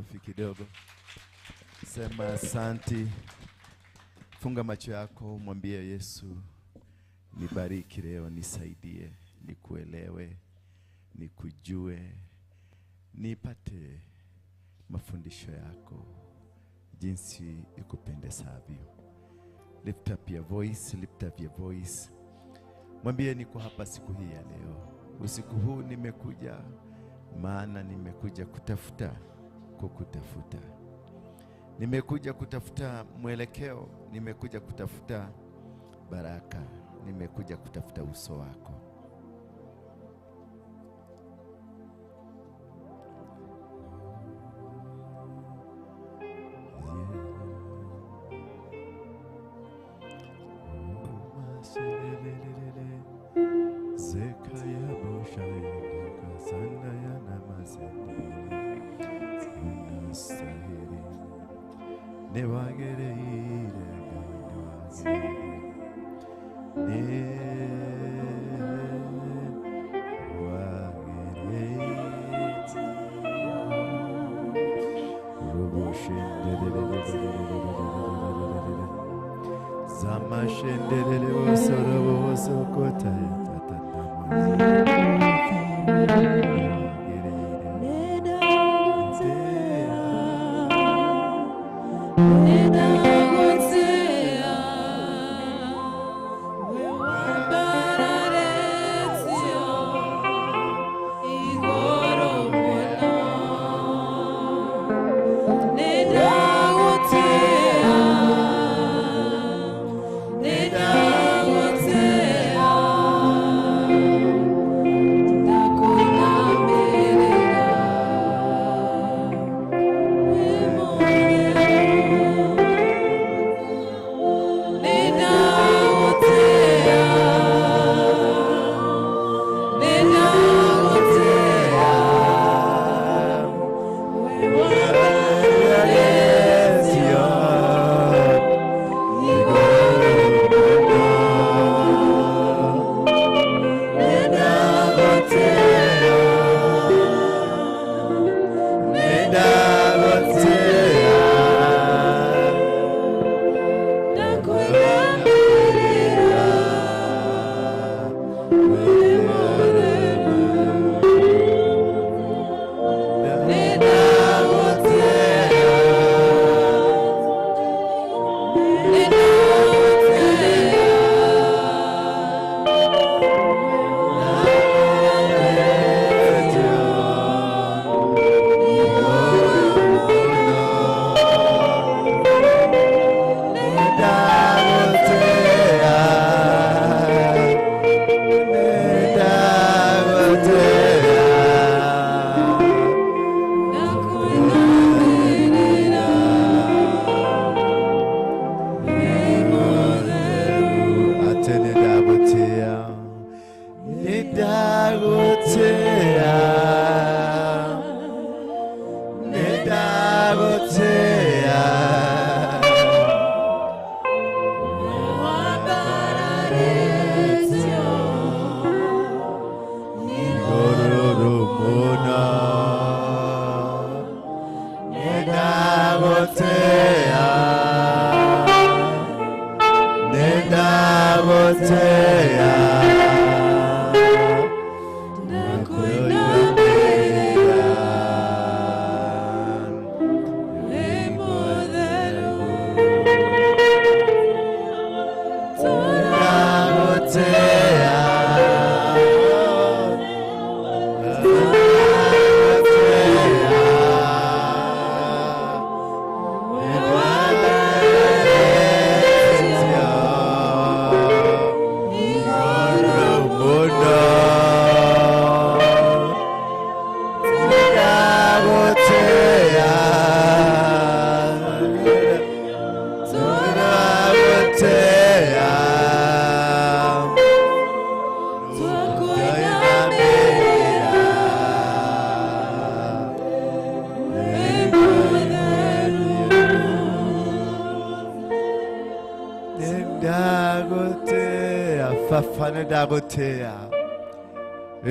makofi kidogo. Sema asanti. Funga macho yako, mwambie Yesu, nibariki leo, nisaidie, nikuelewe, nikujue, nipate mafundisho yako jinsi ikupendezavyo. Lift up your voice, lift up your voice. Mwambie niko hapa siku hii ya leo. Usiku huu nimekuja, maana nimekuja kutafuta, kukutafuta. Nimekuja kutafuta mwelekeo, nimekuja kutafuta baraka, nimekuja kutafuta uso wako.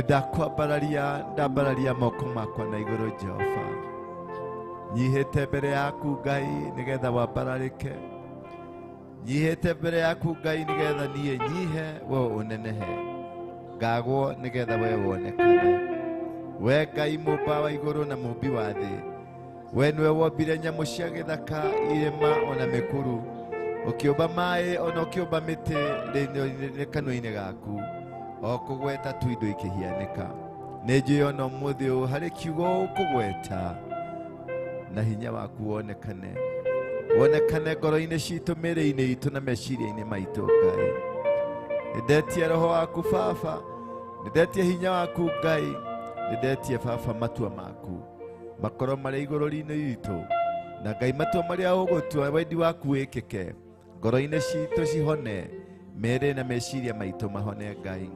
Ndakwambararia ndambararia moko makwa na igũrũ Jehova. Nyihĩte mbere yaku Ngai nĩgetha wambararĩke. Nyihĩte mbere yaku Ngai nĩgetha niĩ nyihe we ũnenehe. Ngagwo nĩgetha we wonekane. We Ngai mũmba wa igũrũ na mũmbi wa thĩ. We nĩwe wombire nyamũ cia gĩthaka, irĩma ona mĩkuru. Ũkĩũmba maĩ ona ũkĩũmba mĩtĩ kanua-inĩ gaku. O kũgweta tu indo ikĩhianĩka. Nĩ njũĩ ona ũmũthĩ ũyũ harĩ kiugo ũkũgweta na hinya waku wonekane. Wonekane ngoro-inĩ citũ, mĩĩrĩ-inĩ itũ na meciria-inĩ maitũ Ngai. Nĩndetie roho waku Baba, nĩndetie hinya waku Ngai, nĩndetie Baba matua maku makorwo marĩ igũrũ-inĩ ritũ, na Ngai matua marĩa ũgũtua wendi waku wĩkĩke, ngoro-inĩ citũ cihone, mĩĩrĩ na meciria maitũ mahone Ngai.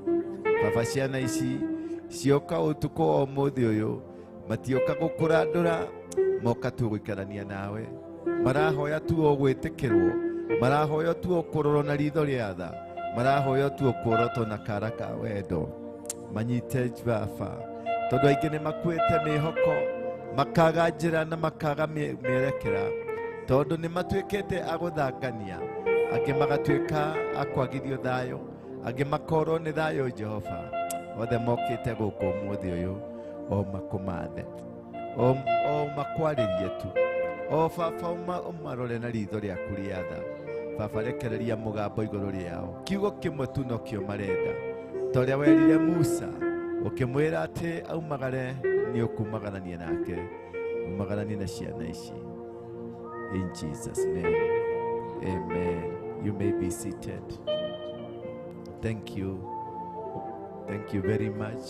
Baba, ciana ici cioka ũtukũ wa ũmũthĩ ũyũ, matioka gũkũrandũra, moka tu gũikarania nawe. Marahoya tu o gwĩtĩkĩrwo, marahoya tu o kũrorwo na ritho rĩa tha, marahoya tu o kuorotwo na kara ka wendo. Manyite Baba, tondũ aingĩ nĩ makuĩte mĩhoko, makaga njĩra na makaga mĩerekera, tondũ nĩ matuĩkĩte a gũthangania, angĩ magatuĩka a kwagithio thayũ, angĩ makorwo nĩ thayũ. Jehova, othe mokĩte gũkũ ũmũthĩ ũyũ o makũmathe, o makwarĩrie tu, o Baba ũmarore na ritho rĩaku rĩa tha. Baba, rekereria mũgambo igũrũ rĩao, kiugo kĩmwe tu nokĩo marenda, ta ũrĩa werire Musa ũkĩmwĩra atĩ aumagare, nĩ ũkumagarania nake, umagaranie na ciana ici. In Jesus' name, amen. You may be seated. Thank you. Thank you very much.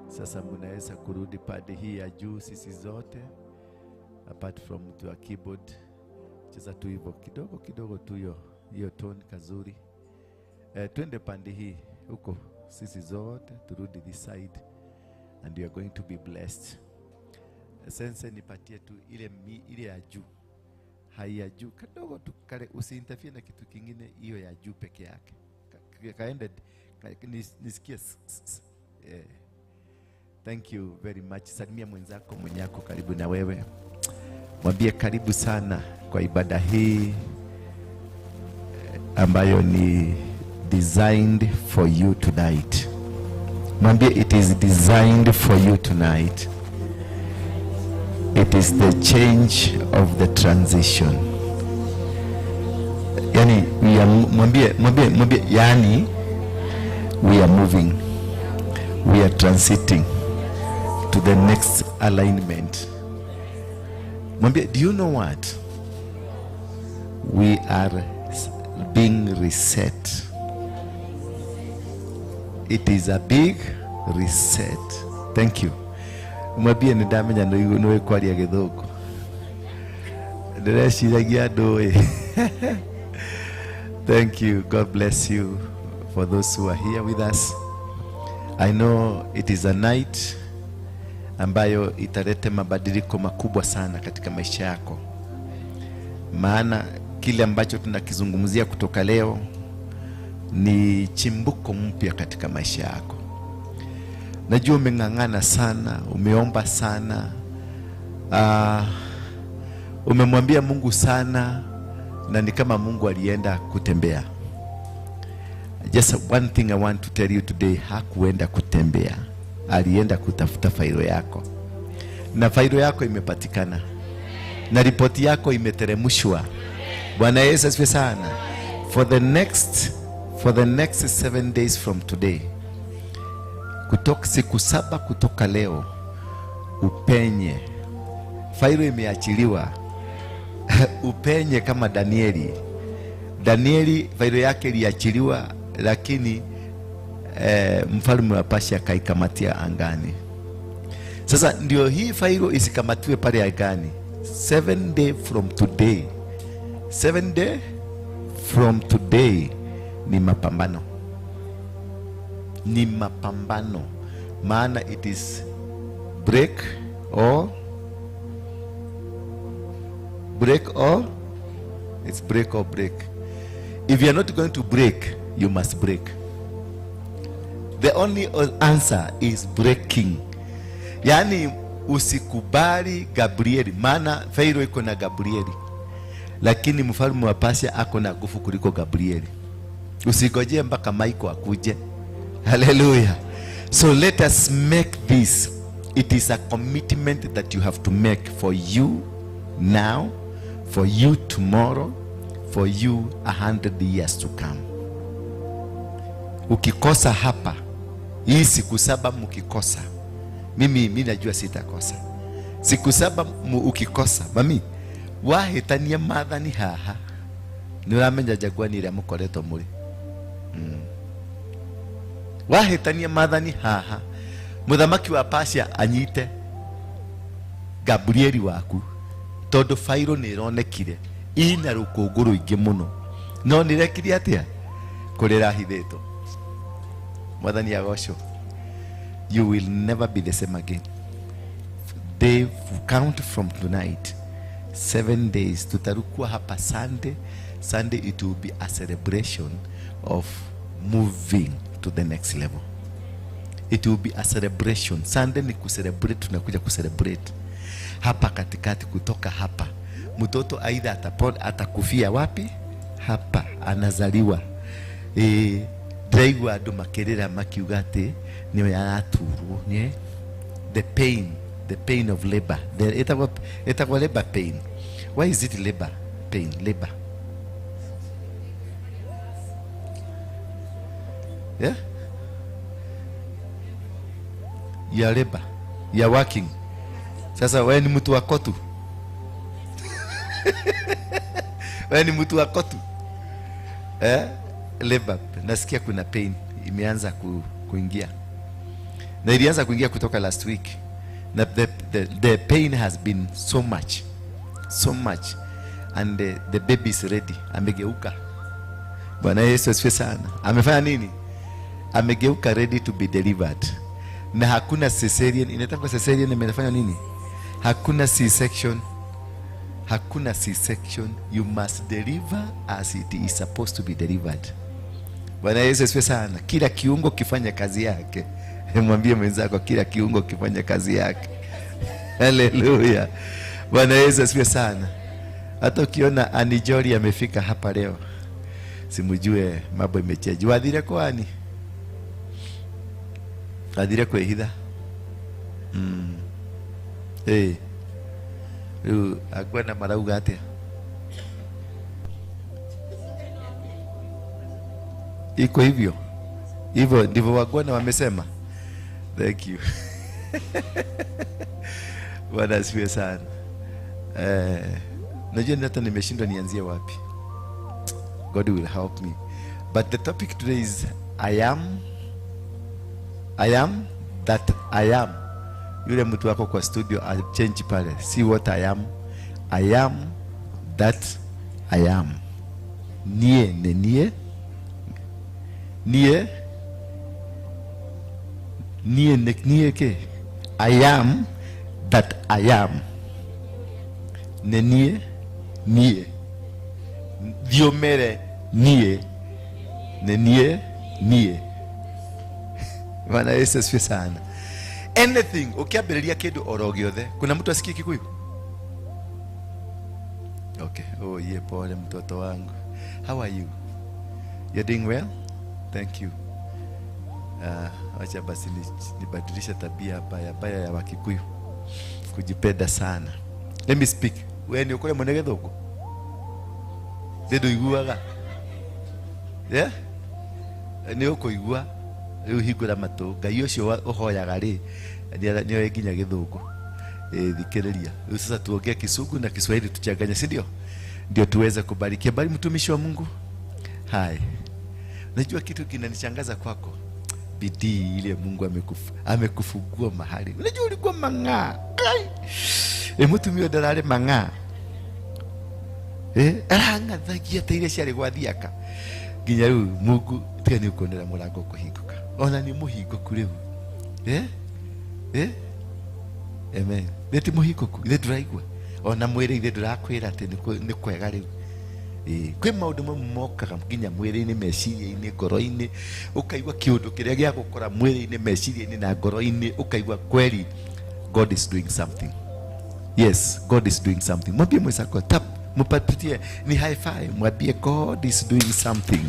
Sasa mnaweza kurudi pande hii ya juu, sisi zote, apart from mtu wa keyboard. Cheza tu hivyo kidogo kidogo tu hiyo tone kazuri. Twende pande hii huko, sisi zote turudi this side, and you are going to be blessed. Sense nipatie tu ile ya juu, hai ya juu kidogo tu kale, usiinterfere na kitu kingine, hiyo ya juu peke yake. Kaende nisikie. Thank you very much. Salimia mwenzako mwenyako karibu na wewe, mwambie karibu sana kwa ibada hii ambayo ni designed for you tonight. Mwambie it is designed for you tonight. It is the change of the transition. Yani we are, mwambie, yani we are moving, we are transiting to the next alignment. Mwambie, do you know what? We are being reset. It is a big reset. Thank you. Mwambie nĩndamenya nĩũĩ kwaria Gĩthũngũ. Ndĩreciragia ndũĩ. Thank you. God bless you for those who are here with us. I know it is a night ambayo italete mabadiliko makubwa sana katika maisha yako. Maana kile ambacho tunakizungumzia kutoka leo ni chimbuko mpya katika maisha yako. Najua umeng'ang'ana sana, umeomba sana, umemwambia Mungu sana, na ni kama Mungu alienda kutembea. Just one thing I want to tell you today, hakuenda kutembea. Alienda kutafuta failo yako. Na failo yako imepatikana. Na ripoti yako imeteremshwa. Bwana Yesu asifiwe sana. For the next 7 days from today, kutoka siku 7 kutoka leo, upenye. Failo imeachiliwa. Upenye kama Danieli. Danieli failo yake iliachiliwa, lakini mfalme wa Persia akaikamatia angani. Sasa ndio hii failo isikamatiwe pale angani. 7 day from today. 7 day from today ni mapambano. Ni mapambano. Maana it is break or break or it's break or break. If you are not going to break, you must break. The only answer is breaking. Yani Usikubali Gabrieli, maana Farao iko na Gabrieli, lakini mfalme wa Persia ako na nguvu kuliko Gabrieli. Usigojee mpaka Michael akuje. Hallelujah. So let us make this. It is a commitment that you have to make for you now, for you tomorrow, for you 100 years to come. Ukikosa hapa, hii siku 7 mkikosa, mimi najua sitakosa. Siku 7 ukikosa, mami, wahĩtania maathani haha, nĩ ũramenya njagua-inĩ ĩrĩa mũkoretwo mũrĩ. Wahĩtania maathani haha, mũthamaki wa Persia anyite Gabrieli waku, tondũ fairo nĩ ĩronekire ina rũkũngũ rũingĩ mũno, no nĩrekire atĩa? Kũrĩa ĩrahithĩtwo. Mwathani agocwo. You will never be the same again. They count from tonight, 7 days. Tutarukua hapa Sunday. Sunday it will be a celebration of moving to the next level. It will be a celebration. Sunday ni kucelebrate, tunakuja kucelebrate hapa katikati. Kutoka hapa mtoto aidha atakufia wapi? Hapa anazaliwa. Ndĩraigua andũ makĩrĩra makiuga atĩ nĩwe araturwo, nĩ the pain, the pain of labor. The ĩtagwo labor pain. Why is it labor pain? Labor. Yeah? You are labor. You are working. Sasa wewe ni mtu wa kotu. Wewe ni mtu wa kotu. Labor. Nasikia kuna pain imeanza kuingia. Na ilianza kuingia kutoka last week. Na the pain has been so much. So much. And the baby is ready. Amegeuka. Bwana Yesu asifiwe sana. Amefanya nini? Amegeuka, ready to be delivered. Na hakuna cesarean. Inataka cesarean imefanya nini? Hakuna C-section. Hakuna C-section. You must deliver as it is supposed to be delivered. Bwana Yesu asifiwe sana. Kila kiungo kifanya kazi yake. Mwambie mwenzako, kila kiungo kifanya kazi yake. Hallelujah. Bwana Yesu asifiwe sana. Hata ukiona Anijori amefika hapa leo, simujue mambo imechange. Wathire kwani? Wathire kwĩhitha? Rĩu angwana marauga atĩa? Iko hivyo. Hivyo ndivyo wagwana wamesema. Thank you. Bwana asifiwe sana. Najua hata nimeshindwa nianzie wapi. God will help me. But the topic today is I am. I am that I am. Yule mtu wako kwa studio change pale. See what I am. I am that I am. Nie ne nie. Nie. Nie ne nie ke. I am that I am. Ne nie nie. Diomere nie. Ne nie nie. Bwana Yesu asifiwe sana. Anything ukiambĩrĩria kĩndũ oro gĩothe. Kuna mtu asikie Kikuyu? Okay. Oh, ye pole mtoto wangu. How are you? You're doing well? Thank you. Wacha basi nibadilishe tabia baya ya Wakikuyu. Kujipenda sana. Let me speak. Wewe ni ukore mwene gĩthũngũ? Thĩ ndũiguaga? Yeah? Nĩ ũkũigua. Rĩu hingũra matũ. Ngai ũcio ũhoyaga rĩ, nĩoĩ nginya gĩthũngũ. Thikĩrĩria. Rĩu sasa tuongee Kisungu na Kiswahili tuchanganye, si ndio? Ndio tuweze kubarikia. Bali mtumishi wa Mungu. Hai. Najua kitu kinanishangaza kwako. Bidii ile Mungu amekufungua mahali. Unajua ulikuwa mang'aa. Mtumio ndararĩ mang'aa. Arang'athagia ta iria ciarĩ gwa thiaka. Nginya rĩu Mungu tiga nĩ ũkuonera mũrango kũhingũka. Ona nĩ mũhingũku rĩu. Amen. Nĩ ti mũhingũku, ithe ndũraigua. Ona mwĩrĩ ithe ndũrakwĩra atĩ nĩ kwega rĩu. Kwĩ maũndũ mamwe mokaga nginya mwĩrĩ-inĩ, meciria-inĩ, ngoro-inĩ, ũkaigua kĩũndũ kĩrĩa gĩa gũkora mwĩrĩ-inĩ, meciria-inĩ na ngoro-inĩ, ũkaigua kweri God is doing something. Yes, God is doing something. Mwambie mwenzako, tap, mpatie ni high five, mwambie God is doing something.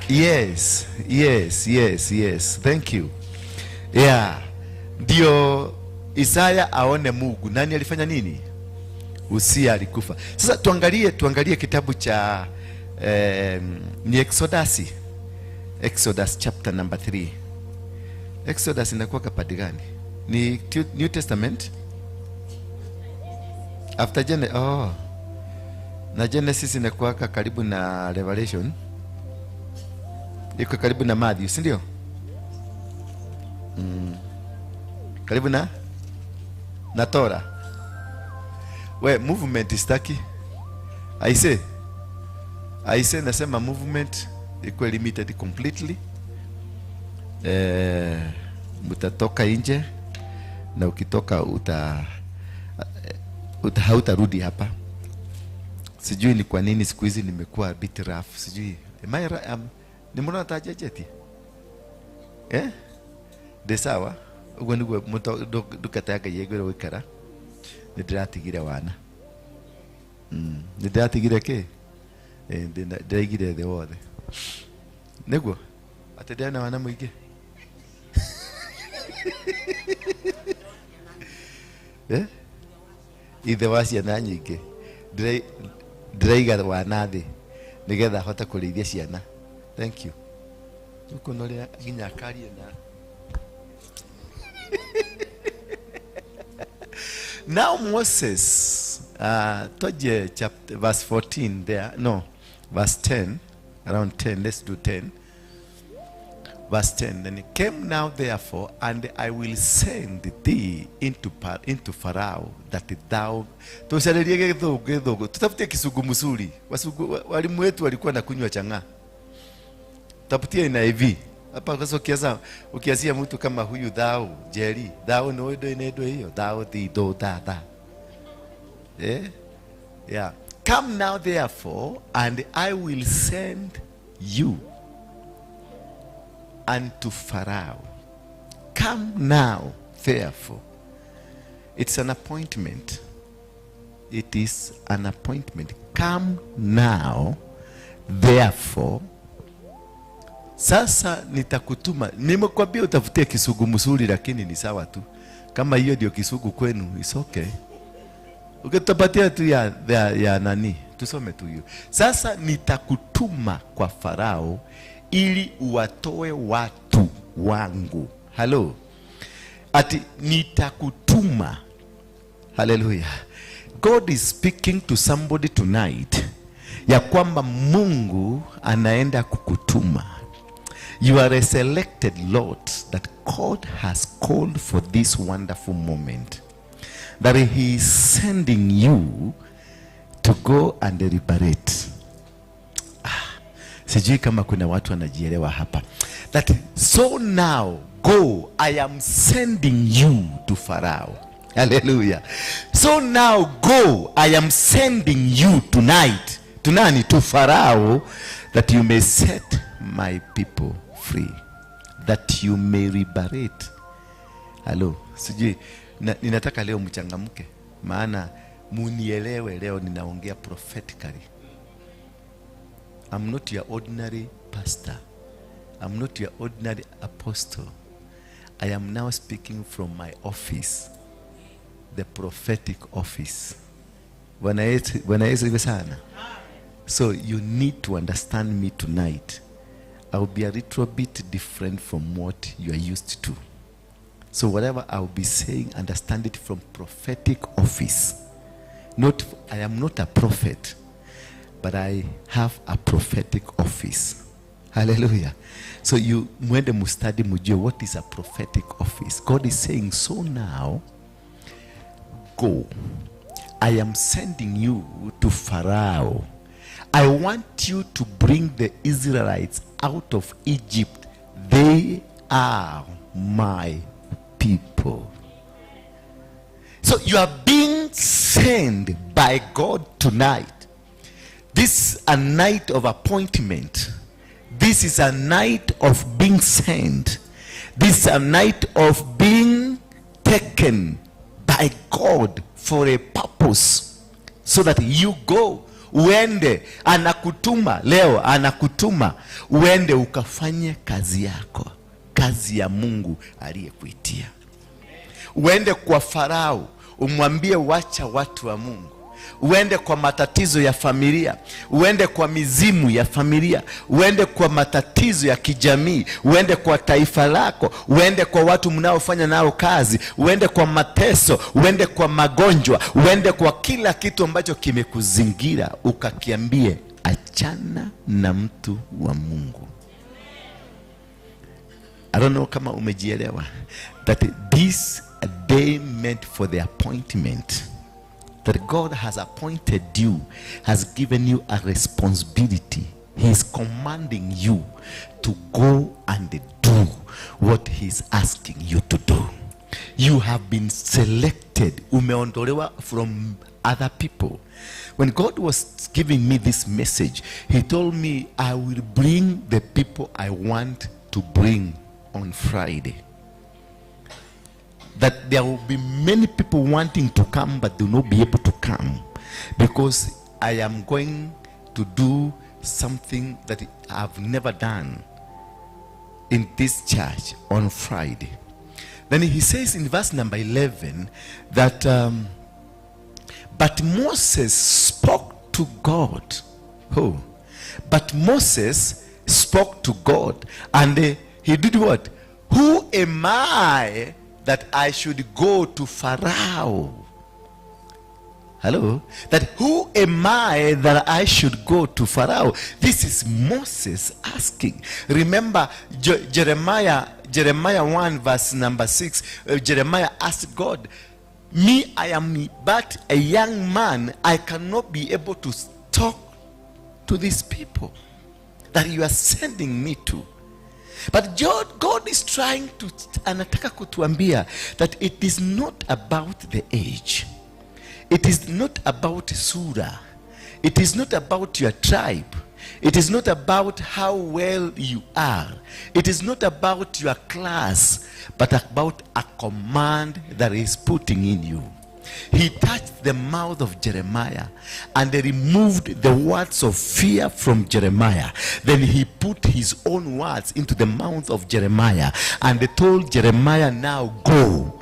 Yes, yes, yes, yes. Thank you. Yeah. Ndio Isaya aone Mungu. Nani alifanya nini? Usia alikufa. Sasa tuangalie kitabu cha ni Exodus. Exodus chapter number 3. Exodus inakuwa kapadi gani? Ni New Testament? After Genesis. Oh. Na Genesis inakuwa karibu na Revelation. Iko karibu na Matthew, si ndio? Karibu na Torah. We movement istaki. I say nasema movement iko limited completely. Mutatoka nje na ukitoka uta hautarudi hapa. Sijui ni kwa nini siku hizi nimekuwa a bit rough. Sijui. Am I ni mbona tajejeti? Eh? Ndĩ sawa ũguo nĩguo ndungata ya Ngai ĩngwĩra gũikara. Nĩ ndĩratigire wana, nĩ ndĩratigire kĩ. Ndĩraigire thĩ wothe nĩguo atĩ ndĩrĩ na wana mũingĩ. Eh? Ithe wa ciana nyingĩ. Ndĩraiga wana thĩ nĩgetha hote kũrĩithia ciana. Thank you. Ũkuona ũrĩa nginya akarie na Now Moses, toje chapter, verse 14 there, no, verse 10, around 10, let's do 10. Verse 10, then he came now therefore, and I will send thee into Pharaoh, that thou... Tusarerie gĩthũngũ, tutafutie kisugu mzuri. Walimu wetu walikuwa na kunywa chang'aa. Tafutie NIV. Hapa sasa ukiazia mtu kama huyu thou, Jerry, thou no ndo inaitwa hiyo, thou thee do da da. Eh? Yeah. Come now therefore, and I will send you unto Pharaoh. Come now therefore. It's an appointment. It is an appointment. Come now therefore. Sasa nitakutuma. Nimekwambia utafutie kisugu mzuri, lakini ni sawa tu. Kama hiyo ndio kisugu kwenu, it's okay. Ukitupatia tu ya nani? Tusome tu hiyo. Sasa nitakutuma kwa Farao ili uwatoe watu wangu. Hello. Ati nitakutuma. Hallelujah. God is speaking to somebody tonight ya kwamba Mungu anaenda kukutuma. You are a selected lot that God has called for this wonderful moment. That he is sending you to go and liberate. Sijui kama kuna watu wanajielewa hapa. That so now go, I am sending you to Pharaoh. Hallelujah. So now go, I am sending you tonight. To nani? To Pharaoh, that you may set my people free, that you may liberate. Hello, sijui ninataka leo mchangamke, maana munielewe leo ninaongea prophetically. I'm not your ordinary pastor. I'm not your ordinary apostle. I am now speaking from my office, the prophetic office. Bwana Yesu iwe sana. So you need to understand me tonight. I will be a little bit different from what you are used to. So whatever I will be saying, understand it from prophetic office. Not, I am not a prophet, but I have a prophetic office. Hallelujah. So you mwende mustadi mujue what is a prophetic office. God is saying, so now, go. I am sending you to Pharaoh. I want you to bring the Israelites out of Egypt. They are my people. So you are being sent by God tonight. This is a night of appointment. This is a night of being sent. This is a night of being taken by God for a purpose so that you go, uende. Anakutuma leo, anakutuma uende ukafanye kazi yako, kazi ya Mungu aliyekuitia. Uende kwa Farao umwambie wacha watu wa Mungu. Uende kwa matatizo ya familia, uende kwa mizimu ya familia, uende kwa matatizo ya kijamii, uende kwa taifa lako, uende kwa watu mnaofanya nao kazi, uende kwa mateso, uende kwa magonjwa, uende kwa kila kitu ambacho kimekuzingira, ukakiambie achana na mtu wa Mungu. I don't know kama umejielewa that this day meant for the appointment that God has appointed you, has given you a responsibility. He is commanding you to go and do what he is asking you to do. You have been selected. Umeondolewa from other people. When God was giving me this message, he told me, I will bring the people I want to bring on Friday. That there will be many people wanting to come, but they will not be able to come, because I am going to do something that I've never done in this church on Friday. Then he says in verse number 11 that, but Moses spoke to God. Oh, but Moses spoke to God, and he did what? Who am I that I should go to Pharaoh? Hello? That who am I that I should go to Pharaoh? This is Moses asking. Remember Jeremiah 1 verse number 6. Jeremiah asked God, me, I am but a young man. I cannot be able to talk to these people that you are sending me to. But God is trying to, anataka kutuambia that it is not about the age. It is not about sura. It is not about your tribe. It is not about how well you are. It is not about your class, but about a command that is putting in you. He touched the mouth of Jeremiah and they removed the words of fear from Jeremiah. Then he put his own words into the mouth of Jeremiah and they told Jeremiah, now go.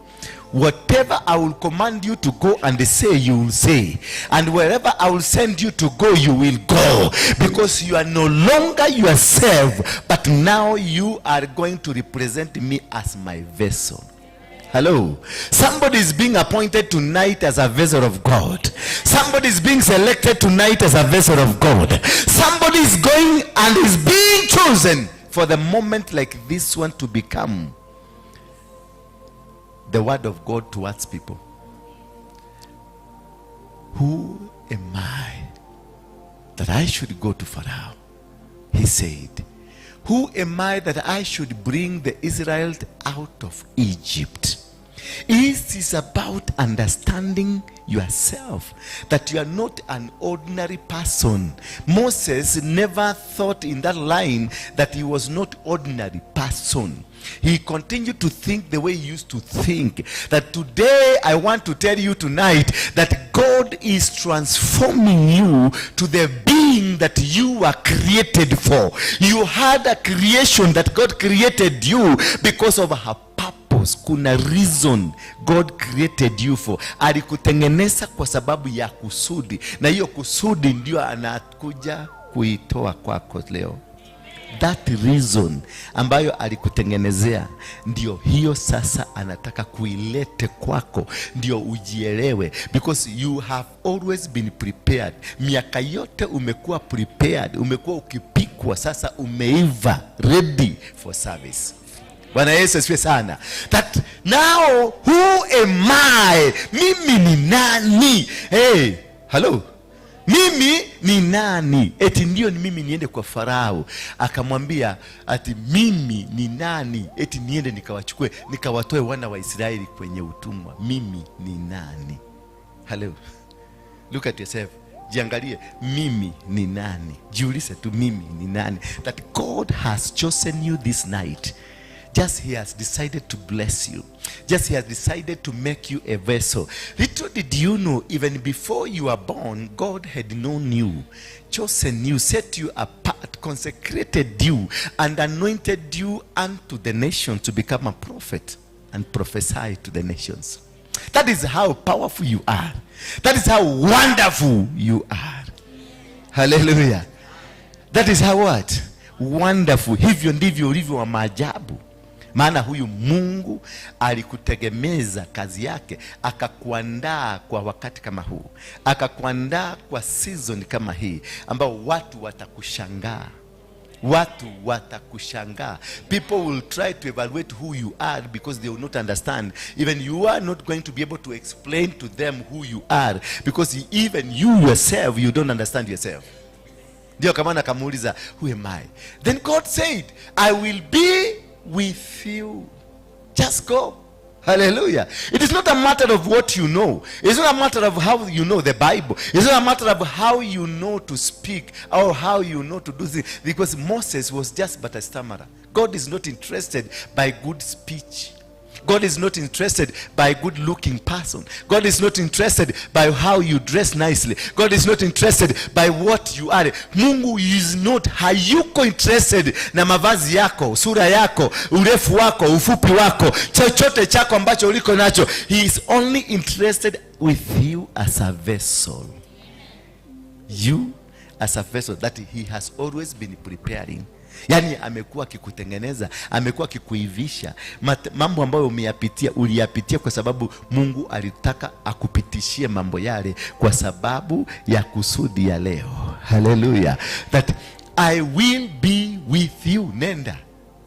Whatever I will command you to go and say, you will say. And wherever I will send you to go, you will go. Because you are no longer yourself, but now you are going to represent me as my vessel. Hello. Somebody is being appointed tonight as a vessel of God. Somebody is being selected tonight as a vessel of God. Somebody is going and is being chosen for the moment like this one to become the word of God towards people. Who am I that I should go to Pharaoh? He said, who am I that I should bring the Israelites out of Egypt? It is about understanding yourself, that you are not an ordinary person. Moses never thought in that line that he was not ordinary person. He continued to think the way he used to think. That today, I want to tell you tonight that God is transforming you to the being that you were created for. You had a creation that God created you because of her purpose. Kuna reason God created you for. Alikutengeneza kwa sababu ya kusudi, na hiyo kusudi ndio anakuja kuitoa kwako leo. That reason ambayo alikutengenezea ndio hiyo sasa anataka kuilete kwako, ndio ujielewe, because you have always been prepared. Miaka yote umekuwa prepared, umekuwa ukipikwa, sasa umeiva, ready for service. Bwana Yesu asifiwe sana. That now who am I? Mimi ni nani? Hey, hello. Mimi ni nani? Eti ndio ni mimi niende kwa Farao. Akamwambia ati mimi ni nani? Eti niende nikawachukue, nikawatoe wana wa Israeli kwenye utumwa. Mimi ni nani? Hello. Look at yourself. Jiangalie, mimi ni nani? Jiulize tu, mimi ni nani? That God has chosen you this night Just he has decided to bless you. Just he has decided to make you a vessel. Little did you know, even before you were born, God had known you, chosen you, set you apart, consecrated you, and anointed you unto the nation to become a prophet and prophesy to the nations. That is how powerful you are. That is how wonderful you are. Hallelujah. That is how what? Wonderful. Hivyo ndivyo ulivyo wa maajabu. Maana huyu Mungu alikutegemeza kazi yake, akakuandaa kwa wakati kama huu, akakuandaa kwa season kama hii, ambao watu watakushangaa. Watu watakushangaa. People will try to evaluate who you are because they will not understand. Even you are not going to be able to explain to them who you are because even you yourself, you don't understand yourself. Ndio kama akamuuliza, "Who am I?" Then God said, "I will be with you. Just go." Hallelujah. It is not a matter of what you know. It's not a matter of how you know the Bible. It's not a matter of how you know to speak or how you know to do things. Because Moses was just but a stammerer. God is not interested by good speech. God is not interested by good looking person. God is not interested by how you dress nicely. God is not interested by what you are. Mungu is not, hayuko interested na mavazi yako, sura yako, urefu wako, ufupi wako, chochote chako ambacho uliko nacho. He is only interested with you as a vessel. You as a vessel that he has always been preparing. Yaani amekuwa akikutengeneza, amekuwa akikuivisha. Mambo ambayo umeyapitia, uliyapitia kwa sababu Mungu alitaka akupitishie mambo yale kwa sababu ya kusudi ya leo. Hallelujah. That I will be with you. Nenda,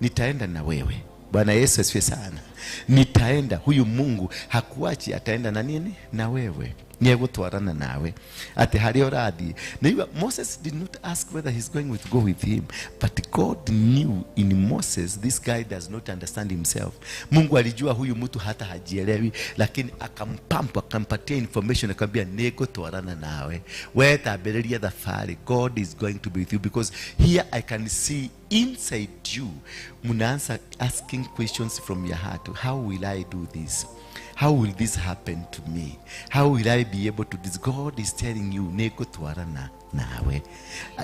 nitaenda na wewe. Bwana Yesu asifiwe sana. Nitaenda. Huyu Mungu hakuachi, ataenda na nini? Na wewe. Niegutwarana nawe ati haria urathie. Na Moses did not ask whether he's going to go with him, but God knew in Moses this guy does not understand himself. Mungu alijua huyu mtu hata hajielewi, lakini akampampa, akampatia information, akamwambia nigutwarana nawe, we tambĩrĩria thabarĩ. God is going to be with you, because here I can see inside you mnaanza asking questions from your heart. How will I do this? How will this happen to me? How will I be able to this? God is telling you, nigutwarana nawe.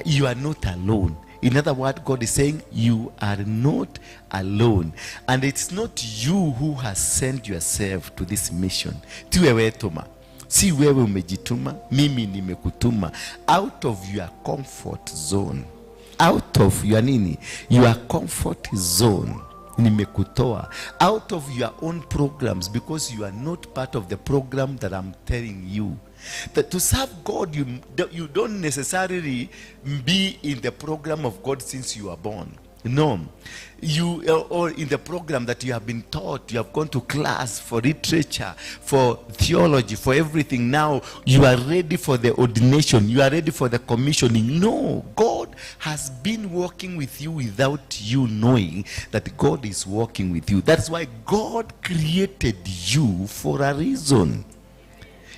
You are not alone. In other words, God is saying you are not alone. And it's not you who has sent yourself to this mission. Ti wewe tuma. Si wewe umejituma, mimi nimekutuma. Out of your comfort zone. Out of your nini? Your comfort zone. Nimekutoa out of your own programs, because you are not part of the program that I'm telling you. That to serve God, you don't necessarily be in the program of God since you are born. No, you are in the program that you have been taught. You have gone to class for literature, for theology, for everything. Now you are ready for the ordination. You are ready for the commissioning. No, God has been working with you without you knowing that God is working with you. That's why God created you for a reason.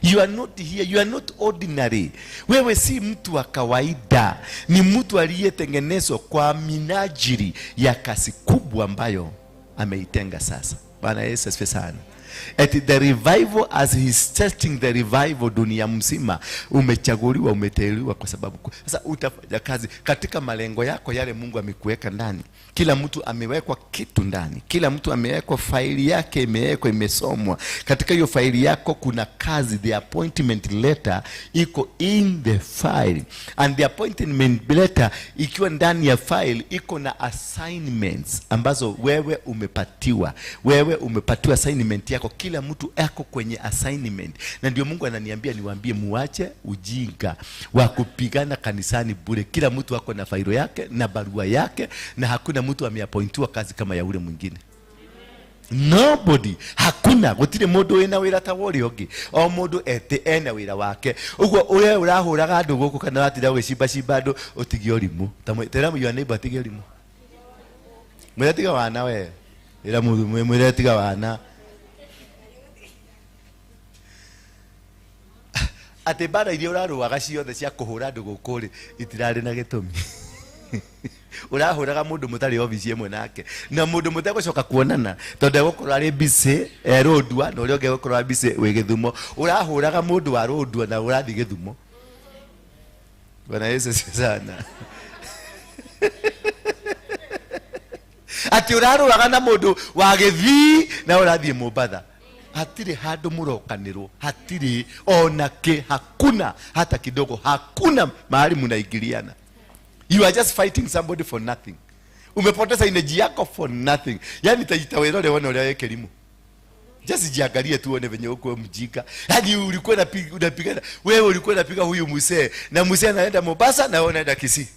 You are not here, you are not ordinary. Wewe si mtu wa kawaida, ni mtu aliyetengenezwa kwa minajili ya kazi kubwa ambayo ameitenga sasa. Bwana Yesu asifiwe sana. At the revival, as he is testing the revival dunia mzima, umechaguliwa, umeteuliwa kwa sababu sasa utafanya kazi katika malengo yako yale Mungu amekuweka ndani. Kila mtu amewekwa kitu ndani, kila mtu amewekwa faili yake, imewekwa, imesomwa. Katika hiyo faili yako kuna kazi. The appointment letter iko in the file, and the appointment letter ikiwa ndani ya file iko na assignments ambazo wewe umepatiwa. Wewe umepatiwa assignment yako. Kila mtu ako kwenye assignment, na ndio Mungu ananiambia niwaambie muache ujinga wa kupigana kanisani bure. Kila mtu ako na failo yake na barua yake, na hakuna mtu ameappointiwa kazi kama ya ule mwingine. Nobody, hakuna, gutire mundu wina wira ta wori ungi. O mundu ete ena wira wake. Uguo uria urahuraga andu guku kana watinda ugicimba cimba andu, utigie urimu. Ta tera your neighbor atige urimu. Mwire tiga wana we. Ira mundu mwire tiga wana. Ati mbara iria uraruaga ciothe cia kuhura andu guku ri itirari na gitumi. Ũrahũraga mũndũ mũtarĩ obici ĩmwe nake na mũndũ mũtegũcoka kuonana tondũ egũkorwo arĩ busy e Rũndua na ũrĩa ũngĩ egũkorwo arĩ busy wĩ Gĩthumo. Ũrahũraga mũndũ wa Rũndua na ũrathiĩ Gĩthumo. Bwana Yesu asifiwe sana. Atĩ ũrarũaga na mũndũ wa Gĩthii na ũrathiĩ Mombatha. Hatirĩ handũ mũrokanĩrwo, hatirĩ ona kĩ, hakuna hata kidogo, hakuna mahali mnaingiliana. You are just fighting somebody for nothing. Umepoteza energy yako for nothing. Yani taita wĩrore wone ũrĩa wĩ kĩrimũ. Just jiangalie tu uone venye uko mjinga. Yani ulikuwa unapigana, wewe ulikuwa unapiga huyu mzee na mzee anaenda Mombasa na wewe unaenda Kisii.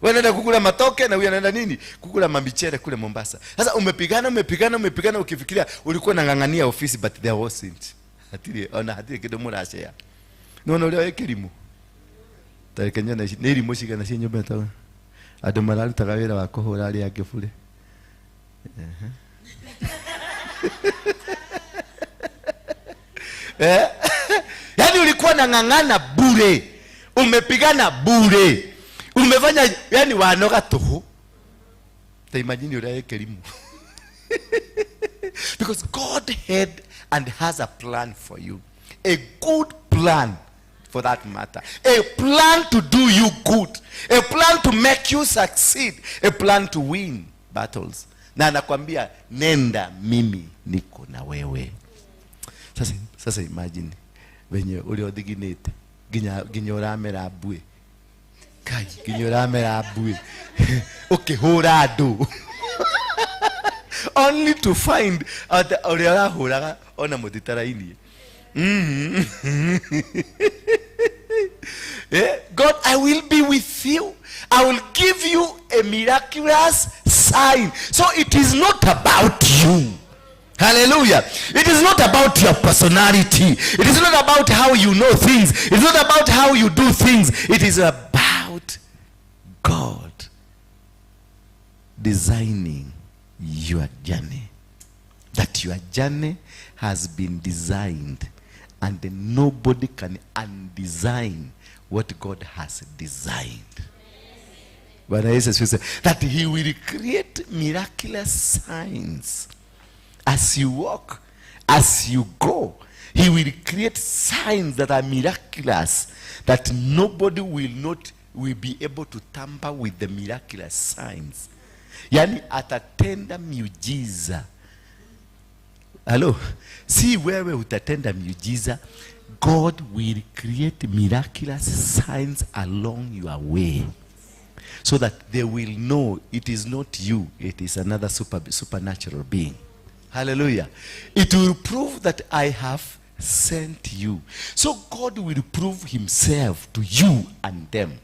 Wewe unaenda kukula matoke na huyu anaenda nini? Kukula mamichele kule Mombasa. Sasa umepigana, umepigana, umepigana ukifikiria ulikuwa unang'ang'ania ofisi, but there wasn't. Hatirĩ ona hatirĩ kĩndũ mũracea. Nĩwona ũrĩa wĩ kĩrimũ? Tareke nyone nĩ irimũ cigana ciĩ nyũmba ĩno. Andũ mararutaga wĩra wa kũhũra arĩa angĩ bure. Yaani ulikuwa na ng'ang'ana bure, umepigana bure, umefanya yani wanoga tuhu. Ta imagine ũrĩa wĩ kĩrimũ. Because God had and has a plan for you, a good plan for that matter, a plan to do you good, a plan to make you succeed, a plan to win battles. Na anakwambia nenda, mimi niko na wewe. Sasa imagine venye ũrĩa ũthiginĩte nginya ũramera mbuĩ. Kai, nginya ũramera mbuĩ. Ũkĩhũra andũ. Only to find out ũrĩa ũrahũraga ona mũtitarainie. God, I will be with you. I will give you a miraculous sign. So it is not about you. Hallelujah. It is not about your personality. It is not about how you know things. It is not about how you do things. It is about God designing your journey. That your journey has been designed and nobody can undesign what God has designed. Bwana Yesu asifiwe. That he will create miraculous signs as you walk, as you go. He will create signs that are miraculous, that nobody will not will be able to tamper with the miraculous signs. Yani atatenda miujiza. Hello? Si wewe utatenda miujiza. God will create miraculous signs along your way, so that they will know it is not you, it is another supernatural being. Hallelujah. It will prove that I have sent you. So God will prove himself to you and them.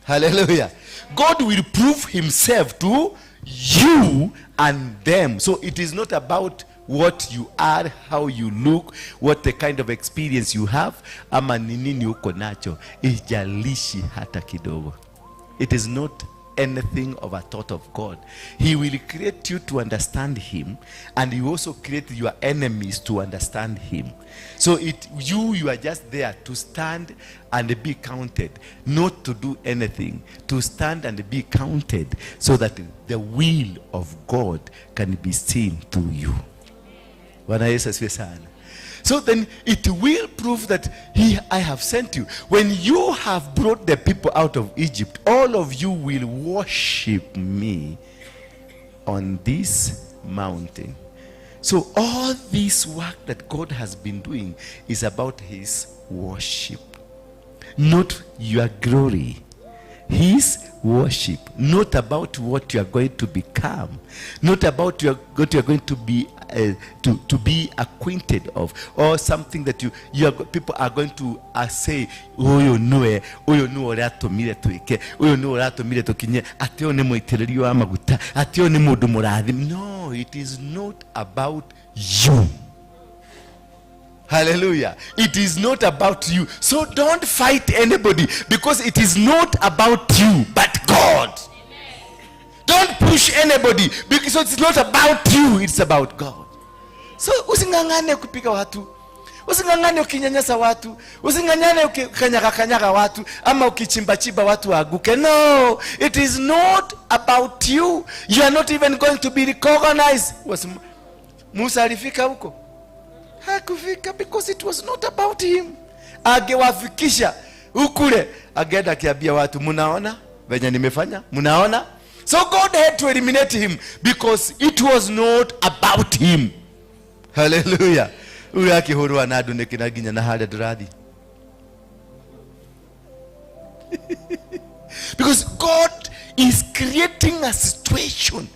Hallelujah. God will prove himself to you and them. So it is not about what you are, how you look, what the kind of experience you have, ama ni nini uko nacho. Ijalishi hata kidogo. It is not anything of a thought of God. He will create you to understand him, and he also create your enemies to understand him. So you are just there to stand and be counted, not to do anything, to stand and be counted so that the will of God can be seen through you. Bwana Yesu asifiwe sana. So then it will prove that I have sent you. When you have brought the people out of Egypt, all of you will worship me on this mountain. So all this work that God has been doing is about his worship, not your glory. His worship, not about what you are going to become, not about what you are going to be to be acquainted of, or something that people are going to say, Uyu niwe, uyu niwe ũratũmire twĩke, uyu niwe ũratũmire tũkinye, atĩ ũyũ nĩ mũitĩrĩrio wa maguta, atĩ ũyũ nĩ mũndũ mũrathime. No, it is not about you. Hallelujah. It is not about you. So don't fight anybody, because it is not about you, but God. Don't push anybody, because it's not about you, it's about God. So using'ang'ane kupiga watu. Using'ang'ane ukinyanyasa watu, using'ang'ane ukikanyaga kanyaga watu, ama ukichimba chimba watu waanguke. No, it is not about you. You are not even going to be recognized. Musa alifika huko? Hakufika, because it was not about him. Angewafikisha ukule, angeenda akiambia watu, mnaona venye nimefanya, mnaona? So God had to eliminate him because it was not about him. Hallelujah. Uyu akihurwa na andu niki na nginya na haria ndurathi. Because God is creating a situation.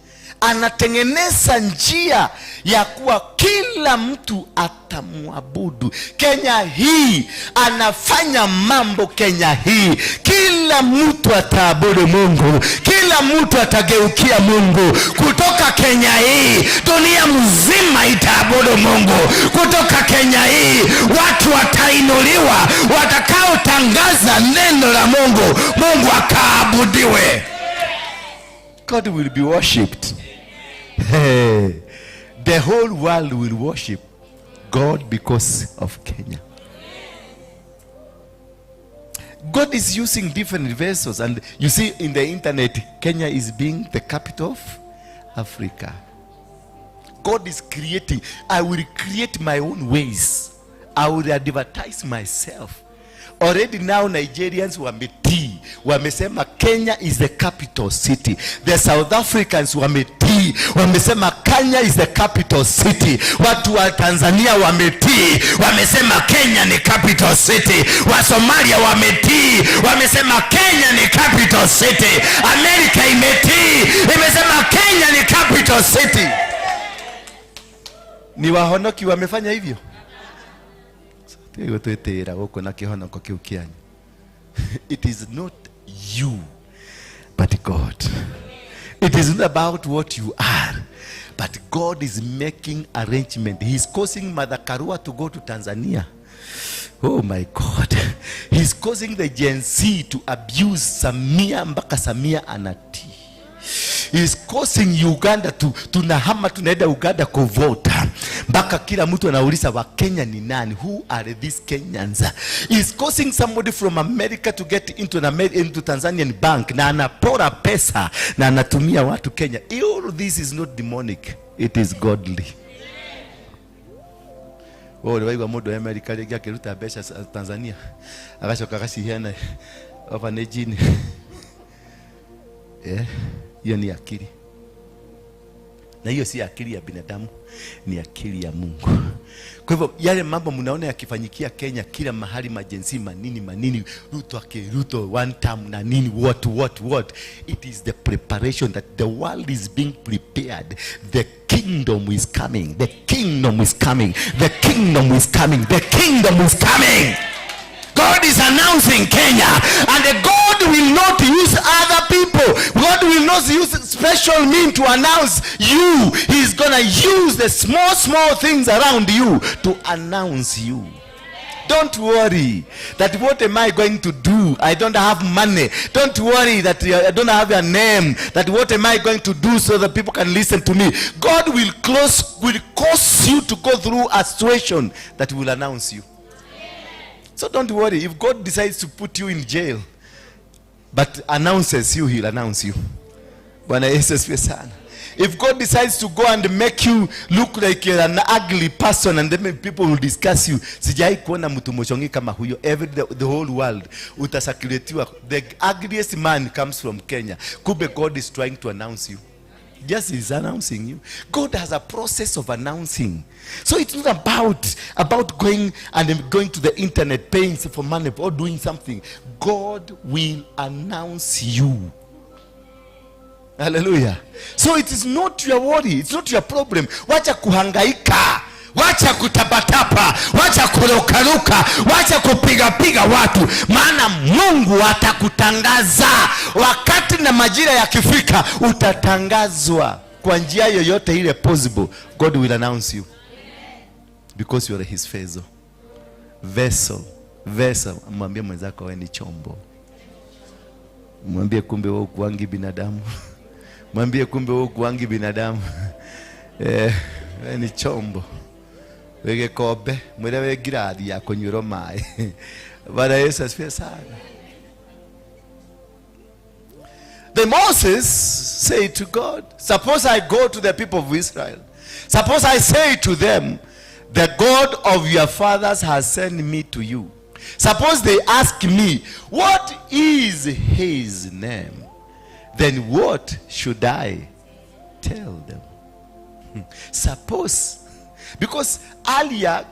Anatengeneza njia ya kuwa kila mtu atamwabudu. Kenya hii anafanya mambo. Kenya hii kila mtu ataabudu Mungu, kila mtu atageukia Mungu. Kutoka Kenya hii dunia mzima itaabudu Mungu. Kutoka Kenya hii watu watainuliwa, watakaotangaza neno la Mungu, Mungu akaabudiwe. God will be worshipped. Hey, the whole world will worship God because of Kenya. God is using different vessels, and you see in the internet, Kenya is being the capital of Africa. God is creating. I will create my own ways. I will advertise myself. Already now Nigerians wametii, wamesema Kenya is the capital city. The South Africans wametii, wamesema Kenya is the capital city. Watu wa Tanzania wametii, wamesema Kenya ni capital city. Wa Somalia wametii, wamesema Kenya ni capital city. Amerika imetii, imesema Kenya ni capital city. Ni wahonoki wamefanya hivyo? It is not you, but God. It is not about what you are, but God is making arrangement. He is causing Mother Karua to go to Tanzania. Oh my God. He is causing the Gen Z to abuse Samia mpaka Samia anatii. He is causing Uganda to tunahama tunaenda Uganda kuvota mpaka kila mtu anauliza wa Kenya ni nani? Who are these Kenyans? He is causing somebody from America to get into an into Tanzanian bank na anapora pesa na anatumia watu Kenya. All this is not demonic, it is godly. Wewe waigua mundu wa America rĩngĩ akĩruta mbeca Tanzania agacoka agaciheana orphanage-inĩ. Hiyo ni akili. Na hiyo si akili ya binadamu, ni akili ya Mungu. Kwa hivyo yale mambo mnaona yakifanyikia Kenya kila mahali, majensi manini manini, Ruto akiruto one term na nini, what, it is the preparation that the world is being prepared. The kingdom is coming. The kingdom is coming. The kingdom is coming. The kingdom is coming. God is announcing Kenya, and God will not use other people. God will not use special means to announce you. He's gonna use the small, small things around you to announce you. Don't worry that what am I going to do? I don't have money. Don't worry that I don't have a name. That what am I going to do so that people can listen to me? God will cause you to go through a situation that will announce you. So don't worry. If God decides to put you in jail, but announces you, he'll announce you. Bwana Yesu asifiwe sana. If God decides to go and make you look like you're an ugly person and then people will discuss you. Sijai kuona mtu mshongi kama huyo. The whole world utasakiletiwa. The ugliest man comes from Kenya. Kumbe God is trying to announce you. Just is announcing you. God has a process of announcing. So it's not about going and going to the internet, paying for money or doing something. God will announce you. Hallelujah. So it is not your worry. It's not your problem. Wacha kuhangaika. Wacha kutapatapa, wacha kurukaruka, wacha kupiga-piga watu. Maana Mungu atakutangaza. Wakati na majira yakifika, utatangazwa kwa njia yoyote ile possible. God will announce you. Because you are his vessel. Vessel. Vessel. Mwambie mwenzako wewe ni chombo. Mwambie kumbe wewe hukuangi binadamu. Mwambie kumbe wewe hukuangi binadamu. Wewe ni chombo. Wĩ gĩkombe, mwĩre wĩ ngirathi ya kũnyuĩrwo maĩ. Bwana Yesu asifiwe sana. Then Moses said to God, suppose I go to the people of Israel. Suppose I say to them, the God of your fathers has sent me to you. Suppose they ask me, what is his name? Then what should I tell them? Suppose, because earlier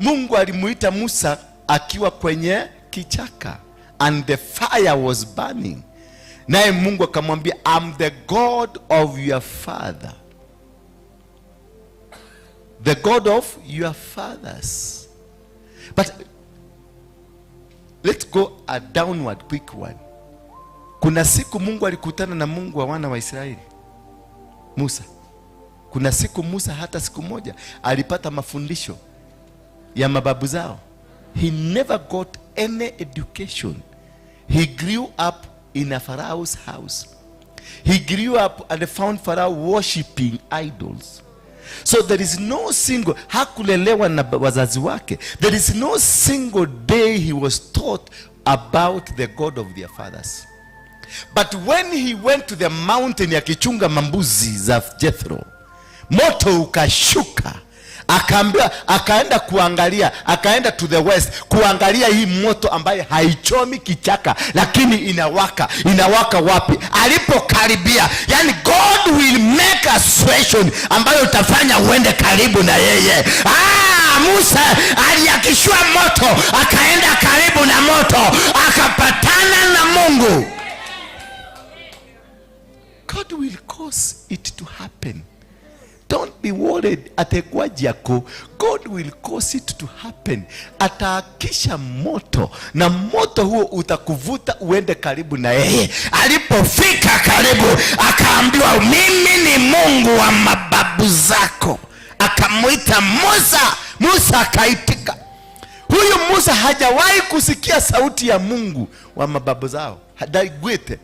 Mungu alimuita Musa akiwa kwenye kichaka and the fire was burning. Naye Mungu akamwambia, I'm the God of your father. The God of your fathers. But let's go a downward quick one. Kuna siku Mungu alikutana na Mungu wa wana wa Israeli, Musa. Kuna siku Musa hata siku moja alipata mafundisho ya mababu zao. He never got any education. He grew up in a Pharaoh's house. He grew up and found Pharaoh worshiping idols. So there is no single, hakulelewa na wazazi wake. There is no single day he was taught about the God of their fathers. But when he went to the mountain akichunga mambuzi za Jethro, moto ukashuka. Akaambiwa, akaenda kuangalia, akaenda to the west kuangalia hii moto ambaye haichomi kichaka lakini inawaka. Inawaka wapi? Alipokaribia, yani God will make a situation ambayo utafanya uende karibu na yeye. Musa aliakishwa moto, akaenda karibu na moto, akapatana na Mungu. God will cause it to happen. Don't be worried atekwaji yako. God will cause it to happen. Ataakisha moto na moto huo utakuvuta uende karibu na yeye. Alipofika karibu akaambiwa, mimi ni Mungu wa mababu zako. Akamuita Musa, Musa akaitika. Huyu Musa hajawahi kusikia sauti ya Mungu wa mababu zao. Hadaigwete.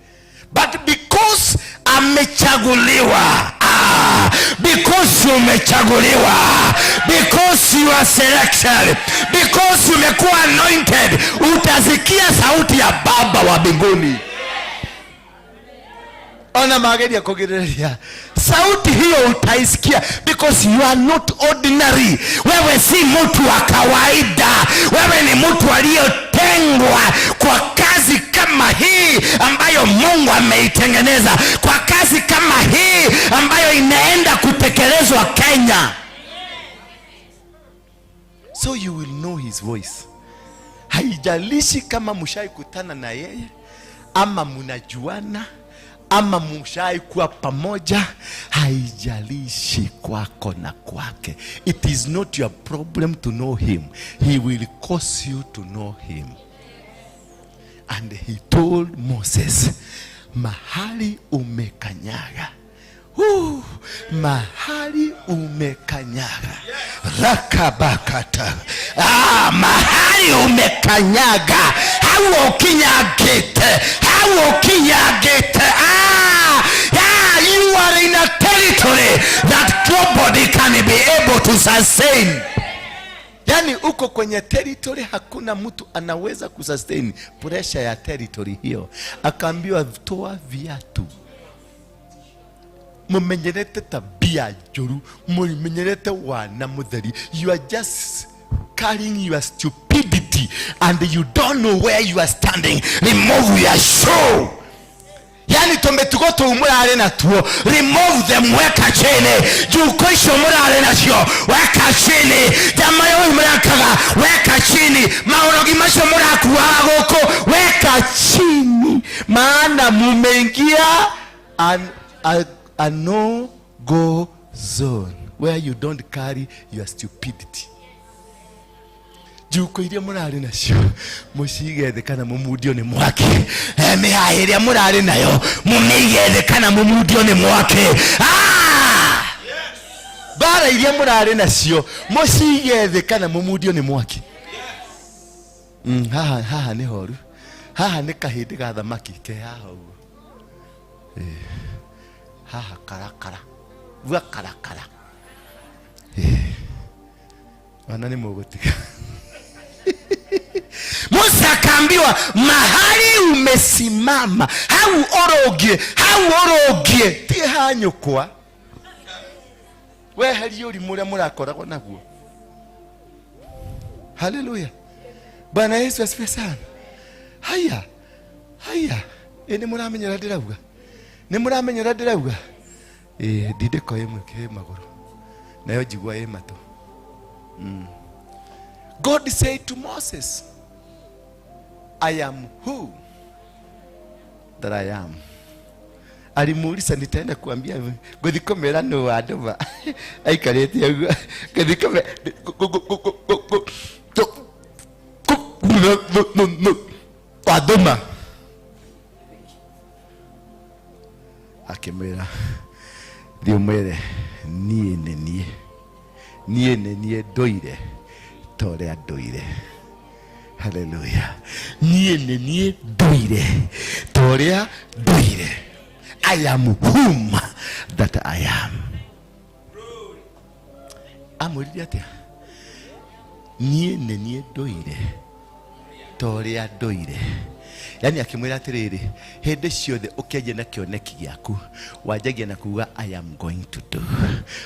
But because amechaguliwa, because umechaguliwa, because you are selected, because umekuwa anointed, utasikia sauti ya Baba wa mbinguni. Ona mageria kugireria. Sauti hiyo utaisikia because you are not ordinary. Wewe si mtu wa kawaida. Wewe ni mtu aliyotengwa kwa kazi kama hii ambayo Mungu ameitengeneza, kwa kazi kama hii ambayo inaenda kutekelezwa Kenya. So you will know his voice. Haijalishi kama mshai kutana na yeye ama mnajuana ama mshai kuwa pamoja, haijalishi kwako na kwake. It is not your problem to know him. He will cause you to know him. And he told Moses, mahali umekanyaga, mahali umekanyaga, rakabakata. Mahali umekanyaga, hau ukinyagite, hau ukinyagite. Yeah, you are in a territory that nobody can be able to sustain. Yani uko kwenye territory hakuna mtu anaweza kusustain pressure ya territory hiyo. Akaambiwa toa viatu. Mumenyerete tabia njuru, mumenyerete wana mutheri. You are just carrying your stupidity and you don't know where you are standing. Remove your shoe. Yani tumetugo tuu murare na tuo. Remove them, weka chini. Juko icio murare nacio, weka chini. Jamaa yo murakaga, weka chini. Maorogi macio murakuaga guku, weka chini. Maana mumeingia a no go zone where you don't carry your stupidity. Juko iria murari nacio mucige thĩ kana mumundio nĩ mwaki. Mĩhaĩ ĩrĩa mũrarĩ nayo mũmĩige thĩ kana mũmundio nĩ mwaki. Mbara iria mũrarĩ nacio mũcige thĩ kana mũmundio nĩ mwaki. Haha, haha nĩ horu. Haha nĩ kahĩndĩ ga thamaki ke haha ũguo. Haha karakara. Vua karakara. Wana nĩ mũgũtiga. Musa akaambiwa mahali umesimama hau ũrũngie, hau ũrũngie ti ha nyũkwa, weherie ũrimũ ũrĩa mũrakoragwo naguo. Haleluya, Bwana Yesu asifiwe sana. Haya haya, ĩ nĩ mũramenya ũrĩa ndĩrauga? Nĩ mũramenya ũrĩa ndĩrauga? Ĩ ndindĩko ĩmwe ĩ magũrũ nayo njigua ĩ matũ. God said to Moses, I am who that I am. Alimuuliza, nitaenda kuambia ngũthi kũmera nũ wandũma aikarĩte ũguo, ngũthi kũmera wandũma. Akĩmwĩra, thiĩ ũmwĩre niĩ nĩ niĩ, niĩ nĩ niĩ ndũire ta ũrĩa ndũire. Haleluya, niĩ nĩ niĩ ndũire ta ũrĩa ndũire. I am whom that I am. Amwĩrire atĩa? Niĩ nĩ niĩ ndũire ta ũrĩa ndũire. Yani akĩmwĩra atĩrĩrĩ, hĩndĩ ciothe ũkĩanjia na kĩoneki gĩaku wanjagia na kuga I am going to do.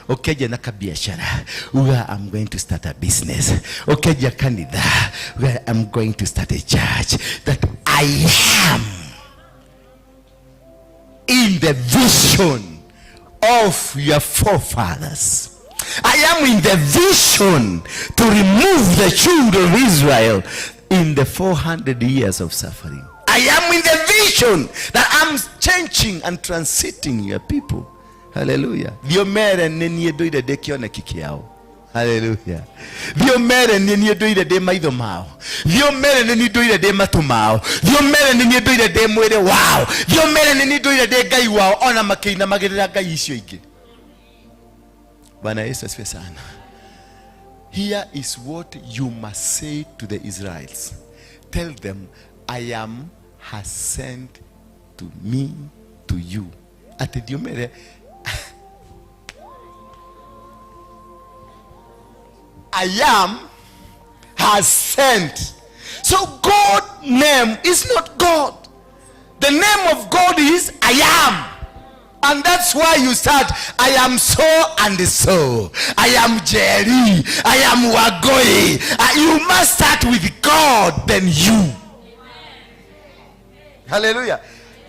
Ũkĩanjia na kabiashara uga I'm going to start a business. Ũkĩanjia kanitha uga I'm going to start a church. That I am in the vision of your forefathers. I am in the vision to remove the children of Israel in the 400 years of suffering. I am in the vision that I'm changing and transiting your people. Hallelujah. Thiĩ ũmere nĩ niĩ ndũire ndĩ kĩoneki kĩao. Hallelujah. Thiĩ ũmere nĩ niĩ ndũire ndĩ maitho mao. Thiĩ ũmere nĩ niĩ ndũire ndĩ matũ mao. Thiĩ ũmere nĩ niĩ ndũire ndĩ mwĩrĩ wao. Thiĩ ũmere nĩ niĩ ndũire ndĩ Ngai wao, ona makĩinamagĩrĩra ngai icio ingĩ. Bwana Yesu asifiwe sana. Here is what you must say to the Israelites. Tell them, I am has sent to me to you. Atĩ thiĩ ũmere I am has sent. So God name is not God. The name of God is I am. And that's why you start, I am so and so. I am Jerry. I am Wagoi. You must start with God, then you. Hallelujah.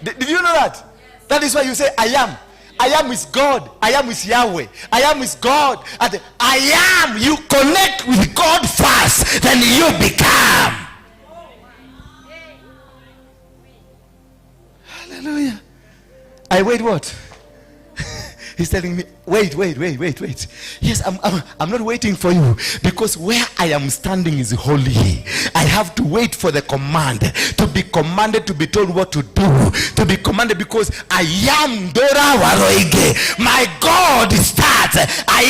Did you know that? That is why you say, I am. I am with God. I am with Yahweh. I am with God. And I am. You connect with God first, then you become. Hallelujah. I wait what? He's telling me, wait, wait, wait, wait, wait. Yes, I'm not waiting for you, because where I am standing is holy. I have to wait for the command, to be commanded, to be told what to do, to be commanded, because I am Dora Waroige. My God starts. I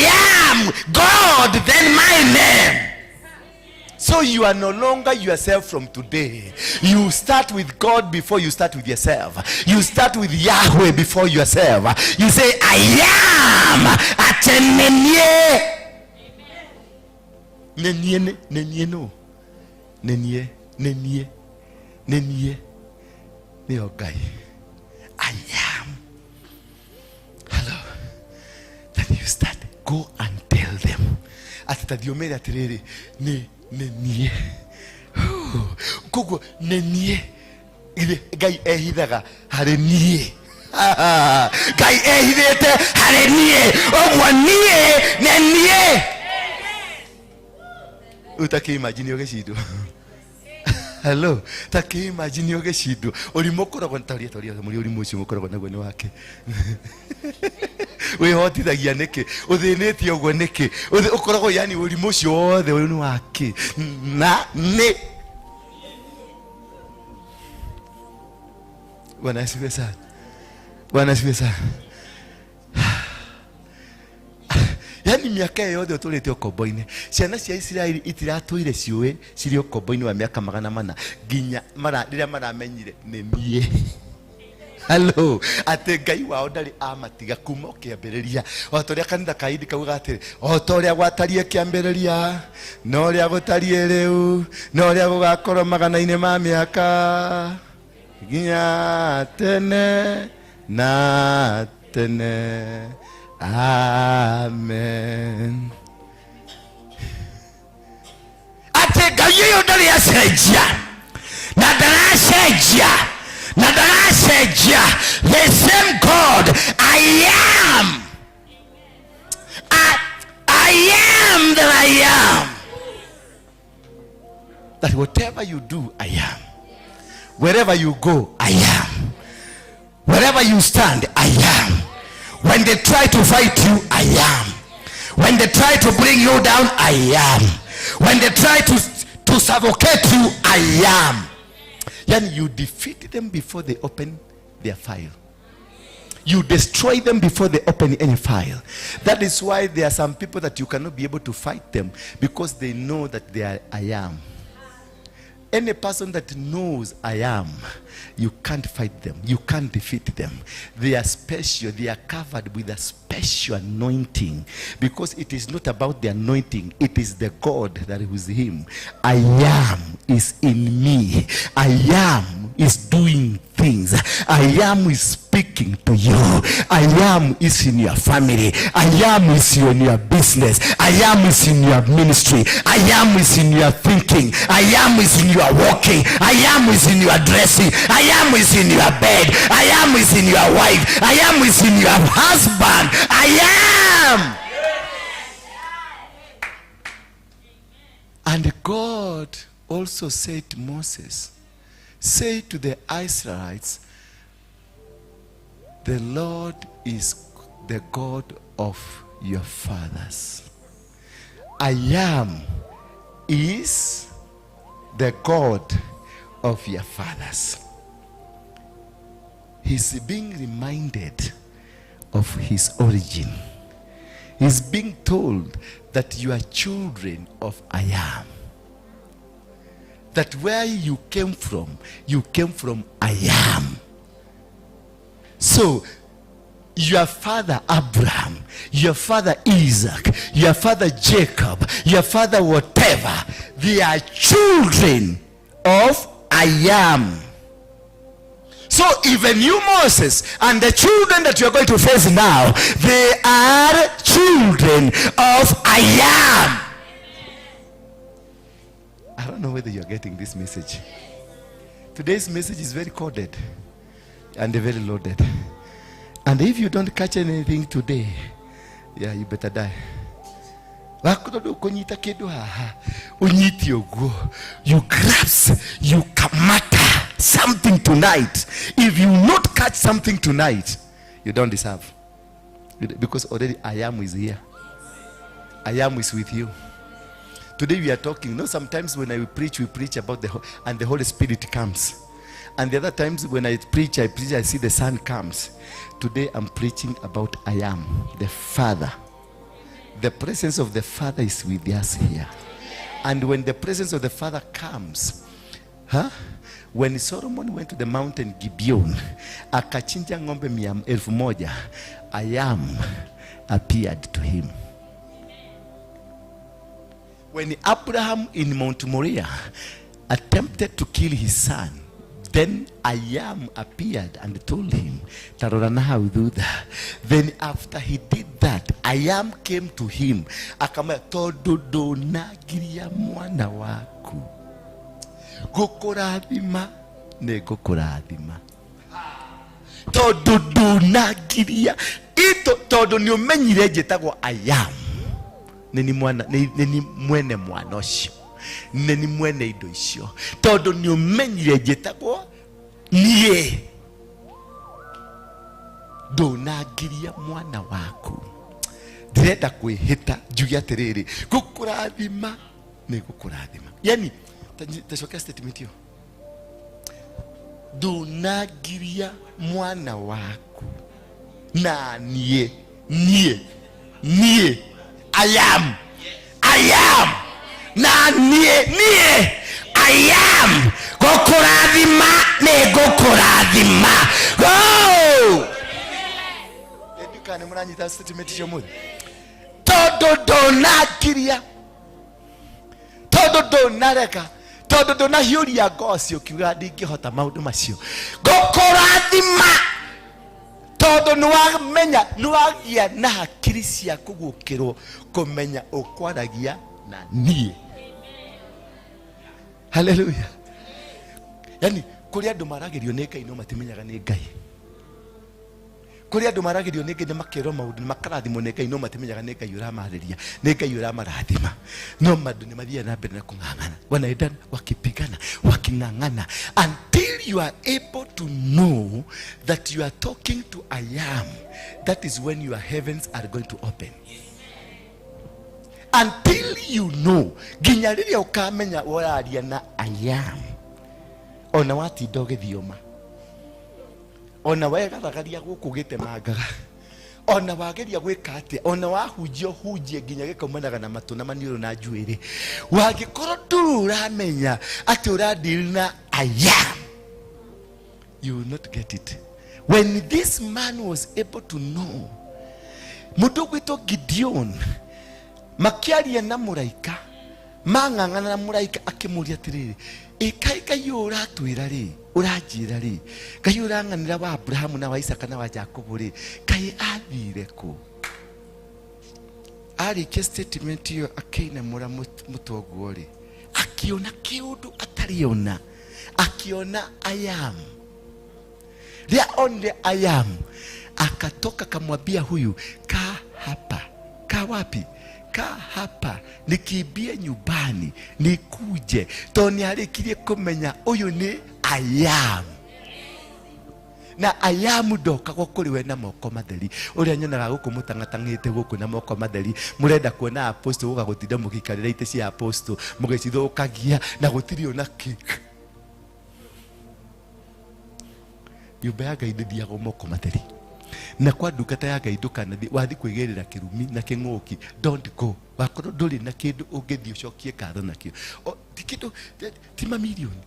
am God, then my name. So you are no longer yourself from today. You start with God before you start with yourself. You start with Yahweh before yourself. You say, I am. Atenenye. Nenye, nenye no. Nenye, nenye, nenye. Neo guy. I am. Hello. Then you start. Go and tell them. Atatathio atiriri ni nenie. Koguo nenie. Ithe Ngai ehithaga harĩ niĩ. Ngai ehithĩte harĩ niĩ. Ũguo niĩ nĩ niĩ. Ũtakĩimagine ũgĩcindwo. Hello, takĩimagine ũgĩcindwo. Ũrimũ ũkoragwo na taũria, taũria, mũrĩ ũrimũ ũcio mũkoragwo naguo nĩ wake. Wĩhotithagia nĩkĩ? Ũthĩnĩtie ũguo nĩkĩ? Ũkoragwo yani ũrimũ ũcio wothe ũyũ nĩ wake. Na nĩ. Bwana asifiwe sana. Bwana asifiwe sana. Yani miaka yothe ũtũrĩte ũkombo-inĩ, ciana cia Isiraeli itiratũire ciũĩ cirĩ ũkombo-inĩ wa mĩaka magana mana nginya rĩrĩa maramenyire nĩ niĩ. Hello, atĩ Ngai wao ndarĩ amatiga kuma kĩambĩrĩria. O ta ũrĩa kanitha ka Indi kaugaga atĩrĩ, o ta ũrĩa gwatariĩ kĩambĩrĩria, no ũrĩa gũtariĩ rĩu, no ũrĩa gũgakorwo magana-inĩ ma mĩaka nginya tene na tene. Amen. Atĩ Ngai ũyũ ndarĩ acenjia na ndaracenjia na ndaracenjia. The same God I am. I am that I am, that whatever you do, I am. Wherever you go, I am. Wherever you stand, I am. When they try to fight you, I am. When they try to bring you down, I am. When they try to suffocate you, I am. Yani you defeat them before they open their file. You destroy them before they open any file. That is why there are some people that you cannot be able to fight them, because they know that they are I am. Any person that knows I am, you can't fight them. You can't defeat them. They are special. They are covered with a special anointing, because it is not about the anointing. It is the God that is him. I am is in me. I am is doing things. I am is speaking to you. I am is in your family. I am is in your business. I am is in your ministry. I am is in your thinking. I am is in your walking. I am is in your dressing. I am is in your bed. I am is in your wife. I am is in your husband. I am. And God also said to Moses, say to the Israelites, the Lord is the God of your fathers. I am is the God of your fathers. He's being reminded of his origin. He's being told that you are children of I am. That where you came from, you came from I am. So, your father Abraham, your father Isaac, your father Jacob, your father whatever, they are children of I am. So even you, Moses, and the children that you are going to face now, they are children of I am. I don't know whether you're getting this message. Today's message is very coded and very loaded. And if you don't catch anything today, yeah, you better die. Wakorwo ndũkũnyita kĩndũ haha, ũnyite ũguo. You grasp, you kamata something tonight. If you not catch something tonight, you don't deserve. Because already I am is here. I am is with you. Today we are talking. You know, sometimes when I preach, we preach about the and the Holy Spirit comes. And the other times when I preach, I preach, I see the Son comes. Today I'm preaching about I am, the Father. The presence of the Father is with us here. And when the presence of the Father comes, huh? When Solomon went to the mountain Gibeon, akachinja ng'ombe mia elfu moja, I am appeared to him. When Abraham in Mount Moriah attempted to kill his son, then I am appeared and told him, Tarora na hau thutha. Then after he did that, I am came to him. Akamwambia, tondu ndũnagiria mwana waku gũkũrathima, nĩ ngũkũrathima. Tondu ndũnagiria ito, tondu nĩ ũmenyire njĩtagwo I am. Nĩ ni mwana, nĩ ni mwene mwana ũcio, nĩ ni mwene indo icio, tondu nĩ ũmenyire njĩtagwo niĩ, ndũnangiria mwana waku. Ndĩrenda kwĩhĩta njuge atĩrĩrĩ, gũkũrathima nĩ gũkũrathima. Yani tacokea statement hiyo, ndũnangiria mwana waku na niĩ, niĩ, niĩ, I am, I am, na niĩ, niĩ, I am, gũkũrathima nĩ ngũkũrathima. Mũranyita statement cio mũthĩ? Tondũ ndũnakiria, tondũ ndũnareka, tondũ ndũnahiũria ngoci ũkiuga ndingĩhota maũndũ macio, ngũkũrathima tondũ nĩwamenya, nĩwagĩa na hakiri cia kũguũkĩrwo kũmenya ũkwaragia na niĩ. Haleluya. Yani kũrĩ andũ maragĩrio nĩ Ngai no matimenyaga nĩ Ngai. Kũrĩ andũ maragĩrio nĩ Ngai na makerwo maũndũ na makarathimwo nĩ Ngai no matimenyaga nĩ Ngai ũramarĩria, nĩ Ngai ũramarathima. No mandũ nĩ mathiaga na mbere na kũng'ang'ana, wanaenda wakipigana, waking'ang'ana until you are able to know that you are talking to I am. That is when your heavens are going to open. Until you know, nginya rĩrĩa ũkamenya ũraria na I am, ona watinda ũgĩthioma, ona wegaragaria gũkũ ũgĩtemangaga, ona wageria gwĩka atĩa, ona wahunjia ũhunjie nginya gĩkaumanaga na matũ na maniũrũ na njuĩrĩ, wangĩkorwo ndũrĩ ũramenya atĩ ũradeal na I am, you will not get it. When this man was able to know, mũndũ ũgwĩtwo Gideon makĩaria na mũraika, mang'ang'ana na mũraika akĩmũria atĩrĩrĩ, ĩkai Ngai ũyũ ũratwĩra rĩ, ũranjĩra rĩ, Ngai ũyũ ũrang'anĩra wa Abrahamu na wa Isaka na wa Jakubu rĩ, Ngai athire kũ? Arĩkia statement ĩyo akĩinamũra mũtwe ũguo rĩ, akĩona kĩũndũ atarĩ ona, akĩona I am. Rĩa onire I am, akatoka akamwambia huyu, kaa hapa. Kaa wapi? Kaa hapa, nikimbie nyumbani nikuje, tondũ nĩarĩkirie kũmenya ũyũ nĩ I am. Na I am ndokagwo kũrĩ we na moko matheri. Ũrĩa nyonaga gũkũ mũtang'atang'ĩte gũkũ na moko matheri, mũrenda kuona apostle gũka gũtinda mũgĩikarĩra itĩ cia apostle mũgĩcithũkagia na gũtirĩ ona kĩ. Nyũmba ya Ngai ndĩthiagwo moko matheri. Na kwa ndungata ya Ngai ndũkanathiĩ wathiĩ kwĩgĩrĩra kĩrumi na kĩng'ũki. Don't go. Wakorwo ndũrĩ na kĩndũ ũngĩthiĩ ũcokie ngatho nakĩo. Ti kĩndũ, ti mamirioni.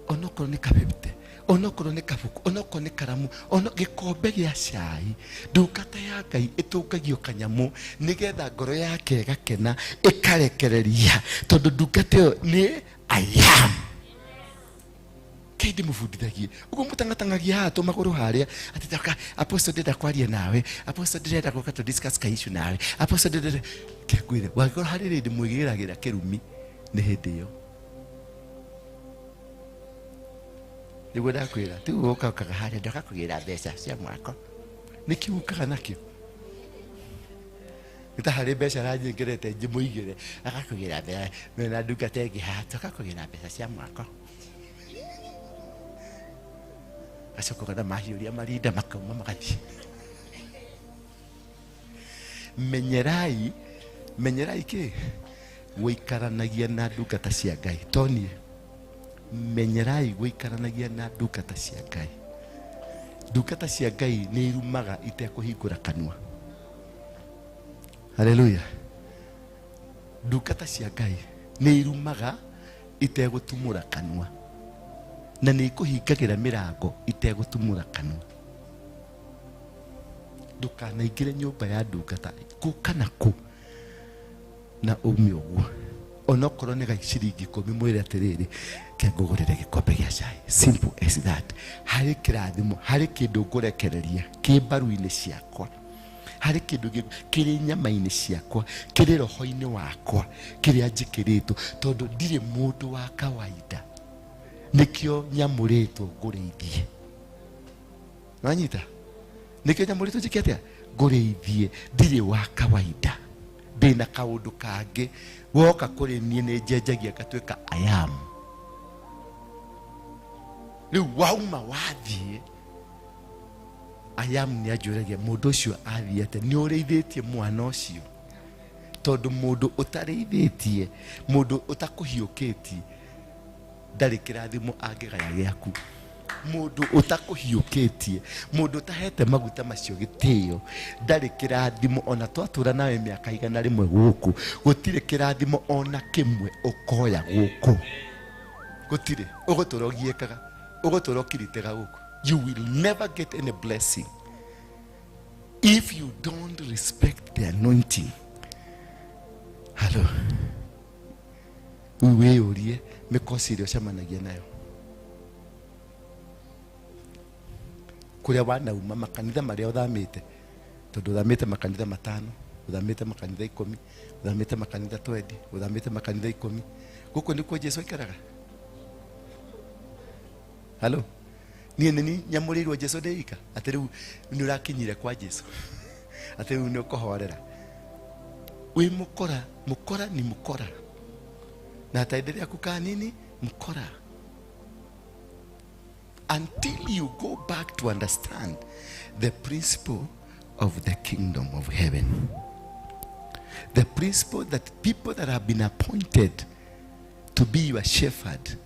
Onokorwo nĩ kabebte, onokorwo nĩ kabuku, onokorwo nĩ karamu, ono gĩkombe gĩa cai. Ndungata ya Ngai ĩtũngagio kanyamũ nĩgetha ngoro yake ĩgakena, ĩkarekereria, tondũ ndungata ĩyo nĩ I am. Kĩ ndĩmũbundithagie ũguo mũtang'atang'agia haha tũmagũrũ harĩa atĩ taka apostle ndĩrenda kwaria nawe, apostle ndĩrenda gũka tũ discuss ka issue nawe, apostle ndĩrenda kĩngwĩre, wangĩkorwo harĩ rĩndĩ mwĩgĩragĩra kĩrumi nĩ hĩndĩ ĩyo. Nĩguo ndakwĩra, ti gũka ũkaga harĩa ndoka kũgĩra mbeca cia mwako, nĩkĩ ũkaga nakĩo? Nĩ ta harĩ mbeca aranyongerete njĩmũigĩre, agakũgĩra mbeca mena ndungata ĩngĩ haha, toka kũgĩra mbeca cia mwako. Gacoka ũkona mahiũria marinda makauma magathiĩ. Menyerai, menyerai kĩ? Gũikaranagia na ndungata cia Ngai. To niĩ. Menyerai gũikaranagia na ndungata cia Ngai. Ndungata cia Ngai nĩ irumaga itekũhingũra kanua. Haleluya. Ndungata cia Ngai nĩ irumaga itegũtumũra kanua, na nĩ ikũhingagĩra mĩrango itegũtumũra kanua. Ndũkanaingĩre nyũmba ya ndungata kũ kana kũ na ume ũguo, onokorwo nĩ ga ciringi ikũmi, mwĩre atĩrĩrĩ, ke ngũgũrĩre gĩkombe gĩa cai. Simple as that. Harĩ kĩrathimo, harĩ kĩndũ ngũrekereria kĩ mbaru-inĩ ciakwa, harĩ kĩndũ kĩrĩ nyama-inĩ ciakwa, kĩrĩ roho-inĩ wakwa, kĩrĩa njĩkĩrĩtwo, tondũ ndirĩ mũndũ wa kawaida, nĩkĩo nyamũrĩtwo ngũrĩithie. Wanyita? Nĩkĩo nyamũrĩtwo njĩke atĩa? Ngũrĩithie. Ndirĩ wa kawaida, ndĩna kaũndũ kangĩ. Woka kũrĩ niĩ nĩ njenjagia ngatuĩka I am. Rĩu wauma wathiĩ, I am nĩ anjũragia mũndũ ũcio athiĩ atĩa? Nĩ ũrĩithĩtie mwana ũcio? Tondũ mũndũ ũtarĩithĩtie, mũndũ ũtakũhiũkĩtie, ndarĩ kĩrathimo angĩgaya gĩaku. Mũndũ ũtakũhiũkĩtie, mũndũ ũtahete maguta macio gĩtĩo, ndarĩ kĩrathimo. Ona twatũra nawe mĩaka 100 gũkũ, gũtirĩ kĩrathimo ona kĩmwe ũkoya gũkũ. Gũtirĩ. Ũgũtũra ũgiĩkaga, ũgũtũra ũkiritĩga gũkũ. You will never get any blessing. If you don't respect the anointing, hello, wĩyũrie mĩkosi ĩrĩa ũcemanagia nayo kũrĩa wanauma, makanitha marĩa ũthamĩte, tondũ ũthamĩte makanitha 5, ũthamĩte makanitha 10, ũthamĩte makanitha 20, ũthamĩte makanitha 10. Gũkũ nĩkuo Jesu aikaraga. Hello, niĩ nĩ nyamũrĩirwo Jesu ndĩika atĩ rĩu nĩ ũrakinyire kwa Jesu, atĩ rĩu nĩ ũkũhorera. Wĩ mũkora, mũkora ni mũkora, na ataendelea kukaa nini mkora until you go back to understand the principle of the kingdom of heaven, the principle that people that have been appointed to be your shepherd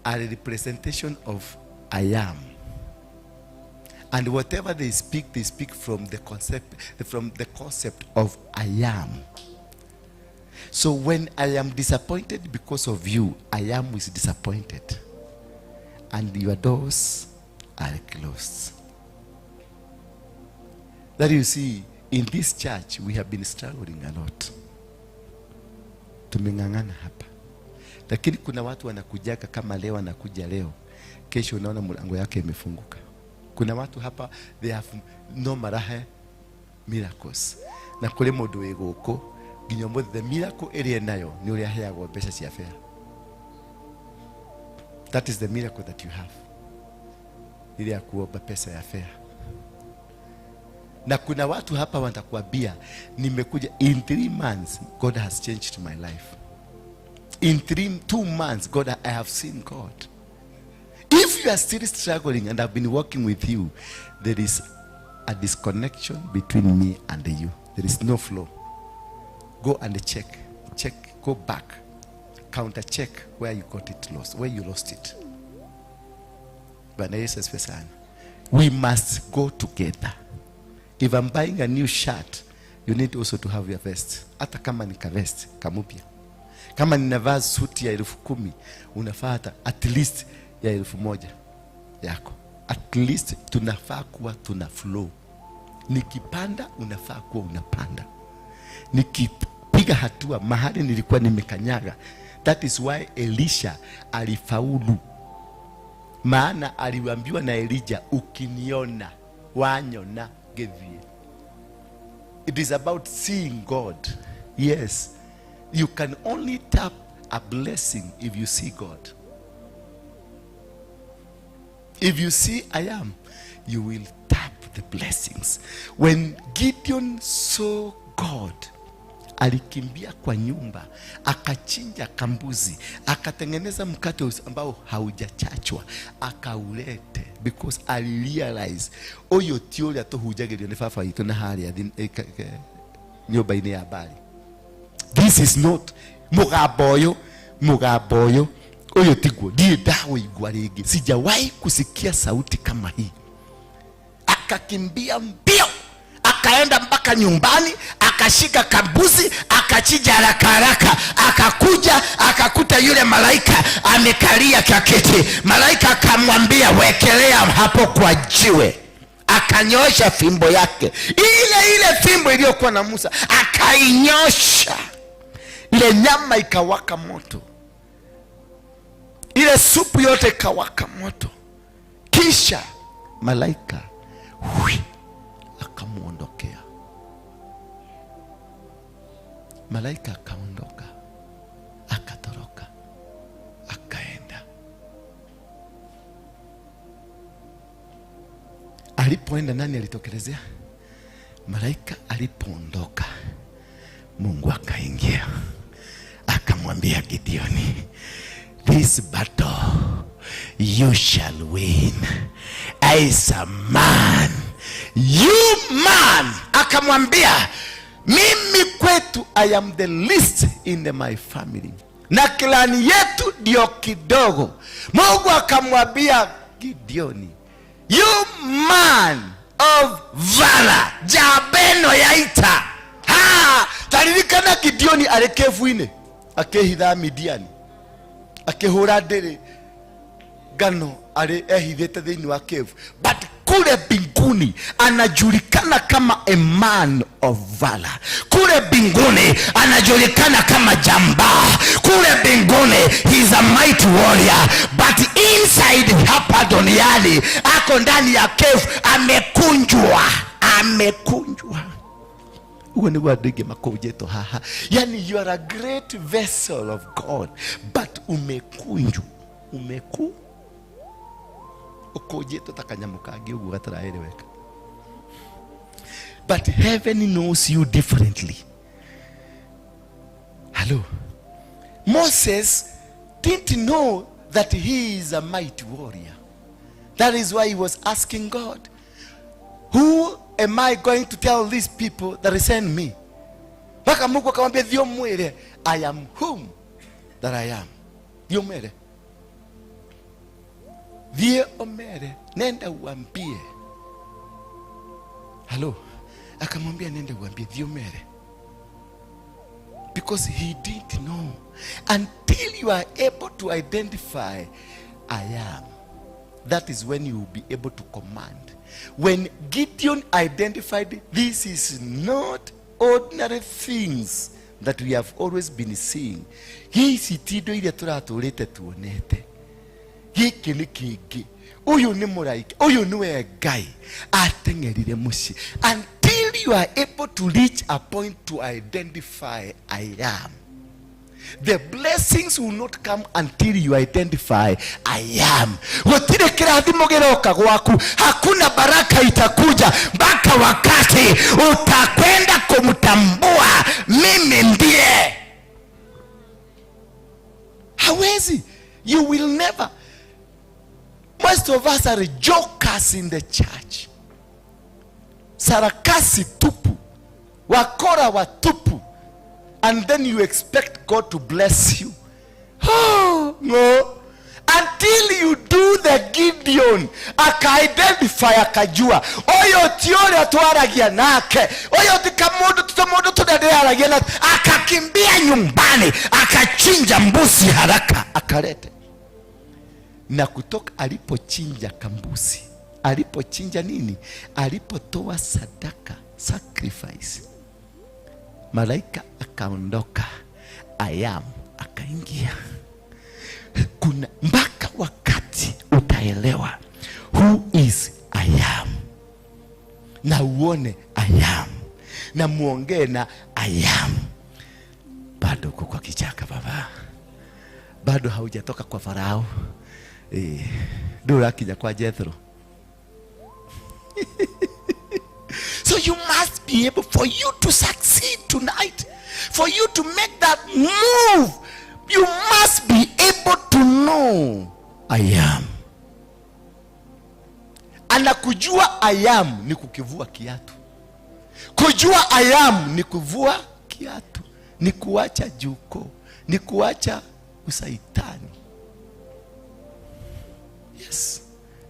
are a representation of I am, and whatever they speak, they speak from the concept, from the concept of I am. So when I am disappointed because of you, I am is disappointed, and your doors are closed. That you see, in this church we have been struggling a lot. Tumeng'ang'ana hapa, lakini kuna watu wanakujaga kama leo, anakuja leo, kesho unaona mlango yake imefunguka. Kuna watu hapa they have no marahe miracles, na kule mundu wi guku nginya umuthi the miracle ĩrĩa nayo nĩ ũrĩa aheagwo mbeca cia fare. That is the miracle that you have, ile ya kuomba pesa ya fare. Na kuna watu hapa watakwambia nimekuja in 3 months God has changed my life. In 2 months God, I have seen God. If you are still struggling and I've been working with you, there is a disconnection between me and you. There is no flow. Go and check, check, go back, counter check where you got it lost, where you lost it. Bwana Yesu asifiwe sana. We must go together. If I'm buying a new shirt, you need also to have your vest. Hata kama ni ka vest kamupya, kama ninavaa suti ya 10,000, unafaa hata at least ya 1,000 yako. At least tunafaa kuwa tuna flow. Nikipanda unafaa kuwa unapanda. Nikipiga hatua mahali nilikuwa nimekanyaga. That is why Elisha alifaulu, maana aliambiwa na Elijah, ukiniona wanyona gethie. It is about seeing God. Yes, you can only tap a blessing if you see God. If you see I am, you will tap the blessings. When Gideon saw God, alikimbia kwa nyumba, akachinja kambuzi, akatengeneza mkate ambao haujachachwa, akaulete, because I realize oyo ti uria tuhunjagirio ni baba witũ na haria nyũmba-inĩ ya Bali. This is not mũgambo ũyũ, mũgambo ũyũ, ũyũ tiguo, ndirĩ ndawĩigua rĩngĩ, sijawahi kusikia sauti kama hii. Akakimbia mbio, akaenda mpaka nyumbani, akashika kambuzi, akachinja haraka haraka, akakuja akakuta yule malaika amekalia kaketi. Malaika akamwambia wekelea hapo kwa jiwe. Akanyosha fimbo yake, ile ile fimbo iliyokuwa na Musa, akainyosha. Ile nyama ikawaka moto, ile supu yote ikawaka moto. Kisha malaika hui akamuondokea. Malaika akaondoka, akatoroka, akaenda. Alipoenda nani alitokelezea? Malaika alipoondoka, Mungu akaingia, akamwambia Gideoni, this battle you shall win. As a man, you man. Akamwambia, mimi kwetu I am the least in my family, na klani yetu ndio kidogo. Mungu akamwambia Gideoni, you man of valor, jabeno yaita. Ha, taririkana Gideoni arĩ kĩbu-inĩ akĩhitha Midiani, akĩhũra ndĩrĩ ngano arĩ ehithĩte thĩinĩ wa cave. But Kule mbinguni anajulikana kama a man of valor. Kule mbinguni anajulikana kama jambaa. Kule mbinguni he is a mighty warrior, but inside hapa duniani ako ndani ya cave, amekunjwa, amekunjwa. Uguo niguo andũ aingĩ makũnjĩtwo haha. Yani you are a great vessel of God, but umekunjwa, umeku ũkũnjĩtwo ta kanyamũ kangĩ ũguo gataraeleweka. But heaven knows you differently. Hello. Moses didn't know that he is a mighty warrior. That is why he was asking God, who am I going to tell these people that sent me? Mpaka Mungu akamwambia, thiĩ ũmwĩre, I am whom that I am. Thiĩ ũmere, thiĩ ũmere, nenda uambie. Halo, akamwambia nenda uambie, thiĩ ũmere. Because he didn't know. Until you are able to identify I am, that is when you will be able to command. When Gideon identified this is not ordinary things that we have always been seeing, ici ti indo iria tũratũrĩte tuonete, gĩkĩ nĩ kĩngĩ, ũyũ nĩ mũraika, ũyũ nĩwe Ngai ateng'erire mũciĩ. Until you are able to reach a point to identify I am, the blessings will not come until you identify I am. Gũtirĩ kĩrathimo gĩroka gwaku, hakuna baraka itakuja mpaka wakati utakwenda kumtambua mimi ndiye. Hawezi, you will never. Most of us are jokers in the church, sarakasi tupu, wakora watupu, and then you expect God to bless you. Oh, no. Until you do the Gideon, aka-identify, akajua ũyũ ti ũrĩa twaragia nake, ũyũ ti kamũndũ ti mũndũ tũrĩa ndĩraragia nake. Akakimbia nyumbani, akachinja mbuzi haraka, akalete. Na kutoka alipochinja kambuzi, alipochinja nini, alipotoa sadaka, sacrifice, malaika akaondoka, I am akaingia. Kuna mpaka wakati utaelewa who is I am, na uone I am, na muongee na I am. Bado uko kwa kichaka baba, bado haujatoka kwa Farao, ndũrakinya kwa Jethro. So you must be able, for you to succeed tonight, for you to make that move, you must be able to know I am. Anakujua I am ni kukivua kiatu. Kujua I am ni kuvua kiatu, ni kuacha juko, ni kuacha usaitani. Yes,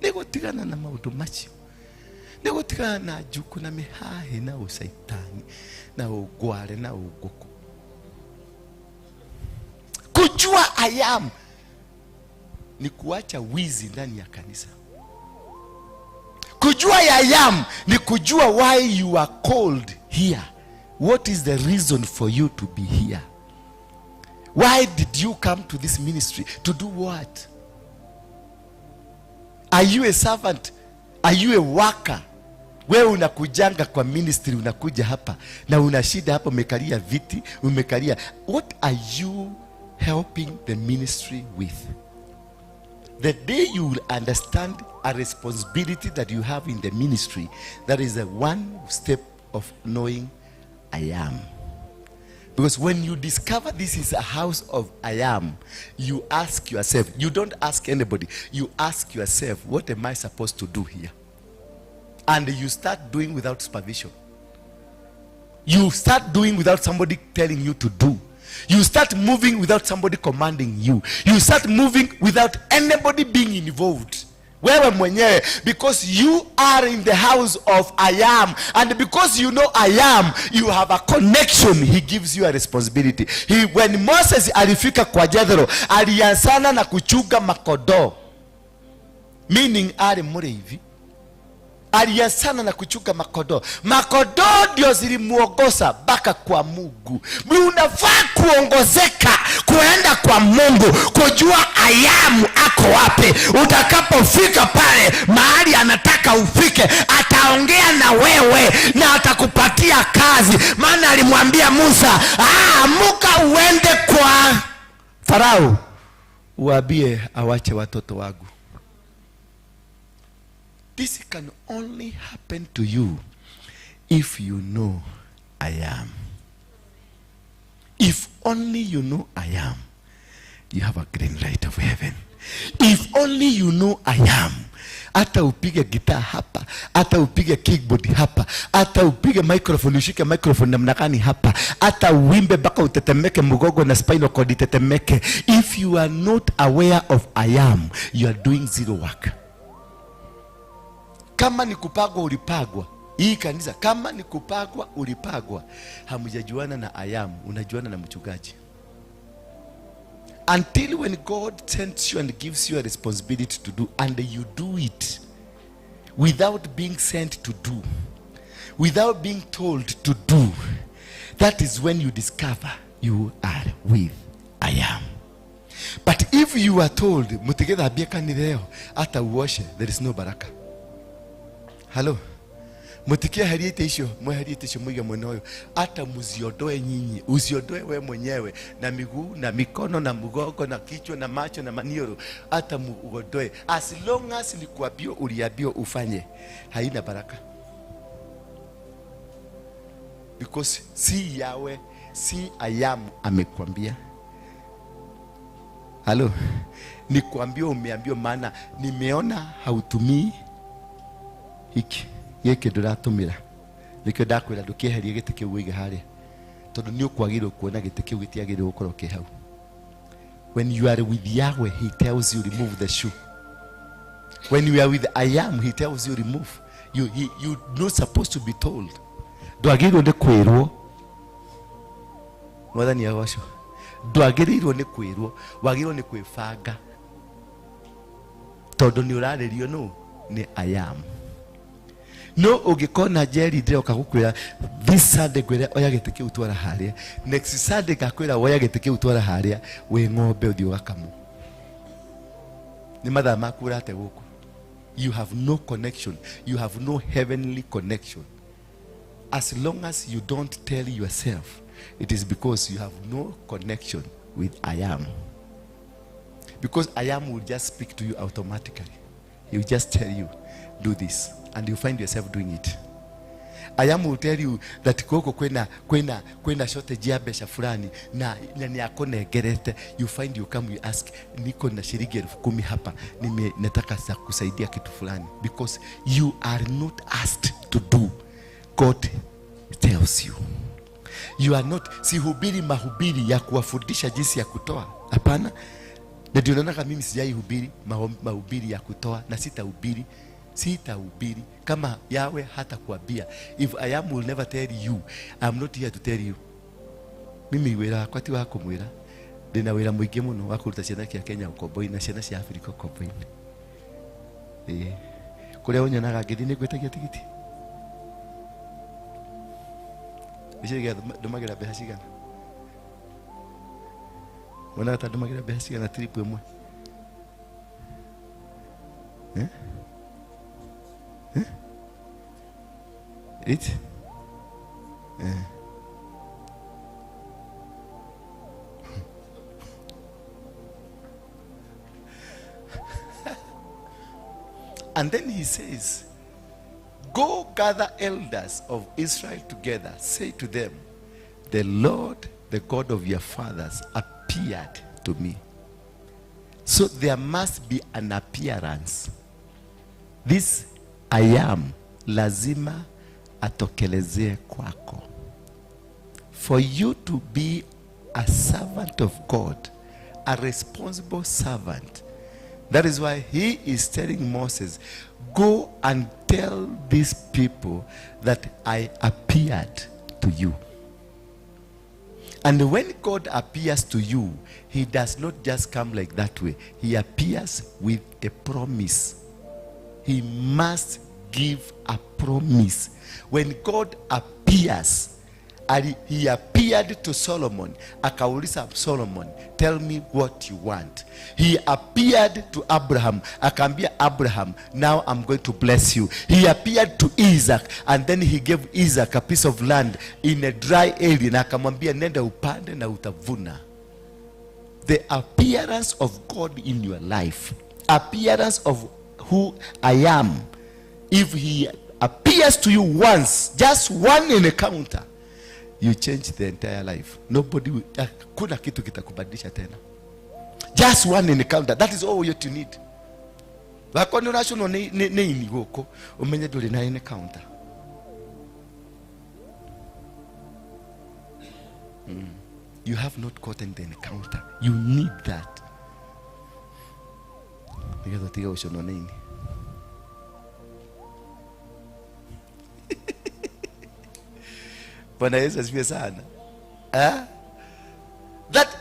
ni gutigana na maundu macio, ni gutigana na njuku na mihahi na usaitani na ugware na uguku. Kujua I am ni kuacha wizi ndani ya kanisa. Kujua I am ni kujua why you are called here. What is the reason for you to be here? Why did you come to this ministry? To do what? Are you a servant? Are you a worker? Wewe unakujanga kwa ministry, unakuja hapa na una shida hapa, umekalia viti, umekalia. What are you helping the ministry with? The day you will understand a responsibility that you have in the ministry, that is a one step of knowing I am. Because when you discover this is a house of I am, you ask yourself, you don't ask anybody, you ask yourself, what am I supposed to do here? And you start doing without supervision. You start doing without somebody telling you to do. You start moving without somebody commanding you. You start moving without anybody being involved. Wewe mwenyewe, because you are in the house of I am, and because you know I am, you have a connection. He gives you a responsibility. When Moses alifika kwa Jethro, alianzana na kuchunga makodoo, meaning ari mũrĩithi. Aliachana na kuchunga makondoo. Makondoo ndio zilimuongoza mpaka kwa Mungu. Unafaa kuongozeka kuenda kwa Mungu, kujua I am ako wapi. Utakapofika pale mahali anataka ufike, ataongea na wewe na atakupatia kazi. Maana alimwambia Musa, amuka uende kwa Farao uambie awache watoto wangu. This can only happen to you if you know I am. If only you know I am, you have a green light of heaven. If only you know I am. Hata upige gitaa hapa, hata upige keyboard hapa, hata upige microphone, ushike microphone namna gani hapa, hata uimbe mpaka utetemeke mgongo na spinal cord itetemeke. If you are not aware of I am, you are doing zero work. Kama ni kupagwa ulipagwa. Hii kanisa, kama ni kupagwa ulipagwa. Hamjajuana na I am, unajuana na mchungaji. Until when God sends you and gives you a responsibility to do, and you do it without being sent to do, without being told to do, that is when you discover you are with I am. But if you are told, mutigethambie kanitha ĩyo, hata uoshe, there is no baraka. Hello? Mutikiaherie ite icio, mweherie ite icio muige mwena ũyũ. Hata mziondoe nyinyi, usiondoe we mwenyewe na miguu na mikono na mgongo na kichwa na macho na manioro, hata muondoe. As long as ni kuambiwa uliambiwa ufanye, haina baraka. Because si Yahweh, si I am amekwambia. Hello? Ni kuambiwa umeambiwa, maana nimeona hautumii hiki gĩkĩ ndũratũmĩra, nĩkĩo ndakwĩra ndũkĩeherie gĩtĩ kĩu ũige harĩa, tondũ nĩ ũkwagĩrĩirwo kuona gĩtĩ kĩu gĩtiagĩrĩirwo gũkorwo kĩ hau. When you are with Yahweh, he tells you remove the shoe. When you are with I am, he tells you remove. You not supposed to be told. Ndwagĩrĩirwo nĩ kwĩrwo. Mwathani agocwo. Ndwagĩrĩirwo nĩ kwĩrwo, wagĩrĩirwo nĩ kwĩbanga, tondũ nĩ ũrarĩrio nũ? Nĩ I am. No ũngĩkona Jerry ndĩroka gũkwĩra this Sunday, ngwĩre oya gĩtĩ kĩu twara harĩa, next Sunday ngakwĩra oya gĩtĩ kĩu twara harĩa, wĩ ng'ombe ũthiĩ ũgakamwo. Nĩ mathaa maku ũrate gũkũ. You have no connection. You have no heavenly connection. As long as you don't tell yourself, it is because you have no connection with I am. Because I am will just speak to you automatically. He will just tell you, do this, and you find yourself doing it. I am will tell you that koko kwena shortage ya mbeca fulani na ni akonengerete. You find you come, you ask, niko na shilingi 10,000 hapa, nime nataka kusaidia kitu fulani. Because you are not asked to do. God tells you. You are not, sihubiri mahubiri ya kuwafundisha jinsi ya kutoa. Hapana. Na ndio naona mimi sijai hubiri mahubiri ya kutoa, na sitahubiri. Sitahubiri kama Yahweh hata kuambia. If I am will never tell you, I am not here to tell you. Mimi wĩra wakwa ti wa kũmwĩra. Ndĩna wĩra mũingĩ mũno wa kũruta ciana cia Kenya ũkombo-inĩ na ciana cia Afrika ũkombo-inĩ. Kũrĩa ũnyonaga ngĩthiĩ nĩ ngwĩtagia tigiti. Wĩciria ndũmagĩra mbeca cigana? Wonaga ta ndũmagĩra mbeca cigana trip ĩmwe? Eight? And then he says, go gather elders of Israel together. Say to them, the Lord, the God of your fathers, appeared to me. So there must be an appearance. This I am lazima atokelezee kwako. For you to be a servant of God, a responsible servant. That is why he is telling Moses, go and tell these people that I appeared to you. And when God appears to you, he does not just come like that way. He appears with a promise. He must give a promise. When God appears, he appeared to Solomon. Akauliza Solomon, tell me what you want. He appeared to Abraham. Akaambia Abraham, now I'm going to bless you. He appeared to Isaac, and then he gave Isaac a piece of land in a dry area, na akamwambia nenda upande na utavuna. The appearance of God in your life, appearance of who I am, if he appears to you once, just one encounter, you change the entire life. Nobody will, hakuna kitu kitakubadilisha tena. Just one encounter, that is all you need. Wako ni uracunwo ni ini guku, umenye nduri na encounter. You have not gotten the encounter. You need that. Nigetha utige gucunwo ni ini. Bwana Yesu asifiwe sana. That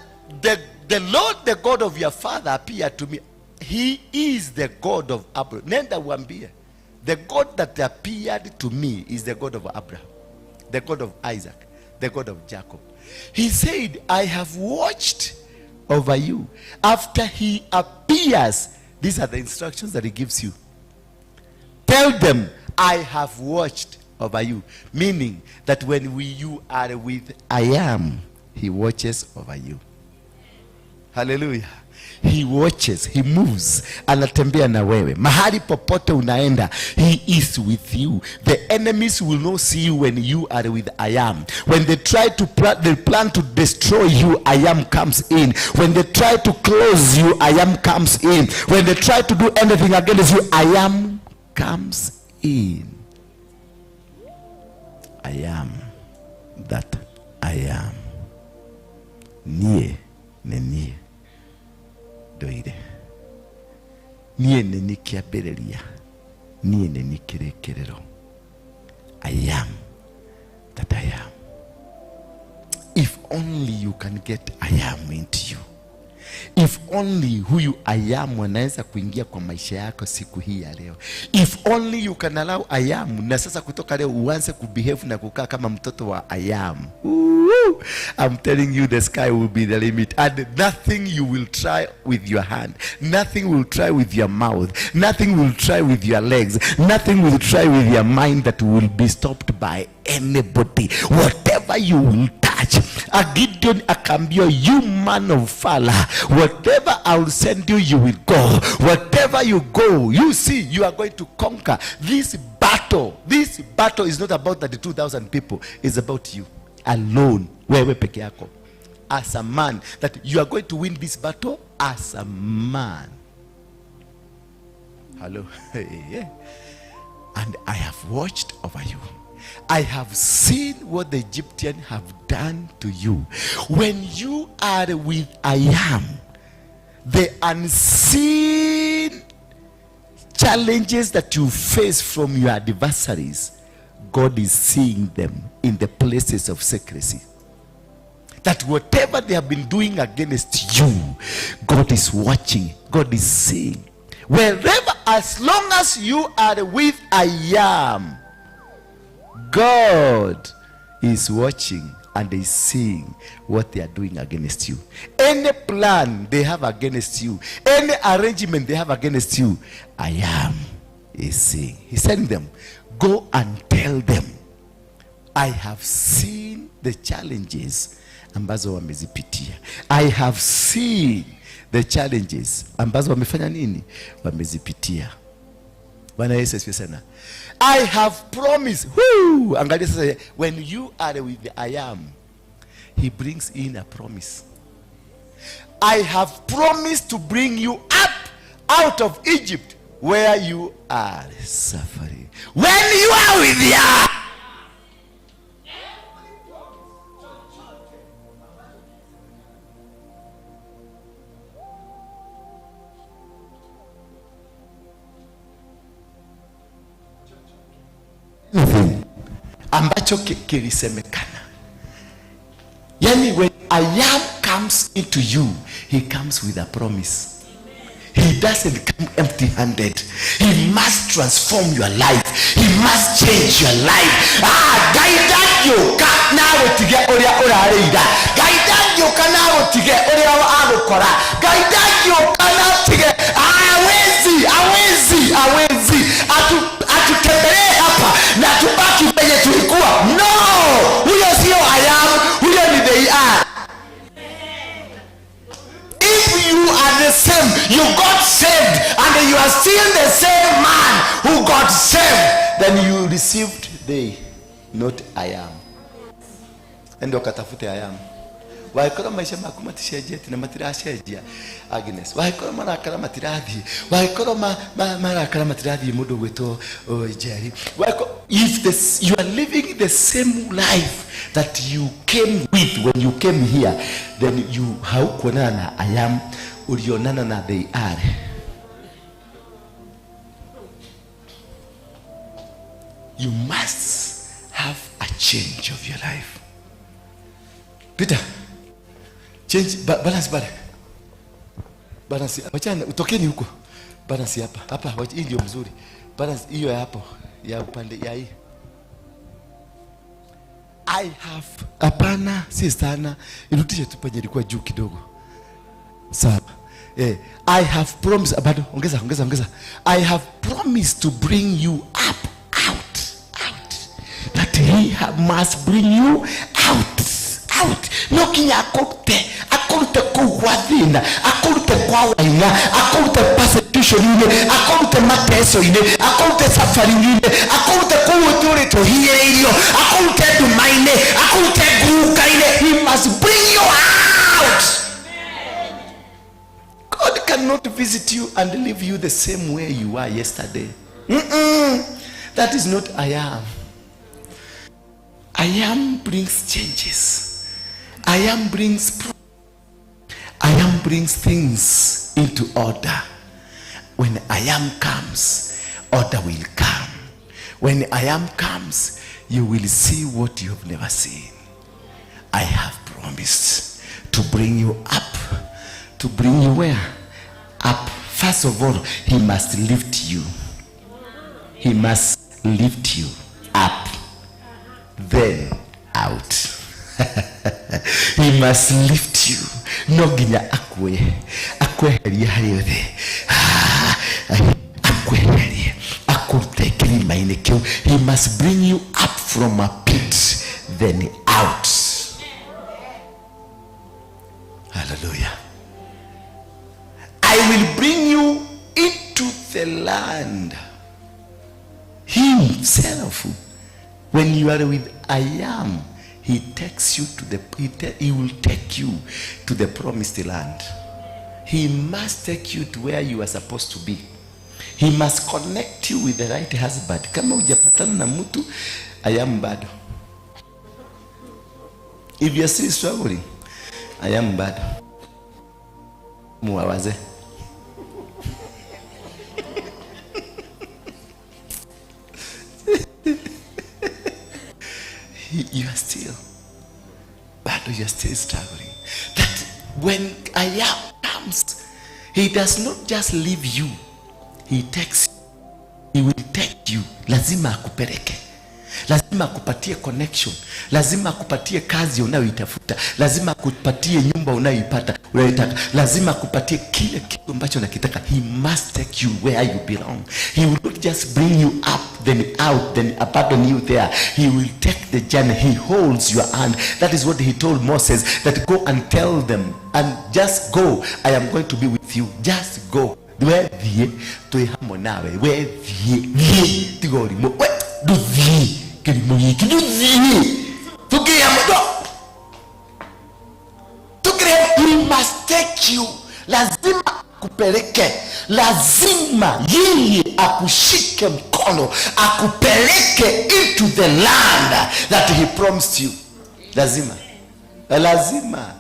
the Lord, the God of your father, appeared to me. He is the God of Abraham. Nenda uambie, the God that appeared to me is the God of Abraham, the God of Isaac, the God of Jacob. He said, I have watched over you. After he appears, these are the instructions that he gives you. Tell them, I have watched over you. Meaning that when you are with I am, he watches over you. Hallelujah. He watches, he moves, anatembea na wewe. Mahali popote unaenda, he is with you. The enemies will not see you when you are with I am. When they try to they plan to destroy you, I am comes in. When they try to close you, I am comes in. When they try to do anything against you, I am comes in. I am that I am. Nie ne nie ndoire. Nie nĩ niĩ kĩambĩrĩria, niĩ nĩ niĩ kĩrĩkĩrĩro. I am that I am. If only you can get I am into you. If only huyu I am anaweza kuingia kwa maisha yako siku hii ya leo. If only you can allow I am, na sasa kutoka leo uanze kubehave na kukaa kama mtoto wa I am. Ooh, I'm telling you, the sky will be the limit, and nothing you will try with your hand, nothing will try with your mouth, nothing will try with your legs, nothing will try with your mind that will be stopped by anybody. Whatever you will touch. Gideon akaambiwa, you man of valor, whatever I will send you, you will go. Whatever you go, you see, you are going to conquer this battle. This battle is not about 32,000 people. It's about you alone. Wewe peke yako. As a man, that you are going to win this battle as a man. Hello. Yeah. And I have watched over you. I have seen what the Egyptians have done to you. When you are with I am, the unseen challenges that you face from your adversaries, God is seeing them in the places of secrecy. That whatever they have been doing against you, God is watching, God is seeing. Wherever, as long as you are with I am, God is watching and is seeing what they are doing against you. Any plan they have against you, any arrangement they have against you, I am is seeing. He's telling them, go and tell them, I have seen the challenges ambazo wamezipitia. I have seen the challenges ambazo wamefanya nini? Wamezipitia. Bwana Yesu asifiwe sana. I have promised. Woo! Angalia sasa, when you are with the I am, he brings in a promise. I have promised to bring you up out of Egypt where you are suffering. When you are with the I ambacho kilisemekana. Yani when I am comes into you, he comes with a promise. He doesn't come empty-handed. He must transform your life. must change your life. Ngai ndangĩũka na agũtige ũrĩa ũrarĩ ira. Ngai ndangĩũka na agũtige ũrĩa agũkora. Ngai ndangĩũka na atige. Hawezi, hawezi, hawezi. Atutembelee hapa na tubaki penye tulikuwa. No, huyo sio I am, huyo ni they are. If you are the same, you got saved and you are still the same man who got saved, then you received they, not I am. Enda ukatafute I am. Waikora maisha maku maticenjetie na matiracenjia, Agnes. Waikora marakara matirathie. Waikora marakara matirathie mundu gwitwo Jerry. If this, you are living the same life that you came with when you came here, then you haukuonana na I am, ulionana na they are. You must have a change of your life. Peter, change, balance pale. Balance, wachana, utokeni huko. Balance hapa. Hapa, hii ndio mzuri. Balance hiyo ya hapo, ya upande ya hii. I have, hapana, si sana. Irudishe tu penye ilikuwa juu kidogo. Sawa. I have promised, bado ongeza, ongeza, ongeza. I have promised to bring you up, out, out. That he must bring you out, out. No kinya akute, akute kuu kwa thina, akute kwa waina, akute persecution-inĩ, akute mateso-inĩ, akute safari-inĩ, akute kuu ũtũrĩtwo hinyĩrĩirio, akute nduma-inĩ, akute nguruka-inĩ. He must bring you out. God cannot visit you and leave you the same way you were yesterday. That is not I am. I am brings changes. I am brings I am brings things into order. When I am comes, order will come. When I am comes, you will see what you have never seen. I have promised to bring you up. To bring you where? Up. First of all, he must lift you. He must lift you up. Then out. He must lift you. No nginya akwe. Akweherie harĩ othe. Akweherie. Akũrute kĩrima-inĩ kĩu. He must bring you up from a pit, then out. Hallelujah. I will bring you into the land. Himself. When you are with I am, he takes you to the, he will take you to the promised land. He must take you to where you are supposed to be. He must connect you with the right husband. Kama hujapatana na mtu, I am bado. If you are still struggling, I am bado. Muwawaze. You are still, but you are still struggling. That when I am comes, he does not just leave you. He takes, he will take you. Lazima akupeleke. Lazima akupatie connection. Lazima akupatie kazi unayoitafuta. Lazima akupatie nyumba unayoipata, unayoitaka. Lazima akupatie kile kitu ambacho unakitaka. He must take you where you belong. He will not just bring you up, then out, then abandon you there. He will take the journey. He holds your hand. That is what he told Moses, that go and tell them, and just go. I am going to be with you. Just go. We thie, twi hamwe nawe. We thie, thie, tiga ũrimũ. We ndũthiĩ kĩrimũ gĩkĩ, ndũthiĩ. Tũkĩrĩ hamwe, no. Tũkĩrĩ hamwe. He must take you. Lazima akupeleke. Lazima yeye akushike mkono, akupeleke into the land that he promised you. Lazima. Lazima.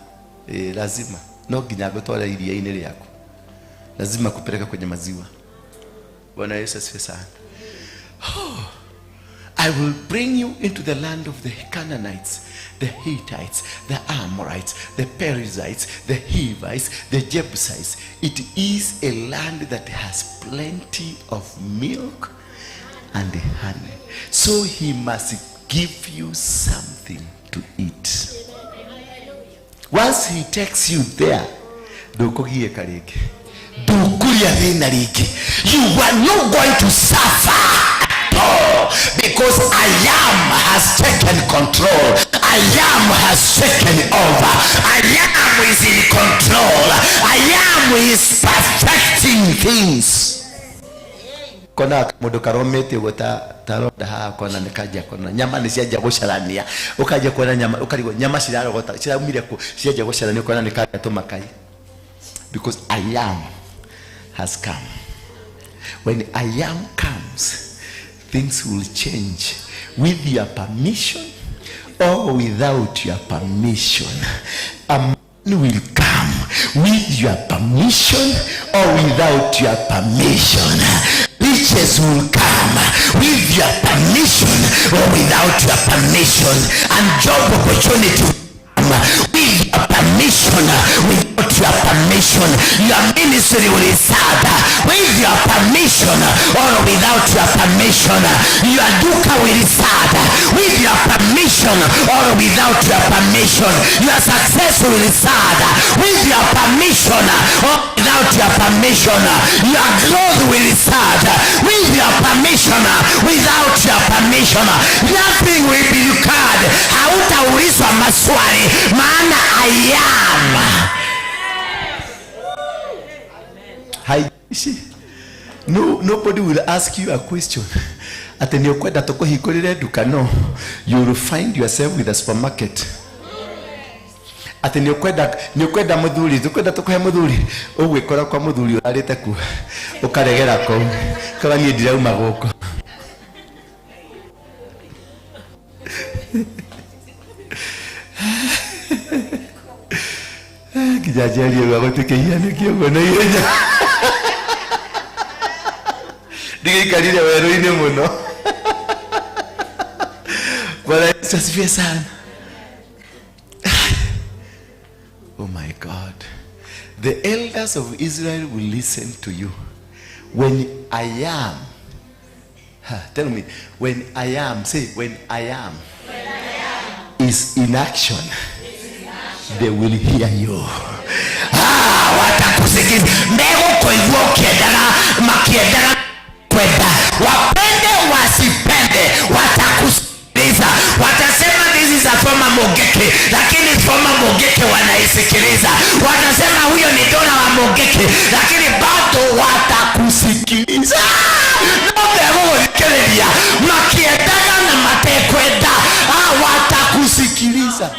Lazima. No nginya ngũtware iria-inĩ rĩaku. Lazima kupeleka kwenye maziwa. Bwana Yesu asifiwe sana. Oh, I will bring you into the land of the Canaanites, the Hittites, the Amorites, the Perizzites, the Hivites, the Jebusites. It is a land that has plenty of milk and honey. So he must give you something to eat. Once he takes you there, ndũkũgiĩka rĩngĩ, ndũkũrĩa thĩna rĩngĩ. You are not going to suffer at all, because I am has taken control. I am has taken over. I am is in control. I am is perfecting things. Kona mundu karomete uguo ta ronda haha, kona nĩ kanjia kona nyama nĩ cianjia gũcarania, ũkanjia kuona nyama, ũkarigwo nyama cirarogota ciraumire kũ, cianjia gũcarania, ũkona nĩ kanjia tũmakai, because I am has come. When I am comes, things will change with your permission or without your permission. A man will come with your permission or without your permission. Riches will come with your permission or without your permission. And job opportunity will come with your permission, without your permission. Your ministry will start with your permission or without your permission. Your duka will start with your permission or without your permission. Your success will start with your permission or without your permission. Your growth will start with your permission, without your permission. Nothing will be required. Hautaulizwa maswali, maana I am. Haijalishi. No, nobody will ask you a question. Ati ni ukwenda tukuhingurire nduka? No, you will find yourself with a supermarket. Ati ni ukwenda muthuri, tukwenda tukuhe muthuri, ugwikora kwa muthuri urarite ku ukaregera kuu kaga niĩ ndirauma gũkũ. Nginya njerie ũguo gũtikĩhianĩkie ũguo na ihenya, ndigĩikarire werũ-inĩ mũno. Bwana Yesu asifiwe sana. Oh my God. The elders of Israel will listen to you. When I am, tell me, when I am, say, when I am, is in action, they will hear you. Ah, watakusikiza. Megũkũigua ũkĩendaga, makĩendaga kwenda, wapende wasipende, watakusikiliza. Watasema this is a former Mungiki, lakini former Mungiki wanaisikiliza. Watasema huyo ni Dora wa Mungiki, lakini bado watakusikiliza. No megũgũthikĩrĩria makĩendaga na matekwenda. Ah, watakusikiliza.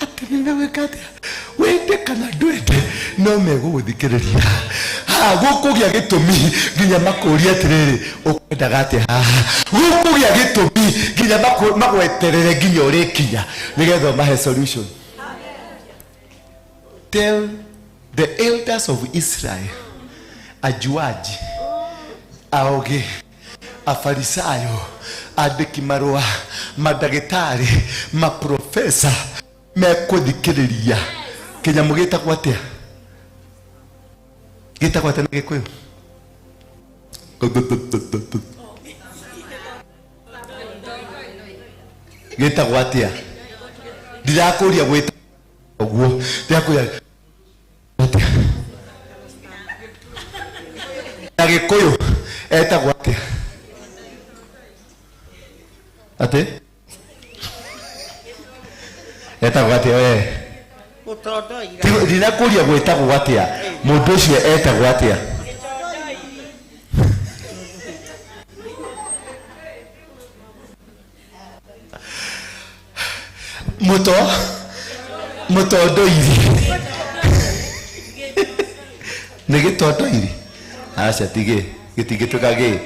Atĩ nĩmegwĩka atĩa, wende kana ndwende, no megũgũthikĩrĩria. Ha gũkũgĩa gĩtũmi nginya makũrie atĩrĩrĩ, ũkwendaga atĩa haha? Gũkũgĩa gĩtũmi nginya magweterere nginya ũrĩkinya nĩgetha ũmahe solution. Tell the elders of Israel, ajuaji, aoge, afarisayo, andĩki marũa, mandagĩtarĩ, maprofesa, mekũthikĩrĩria. Kĩnyamũ gĩtagwo atĩa? Gĩtagwo atĩa na Gĩkũyũ? Gĩtagwo atĩa? Ndirakũria gwĩta ũguo, ndirakũria atĩa na Gĩkũyũ, etagwo atĩa? Atĩ etagwo atĩa we? Gũtondoira. Ndinakũria gwĩtagwo atĩa, mũndũ ũcio etagwo atĩa? Mũto mũtondoiri nĩ gĩtondoiri? Aca, tigĩ gĩtingĩtuĩka gĩ.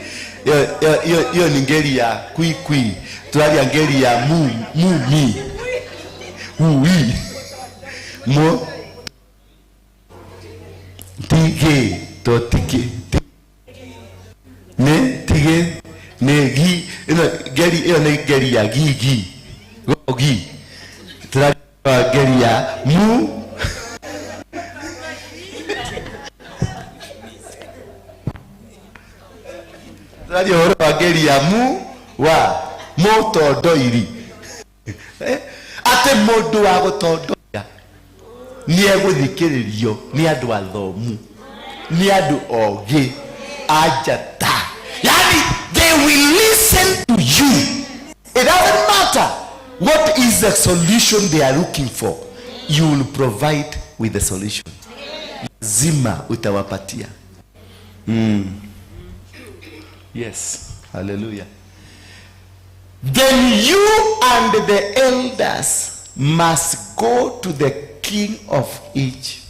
Iyo ni ngeli ya kui kui, tũraria ngeli ya mu mu mi ui mo tige to tige nĩ tige nĩ gi. Ĩno ngeli, ĩyo nĩ ngeli ya gi gi go gi, tũraria ngeli ya mu. Tũraria ũhoro wa Ngeriamu wa mũtondoiri. Atĩ mũndũ wa gũtondoira nĩ egũthikĩrĩrio nĩ andũ athomu, nĩ andũ ogĩ a njata. Yani they will listen to you. It doesn't matter what is the solution they are looking for, you will provide with the solution. Lazima utawapatia. Yes, hallelujah. Then you and the elders must go to the king of Egypt.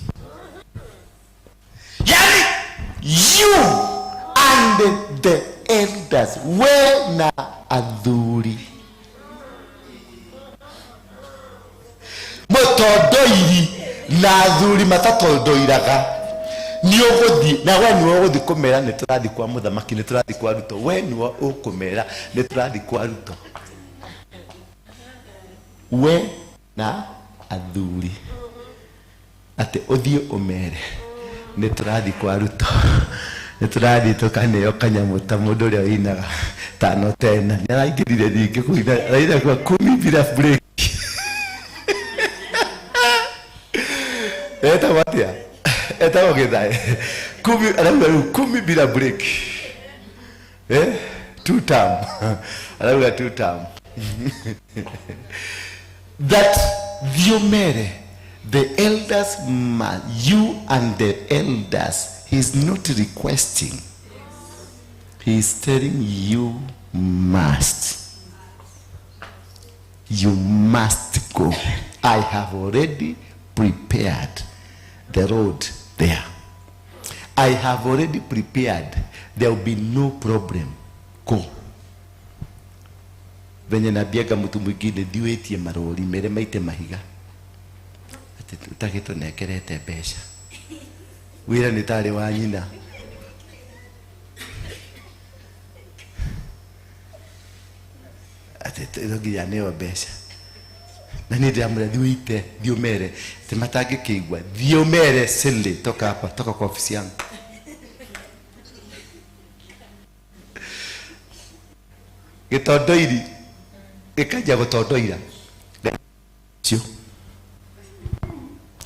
Yani you and the elders, we na athuri, mũtondoiri na athuri matatondoiraga, nĩ ũgũthiĩ na we nĩwe ũgũthiĩ kũmera nĩ tũrathiĩ kwa mũthamaki, nĩ tũrathiĩ kwa Ruto. We nĩwe ũkũmera nĩ tũrathiĩ kwa Ruto, we na athuri, atĩ ũthiĩ ũmere nĩ tũrathiĩ kwa Ruto, nĩ tũrathiĩ tũkaneo kanyamũ ta mũndũ ũrĩa ũinaga tano tena nĩ araingĩrire rĩngĩ kũina, araina kwa kumi bila break. Etagwo atĩa? Etagwo Gĩthae. Kumi arauga rĩu kumi bila break, two term, arauga two term. That thiomere the elders ma, you and the elders. He is not requesting, he is telling you must, you must go. I have already prepared the road there. I have already prepared. There will be no problem. Go. Venye nabiaga mtu mwingine thiwĩtie marori mere maite mahiga, atĩ ũtagĩtũnengerete mbeca, wĩra nĩ tarĩ wa nyina. Atĩ no nginya neo mbeca, na niĩ ndĩramwĩra thiĩ ũite, thiĩ ũmere atĩ matangĩkĩigua, thiĩ ũmere sili, toka hapa, toka kwa ofisi yangu. Gĩtondoiri gĩkanjia gũtondoira cio.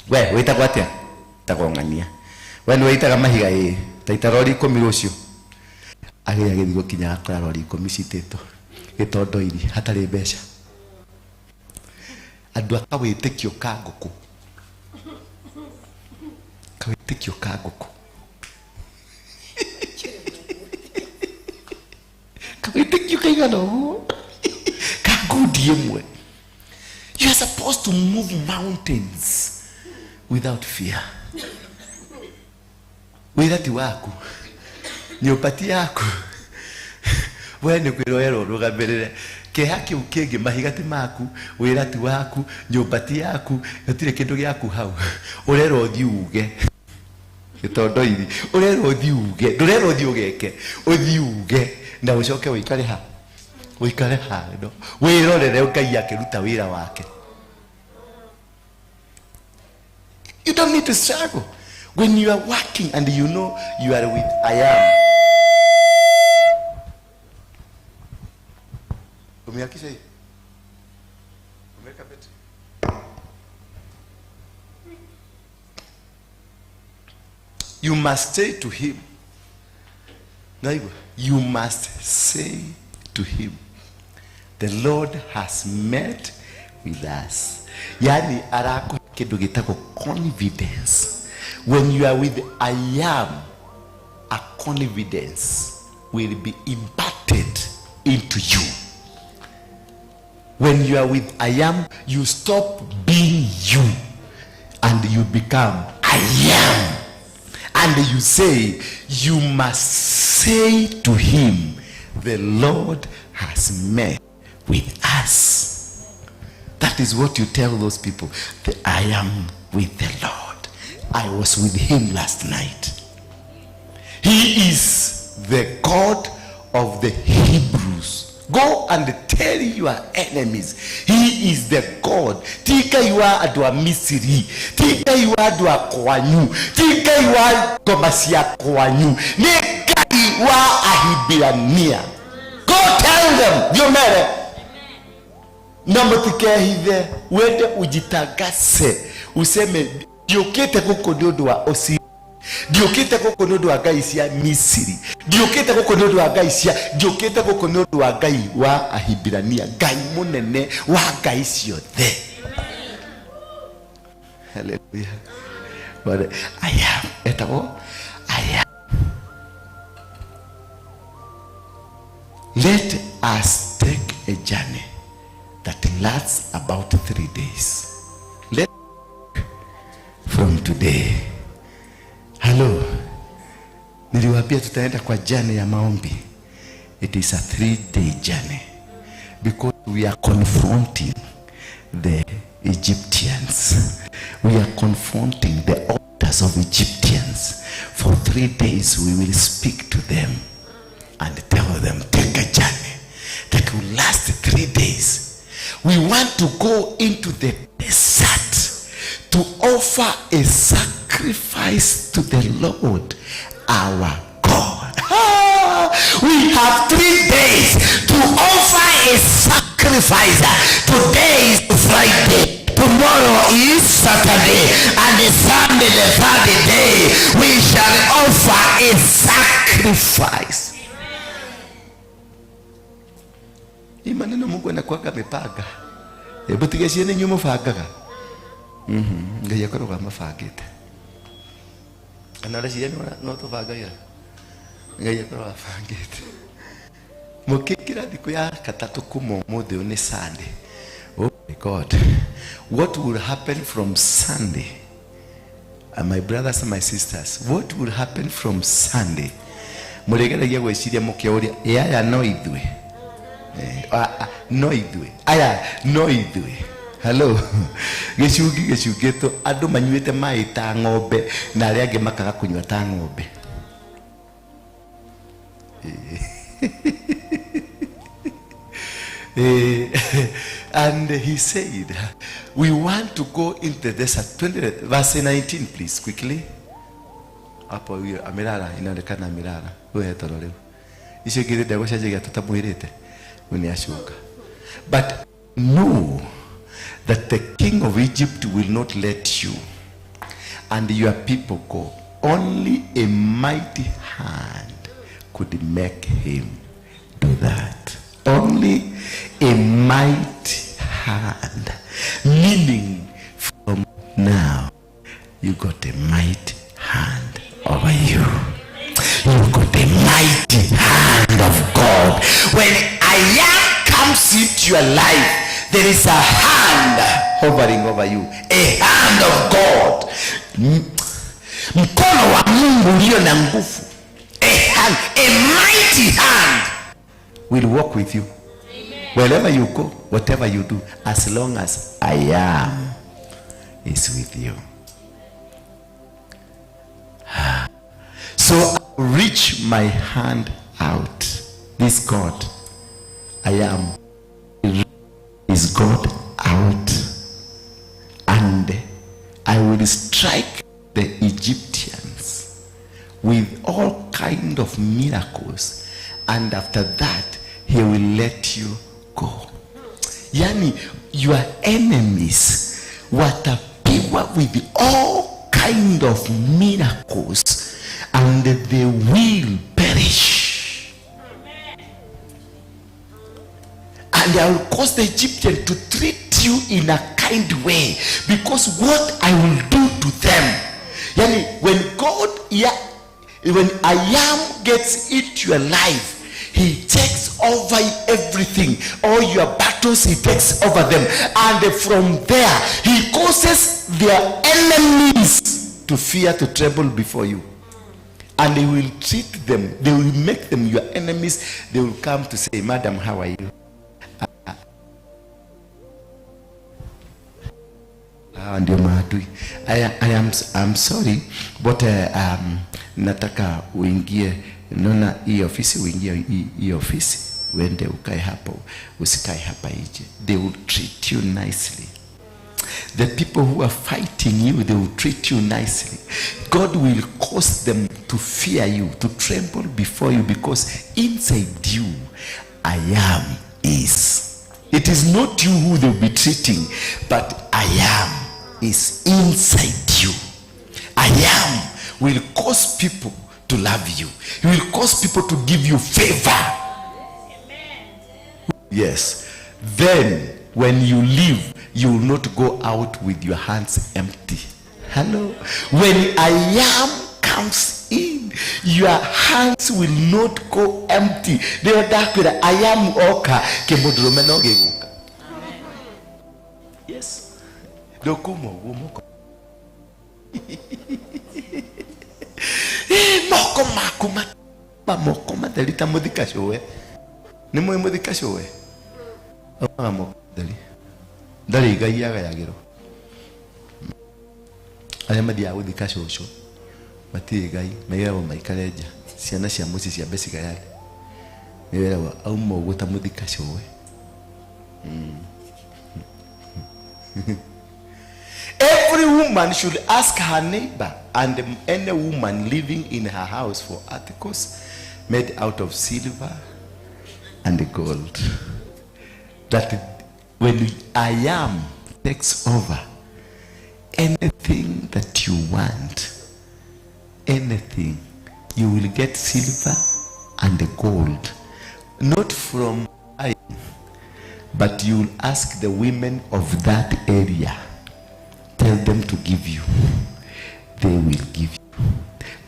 We wĩtagwo atĩa? Wĩtagwo Ng'ania. We nĩ wĩitaga mahiga? Ĩĩ. Taita rori 10 rũciũ. Agĩrĩa gĩthiĩ gũkinya akora rori 10 citĩtwo gĩtondoiri hatarĩ mbeca. Andũ a kawĩtĩkio ka ngũkũ, kawĩtĩkio ka ngũkũ, kawĩtĩkio kaigana ũguo ka ngundi ĩmwe. You are supposed to move mountains without fear. Wĩra ti waku, nyũmba ti yaku, we nĩ kwĩroerwo rũgamĩrĩre kĩeha kĩu kĩngĩ. Mahiga ti maku, wĩra ti waku, nyũmba ti yaku, gũtirĩ kĩndũ gĩaku hau. Ũrerwo ũthiĩ uge gĩtondoiri, ũrerwo ũthiĩ uge, ndũrerwo ũthiĩ ũgeke, ũthiĩ uge na ũcoke ũikare ha, ũikare handũ wĩrorere Ngai akĩruta wĩra wake. You don't need to struggle when you are working and you know you are with I am. Umeakisha hii? Umeweka betri? You must say to him. Naigua? You must say to him, the Lord has met with us. Yani arakũhe kĩndũ gĩtagwo confidence. When you are with I am, a confidence will be imparted into you. When you are with I am, you stop being you and you become I am. And you say, you must say to him, the Lord has met with us. That is what you tell those people. That I am with the Lord. I was with him last night. He is the God of the Hebrews. Go and tell your enemies, he is the God. Ti Ngai wa andũ a Misiri, ti Ngai wa andũ a kwanyu, ti Ngai wa ngoma cia kwanyu, nĩ Ngai. Wa Ahibirania. Go tell them ndiomere na mutikehithe, wende ujitangase useme ndiukite guku ni undu wa Osiris, ndiukite guku ni undu wa ngai cia Misiri, ndiukite guku ni undu wa ngai cia, ndiukite guku ni undu wa Ngai wa Ahibirania, Ngai munene wa ngai ciothe. Hallelujah. But I am etagwo I am. Let us take a journey that lasts about 3 days. Let from today. Hello. Niliwaambia tutaenda kwa journey ya maombi. It is a 3-day journey because we are confronting the Egyptians. We are confronting the altars of Egyptians. For 3 days we will speak to them and tell them, take a journey that will last 3 days. We want to go into the desert to offer a sacrifice to the Lord our God. We have 3 days to offer a sacrifice. Today is Friday, tomorrow is Saturday, and Sunday, the third day, we shall offer a sacrifice. Hii maneno Mungu anakuwaga amepanga. Hebu tigeciĩ nĩ inyuĩ mũbangaga. Ngai akoragwo amabangĩte. Kana ũreciria no tũbangagĩra? Ngai akoragwo abangĩte. Mũkĩingĩra thikũ ya gatatũ kuma ũmũthĩ ũyũ nĩ Sunday. Oh my God. What will happen from Sunday? And my brothers and my sisters, what will happen from Sunday? Mũrĩgeragia gwĩciria mũkĩũria, ĩ aya no ithuĩ? No ithuĩ. Aya no ithuĩ. Hello. Gĩcungi gĩcungĩtwo andũ manyuĩte maĩ ta ng'ombe na arĩa angĩ makaga kũnyua ta ng'ombe. And he said, we want to go into the desert. 20, verse 19, please, quickly. Hapo huyo amelala, inaonekana amelala. Huyo hetoro rĩu. Icio ingĩ ndegũcenjagia tũtamwĩrĩte. Huyu ni ashuka. But know that the king of Egypt will not let you and your people go. Only a mighty hand could make him do that. Only a mighty hand. Meaning, from now, you got a mighty hand over you. You got a mighty hand of God. When I am comes into your life, there is a hand hovering over you. A hand of God. Mkono wa Mungu ulio na nguvu. A hand, a mighty hand will walk with you. Amen. Wherever you go, whatever you do, as long as I am is with you. So I reach my hand out. This God, I am, is God out. And I will strike the Egyptians with all kind of miracles. And after that, he will let you go. Yani, your enemies watapigwa with all kind of miracles, and they will perish. And I will cause the Egyptian to treat you in a kind way, because what I will do to them. Yani, when God, when I am gets into your life, he takes over everything. All your battles, he takes over them. And from there, he causes their enemies to fear, to tremble before you. And they will treat them, they will make them your enemies. They will come to say, Madam, how are you? Ndio maadui. I'm sorry, but nataka uingie, naona hii ofisi, uingie hii ofisi, uende ukae hapo, usikae hapa nje. They will treat you nicely. The people who are fighting you, they will treat you nicely. God will cause them to fear you, to tremble before you, because inside you, I am is. It is not you who they will be treating, but I am is inside you. I am will cause people to love you. He will cause people to give you favor. Yes. Then when you leave, you will not go out with your hands empty. Hello. When I am comes in, your hands will not go empty. Nĩyo ndakwĩra I am oka kĩmũndũrũme no gĩgũka. Yes. Ndũkuma ũguo moko. Moko maku moko matheri ta mũthikacũwe. Nĩ mũĩ mũthikacũwe? Aumaga moko matheri. Ndarĩ igai agayagĩrwo. Arĩa mathiaga gũthika cũcũ matirĩ igai, maigagwo maikare nja. Ciana cia mũciĩ ciambe cigayane. Nĩ wĩragwo auma ũguo ta mũthikacũwe. Every woman should ask her neighbor and any woman living in her house for articles made out of silver and gold. That when I am takes over, anything that you want, anything, you will get silver and gold. Not from I, but you will ask the women of that area. Tell them to give you. They will give you.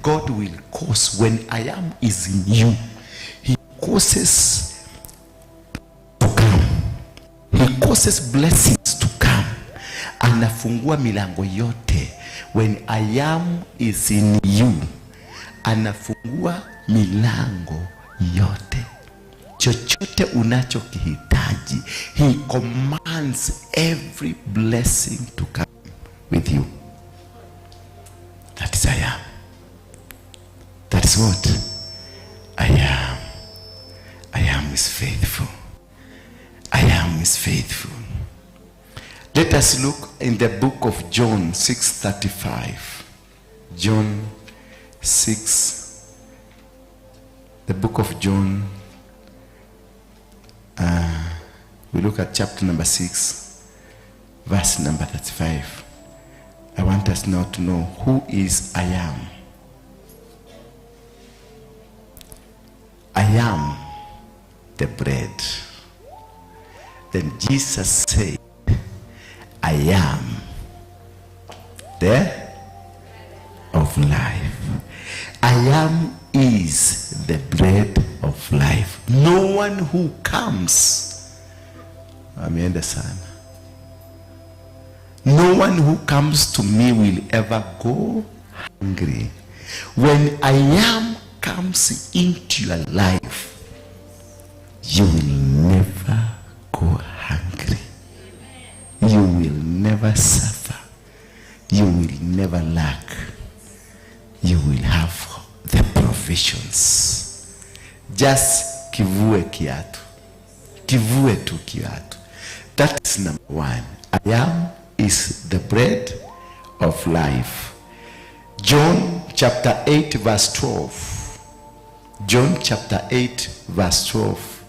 God will cause, when I am is in you, he causes to come. He causes blessings to come. Anafungua milango yote. When I am is in you, anafungua milango yote. Chochote unachokihitaji, he commands every blessing to come with you. That is I am. That is what I am. I am is faithful. I am is faithful. Let us look in the book of John 6:35. John 6, the book of John, we look at chapter number 6, verse number 35. I want us now to know who is I am. I am the bread. Then Jesus said, I am the of life. I am is the bread of life. No one who comes, ameenda sana. No one who comes to me will ever go hungry. When I am comes into your life, you will never go hungry. You will never suffer. You will never lack. You will have the provisions. Just kivue kiatu. Kivue tu kiatu. That is number one. I am is the bread of life. John chapter 8 verse 12. John chapter 8 verse 12.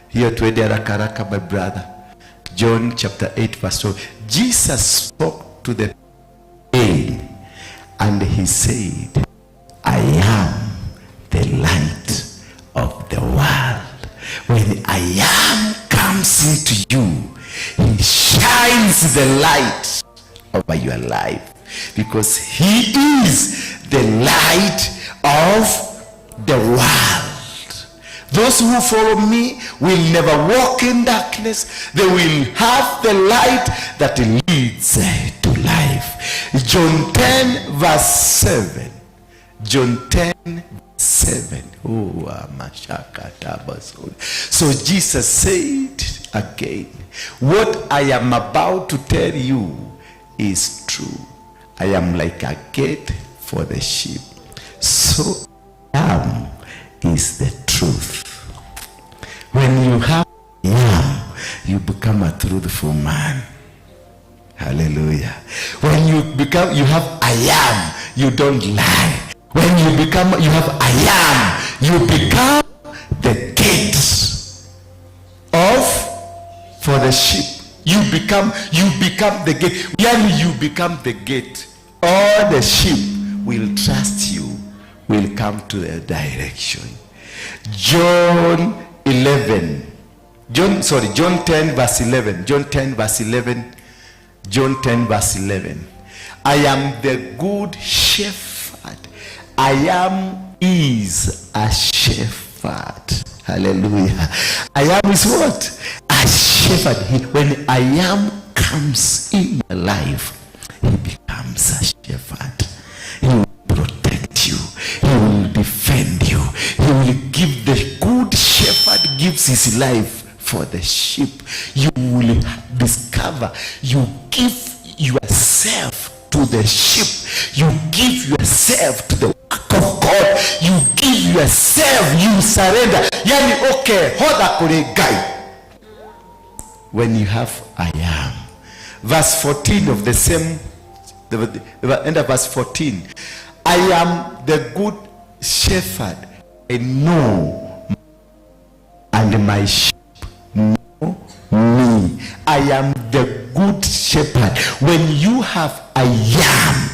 Here tuende haraka haraka, my brother. John chapter 8 verse 12. Jesus spoke to the pain and he said, I am the light of the world. When I am comes into you, he shines the light over your life, because he is the light of the world. Those who follow me will never walk in darkness. They will have the light that leads to life. John 10 verse 7. John 10 7. Oh, so Jesus said again, what I am about to tell you is true. I am like a gate for the sheep. So I am is the truth. When you have I am, you become a truthful man. Hallelujah. When you become, you have I am, you don't lie. When you become, you have I am, you become the gate of for the sheep. You become the gate. Yani you become the gate. All the sheep will trust you, will come to their direction. John 11. John, sorry, John 10 verse 11. John 10 verse 11. John 10 verse 11. I am the good shepherd. I am is a shepherd. Hallelujah. I am is what? A shepherd. When I am comes in your life, he becomes a shepherd. He will protect you. He will defend you. He will give, the good shepherd gives his life for the sheep. You will discover you give yourself to the sheep. You give yourself to the work of God. You give yourself, you surrender. Yani okay, hodha kuri Ngai. When you have I am. Verse 14 of the same, the end of verse 14. I am the good shepherd. I know, and my sheep know me. I am the good shepherd. When you have I am,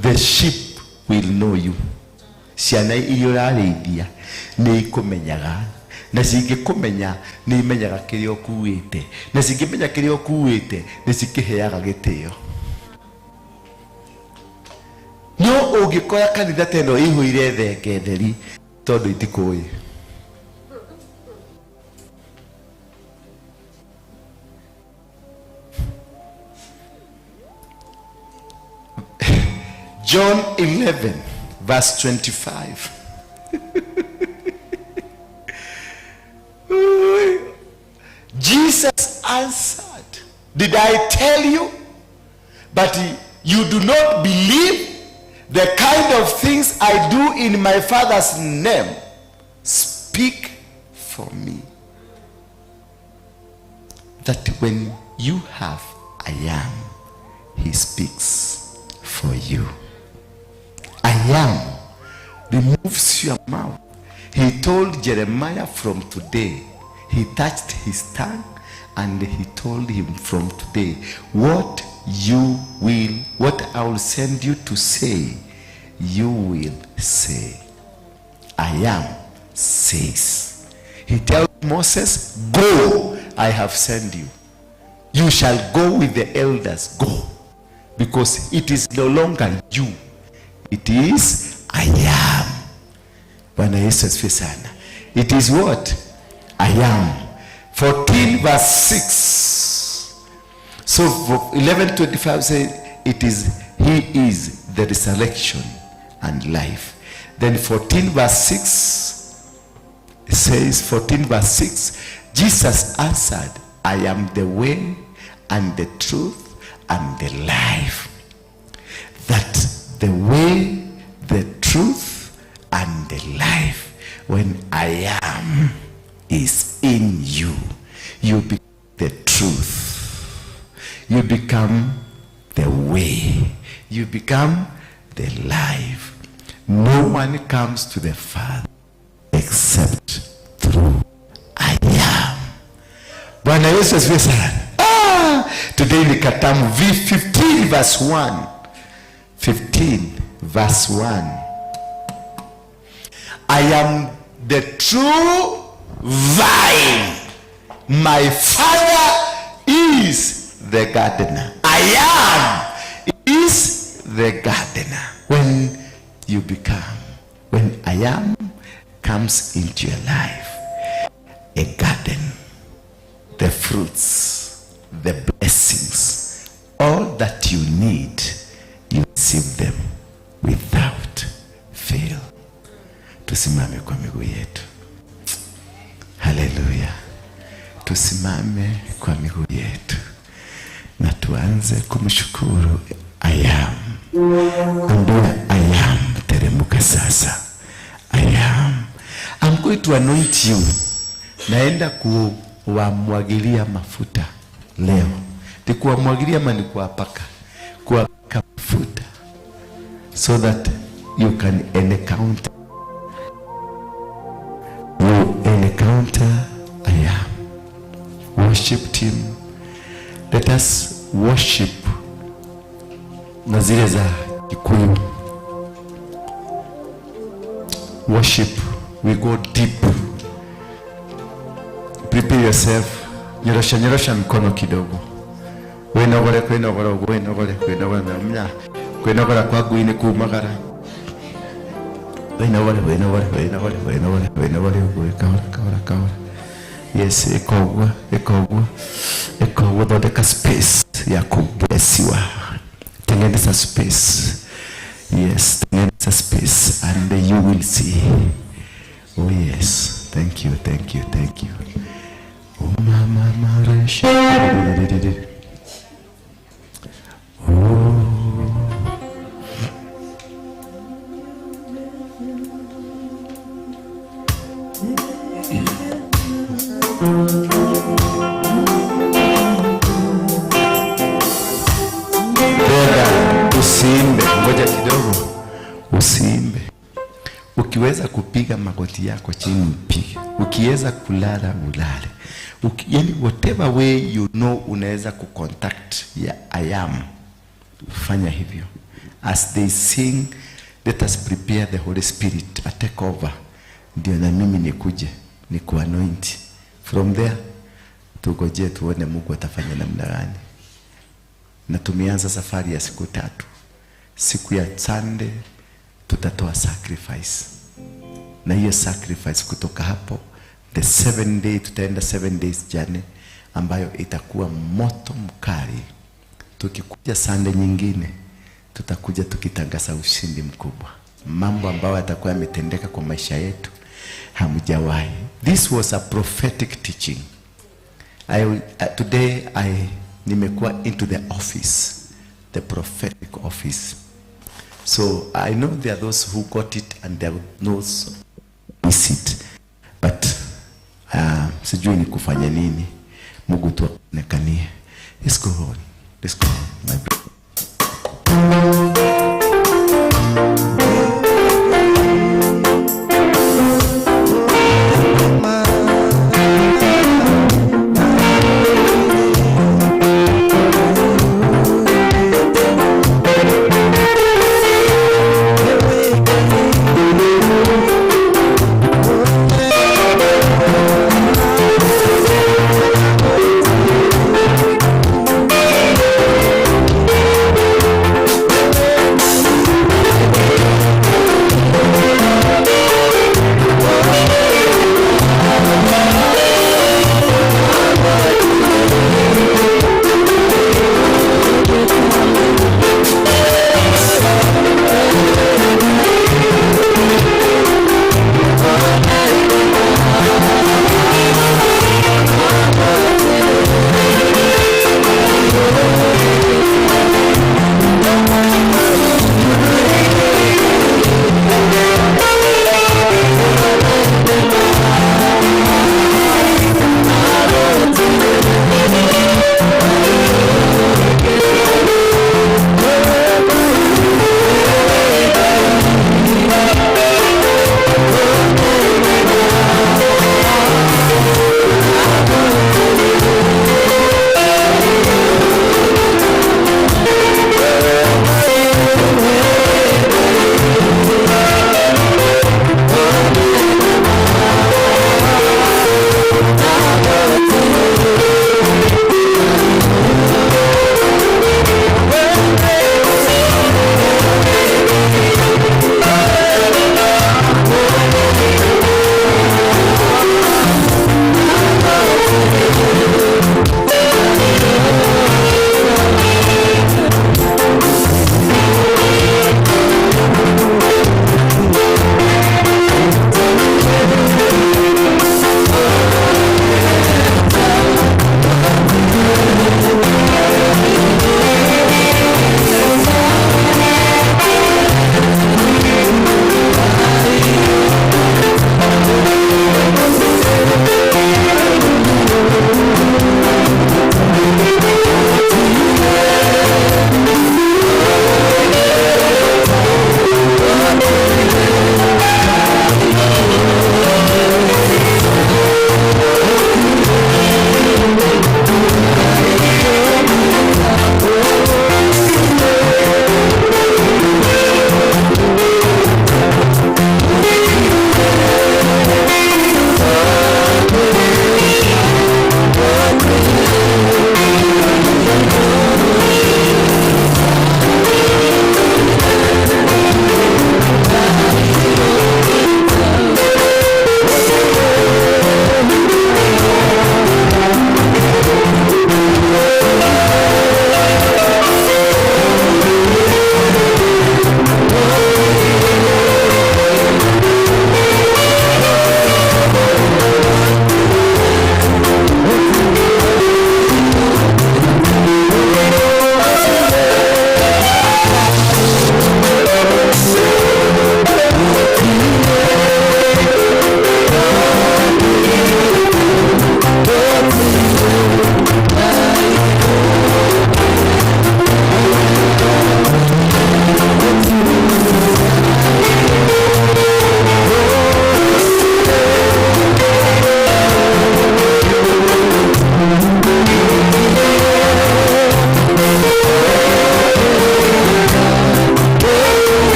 the sheep will know you. Ciana iria ũrarĩithia nĩ ikũmenyaga, na cingĩkũmenya nĩ imenyaga kĩrĩa ũkuĩte, na cingĩmenya kĩrĩa ũkuĩte nĩ cikĩheaga gĩtĩo. No ũngĩkora kanitha ta ĩno ĩihũire thenge theri, tondũ itikũĩ. John 11 verse 25. Jesus answered, "Did I tell you? But you do not believe. The kind of things I do in my Father's name speak for me." That when you have I am, he speaks for you. I am removes your mouth. He told Jeremiah, from today, he touched his tongue and he told him, "From today, what I will send you to say, you will say." I am says. He tells Moses, "Go, I have sent you. You shall go with the elders, go. Because it is no longer you, it is I am." Bwana Yesu asifiwe sana. It is what? I am. 14 verse 6. So 11:25 says it is he is the resurrection and life. Then 14 verse 6 says, 14 verse 6, Jesus answered, "I am the way and the truth and the life." That the way, the truth, and the life, when I am is in you, you become the truth. You become the way. You become the life. No one comes to the Father except through I am. Bwana Yesu asifiwe sana. Ah, today ni katamu. V 15 verse 1. 15 verse 1. I am the true vine. My Father is the gardener. I am is the gardener. When you become, when I am comes into your life, a garden, the fruits, the blessings, all that you need, you receive them without fail. Tusimame kwa miguu yetu. Haleluya. Tusimame kwa miguu yetu na tuanze kumshukuru I am. Ambia I am, teremuka sasa. I am. I'm going to anoint you. Naenda kuwamwagilia mafuta leo. Ni kuwamwagilia ama ni kuwapaka? Kuwapaka mafuta so that you can encounter, you encounter I am. Worship team, let us worship na zile za Kikuyu. Worship, we go deep. Prepare yourself. Nyorosha nyorosha mikono kidogo. Winogore kwinogora uguo, winogore kwinogora na mnya kwinogora kwa ngui ni kumagara. Winogore winogore winogore winogore winogore uguo, kahora kahora kahora. Yes, ĩka ũguo, ĩka ũguo, ĩka ũguo. Thondeka space ya kublesiwa. Tengeneza space. Yes, tengeneza space and you will see. Oh yes, thank you, thank you, thank you. Oh mama maresha. Oh. Dada, usiimbe, ngoja kidogo. Usiimbe. Ukiweza kupiga magoti yako chini upige. Ukiweza kulala ulale. Yani whatever way you know unaweza kucontact ya I am, fanya hivyo. As they sing, let us prepare the Holy Spirit a take over. Ndio na mimi nikuje nikuanoint. From there tugojee tuone Mungu atafanya namna gani. Na tumeanza safari ya siku 3. Siku ya Sunday tutatoa sacrifice. Na hiyo sacrifice kutoka hapo the 7 day tutaenda 7 days journey ambayo itakuwa moto mkali. Tukikuja Sunday nyingine tutakuja tukitangaza ushindi mkubwa. Mambo ambayo yatakuwa yametendeka kwa maisha yetu hamjawahi. This was a prophetic teaching. Today I nimekuwa into the office, the prophetic office. So I know there are those who got it and there are those who miss it. But sijui ni kufanya nini. Mungu tu aonekanie. Let's go on. Let's go on, my brother.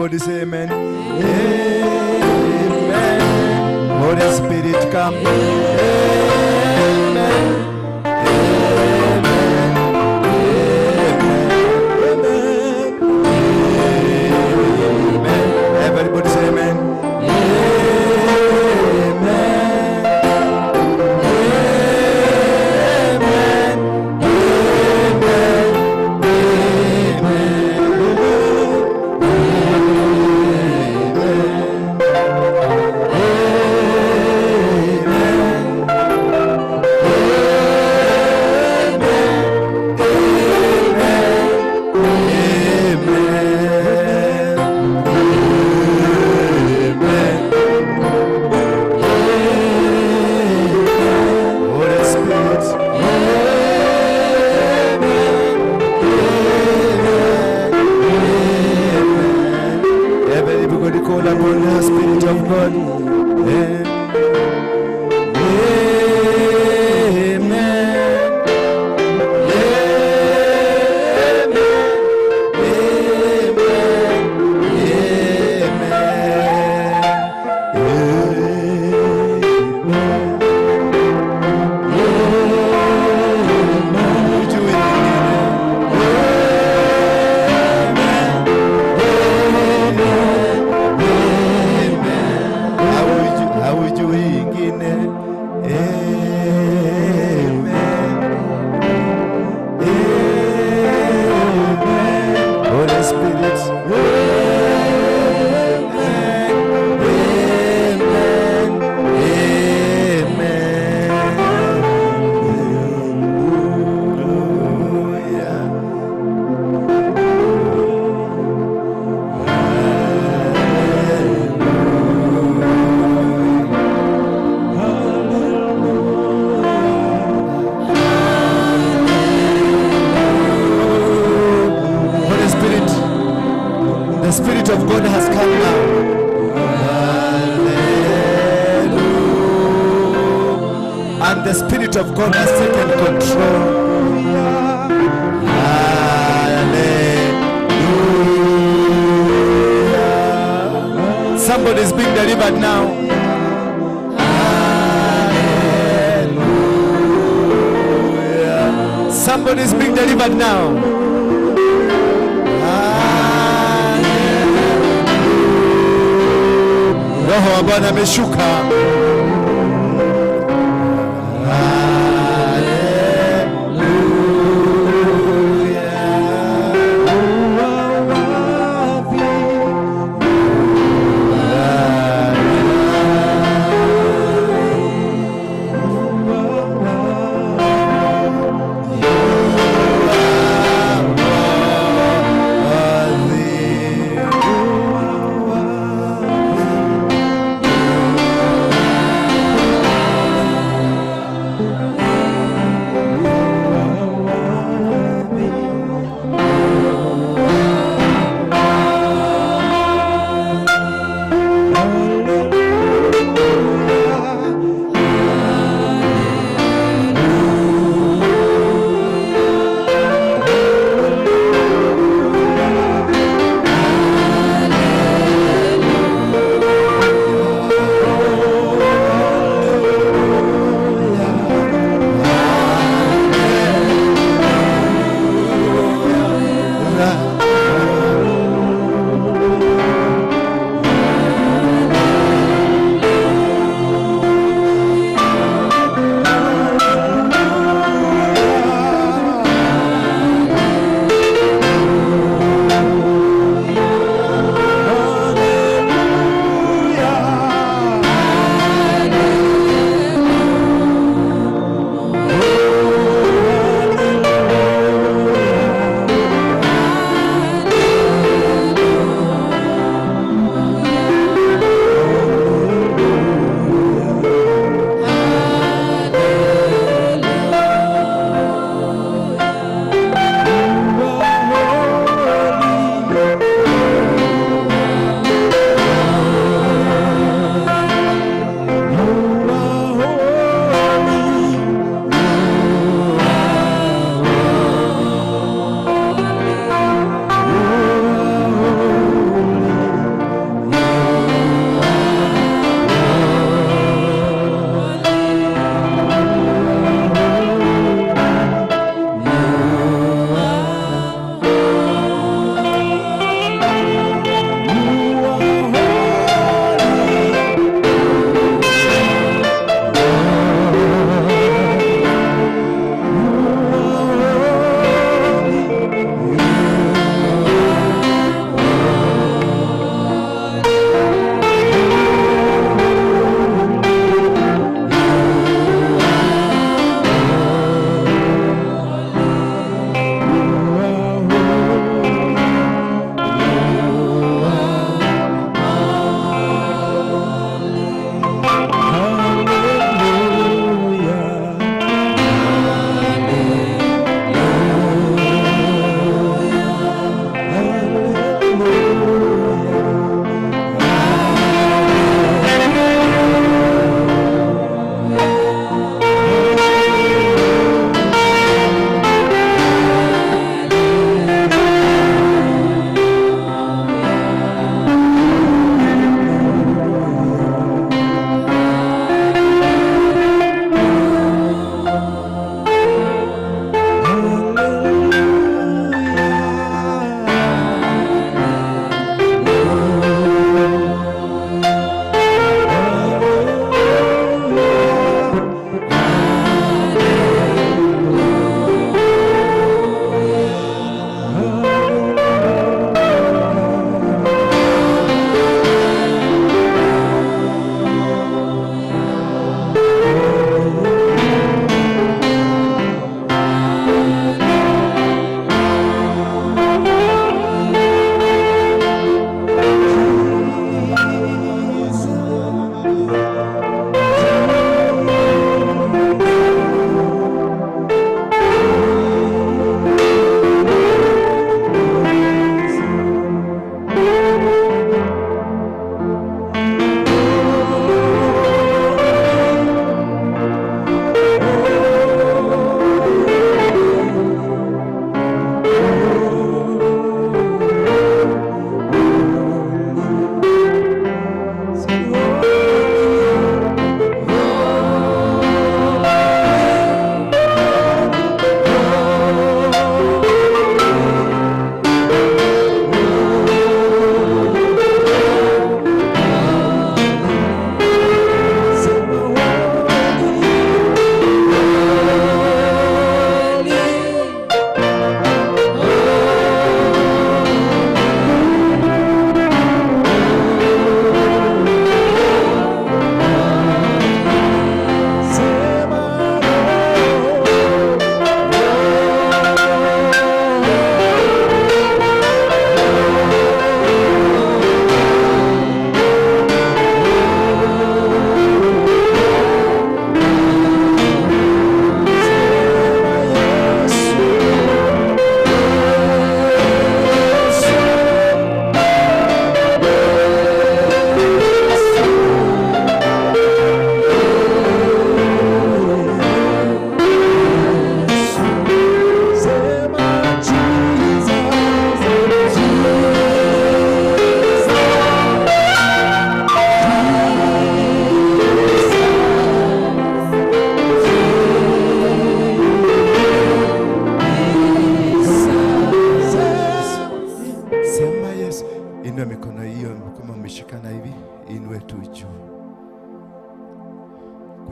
Everybody say amen. Amen. Holy Spirit come. Amen. Amen. Amen. Amen. Everybody say amen. Amen. Amen. Amen. Amen. Holy Spirit. Amen. Everybody call upon the Spirit of God. Amen. Amen. Amen. Amen. Holy Spirit. Amen. Amen. Amen. Hallelujah. Holy Spirit, the Spirit of God has come now. Hallelujah. And the Spirit of God has taken control. Hallelujah. Somebody is being delivered now. Hallelujah. Somebody is being delivered now. Roho wa Bwana ameshuka.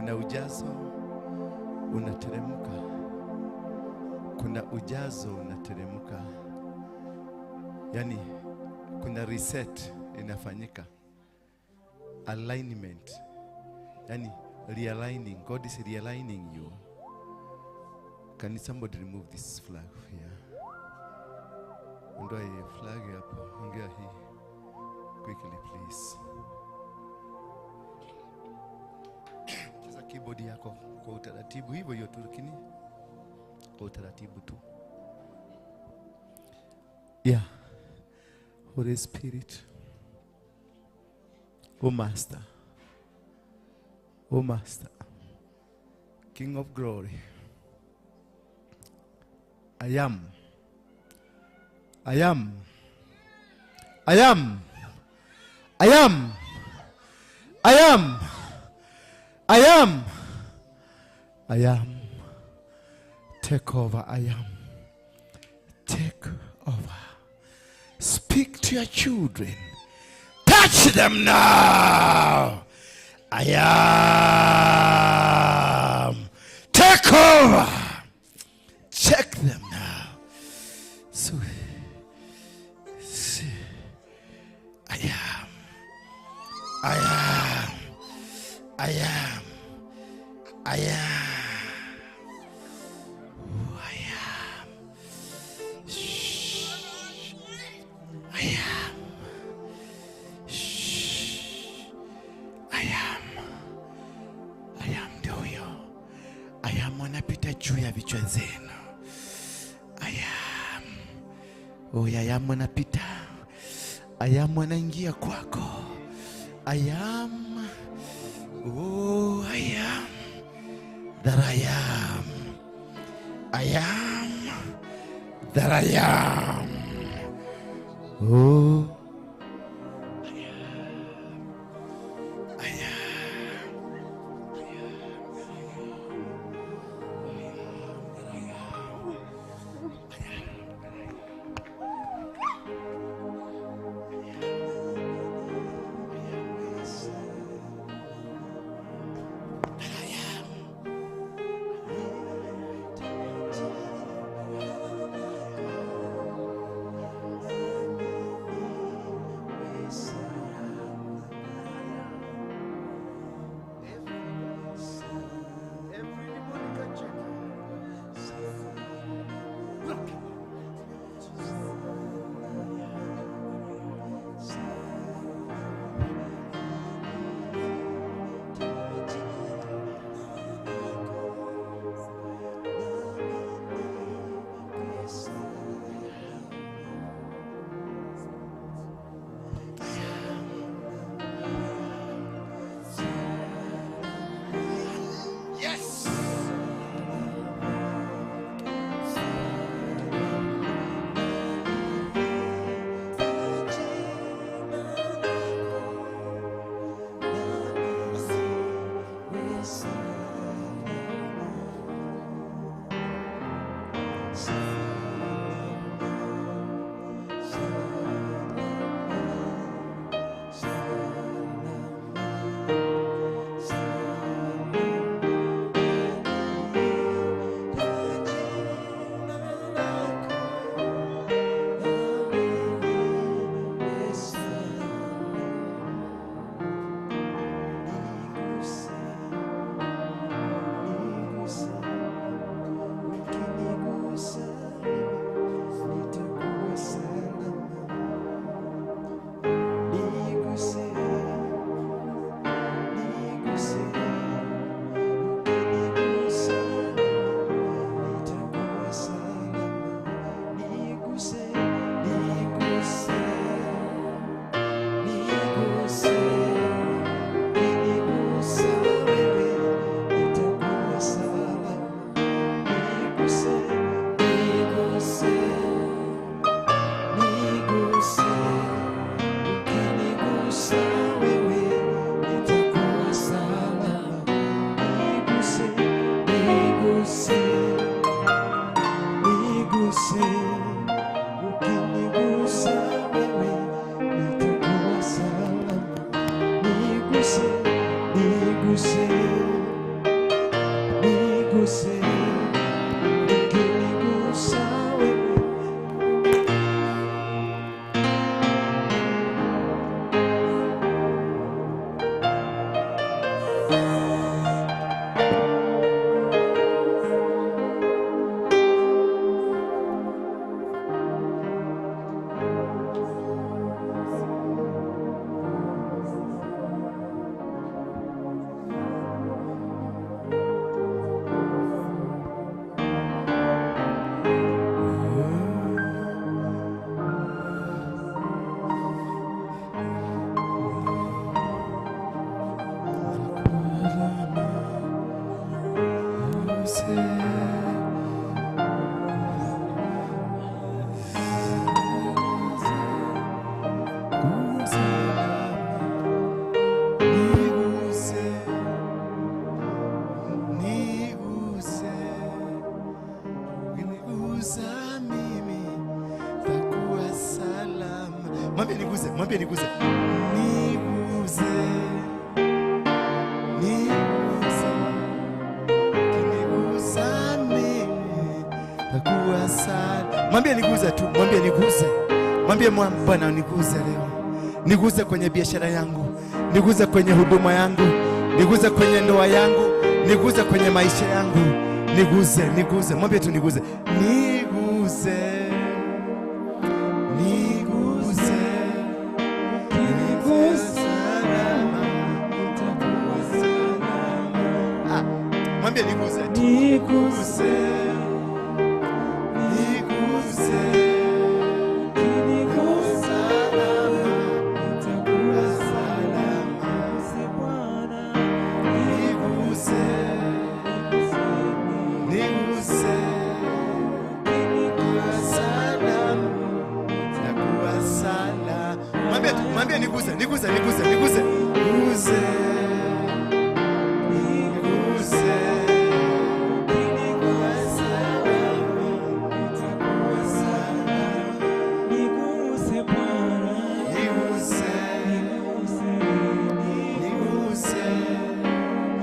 Kuna ujazo unateremka. Kuna ujazo unateremka. Yani kuna reset inafanyika. Alignment. Yani realigning. God is realigning you. Can somebody remove this flag here? Ondoa hii flag hapo. Ongea hii. Quickly please. Cheza keyboard yako kwa utaratibu hivyo hiyo tu, lakini kwa utaratibu tu. Yeah. Holy Spirit. O Master. O Master. King of Glory. I am. I am. I am. I am. I am. I am. I am. Take over. I am. Take over. Speak to your children. Touch them now. I am. Take over. Check them now. So, see. I am. I am. I am. I am. Oh, I am. Shh. I am. Shh. I am. I am ndio huyo. I am anapita juu ya vichwa zenu. I am. Oh, I am anapita. I am anaingia kwako. I am. Oh, I am. That I am. I am. That I am. Oh. I am. I am. Yes. Niguse, niguse, Niguse, ukinigusa wewe. Niguse, niguse, ukinigusa mimi takuwa salama. Mwambie niguse, mwambie niguse, niguse, niguse, ukinigusa mimi takuwa salama. Mwambie niguse tu, mwambie niguse, mwambie Bwana niguse leo, niguse kwenye biashara yangu, niguse kwenye huduma yangu, niguse kwenye ndoa yangu, niguse kwenye maisha yangu, niguse, niguse, mwambie tu niguse, niguse, niguse, Ukinigusa nitakuwa salama. Ah, mwambie niguse tu, Niguse, niguse, ukinigusa nitakuwa salama. Niguse Bwana, niguse, niguse, ukinigusa salama, takuwa salama. Mwambie tu, mwambie niguse, niguse, niguse, niguse, niguse, niguse, ukinigusa nitakuwa salama. Niguse Bwana, niguse, niguse, niguse,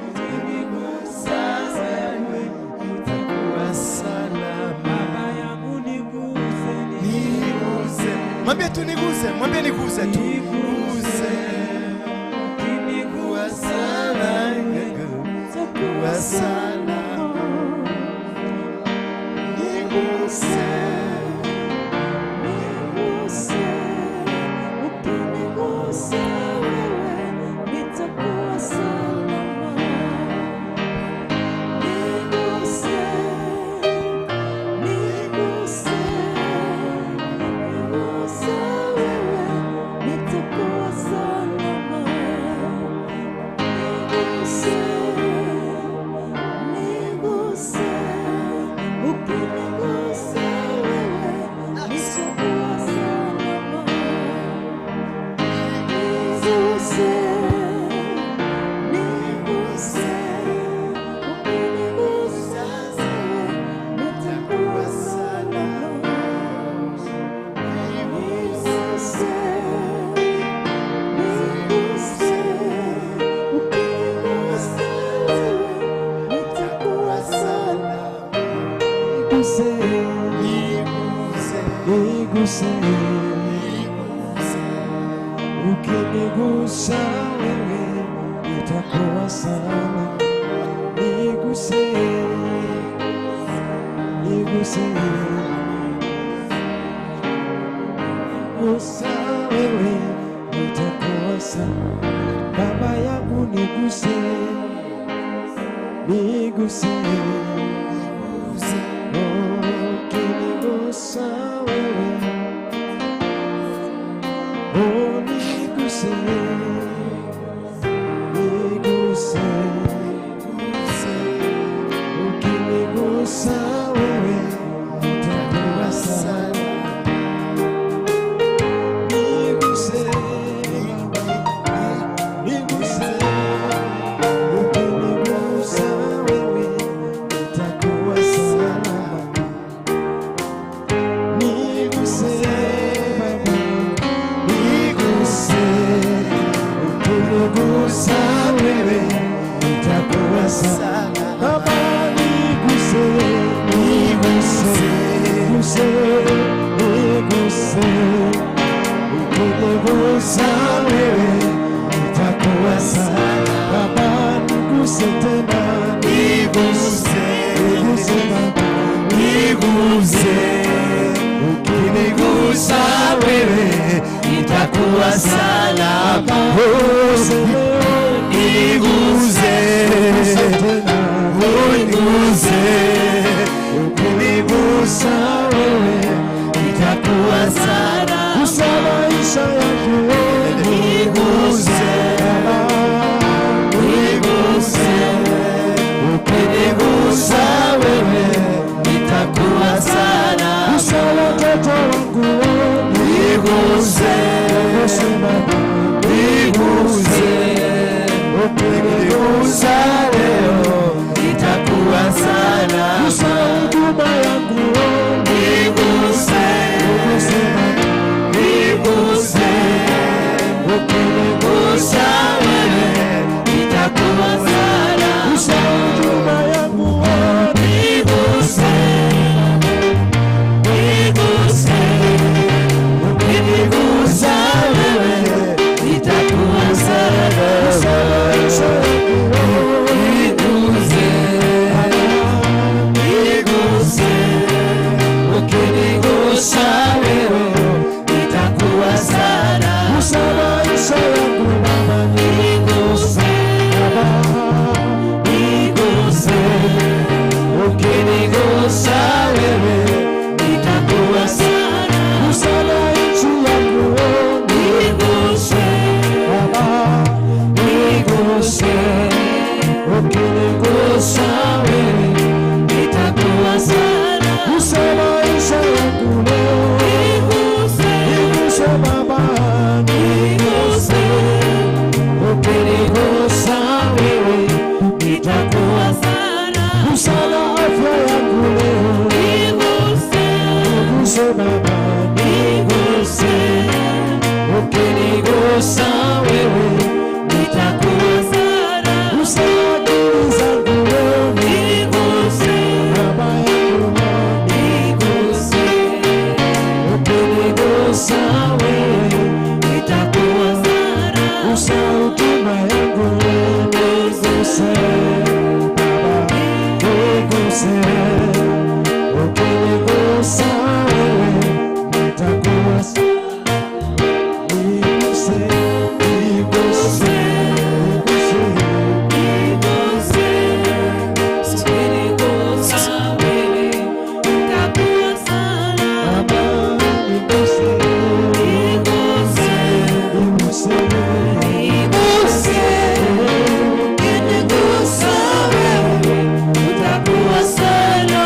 ukinigusa wewe nitakuwa kuwa salama. Baba yangu niguse, Niguse, mwambie tu niguse, mwambie niguse tu, niguse, kuwa ukinigusa salama, kuwa salama, niguse. Niguse, ukinigusa wewe nitakuwa salama. Niguse, niguse, niguse wewe nitakuwa salama. Niguse, niguse, ukinigusa wewe nitakuwa salama. Niguse, niguse, ukinigusa wewe nitakuwa salama. Niguse, niguse, ukinigusa wewe nitakuwa salama. Niguse, Niguse, niguse, ukinigusa wewe nitakuwa salama. Niguse, niguse, gusa wewe nitakuwa salama. Baba yangu niguse, niguse, ukinigusa wewe oh, niguse, niguse, ukinigusa wewe nitakuwa salama. Niguse, niguse, ukinigusa wewe nitakuwa Niguse tena, Niguse, niguse Baba, niguse. Ukinigusa wewe itakuwa salama. niguse leo, Niguse, niguse tena, uniguse. Ukinigusa wewe itakuwa salama. gusa maisha yangu leo, Niguse, Baba, niguse. Ukinigusa wewe itakuwa salama. gusa watoto wangu leo, Niguse, niguse Baba, niguse. Ukinigusa leo itakuwa salama. gusa huduma yangu leo, Niguse, niguse Baba, niguse. Ukinigusa wewe itakuwa salama. gusa huduma yangu leo, Niguse, niguse. Ukinigusa wewe itakuwa salama. gusa maisha yangu leo, Niguse, niguse. Ukinigusa wewe itakuwa salama. gusa maisha yangu Baba, Niguse, Baba, niguse. Ukinigusa wewe itakuwa salama. gusa na nchi yangu leo, Niguse, Baba, niguse. Ukinigusa wewe itakuwa salama. gusa maisha yangu leo, Niguse, niguse Baba, niguse. Ukinigusa wewe itakuwa salama. gusa na afya yangu leo, Niguse, niguse Baba, niguse. Ukinigusa wewe itakuwa salama. gusa akili zangu leo, Niguse, Baba yangu, niguse. Ukinigusa wewe itakuwa salama. gusa huduma yangu leo, niguse Baba, niguse, ukinigusa wewe nitakuwa niguse, niguse, niguse. Niguse, ukinigusa wewe itakuwa salama. Baba, niguse, Niguse, niguse, niguse. Ukinigusa wewe utakuwa salama.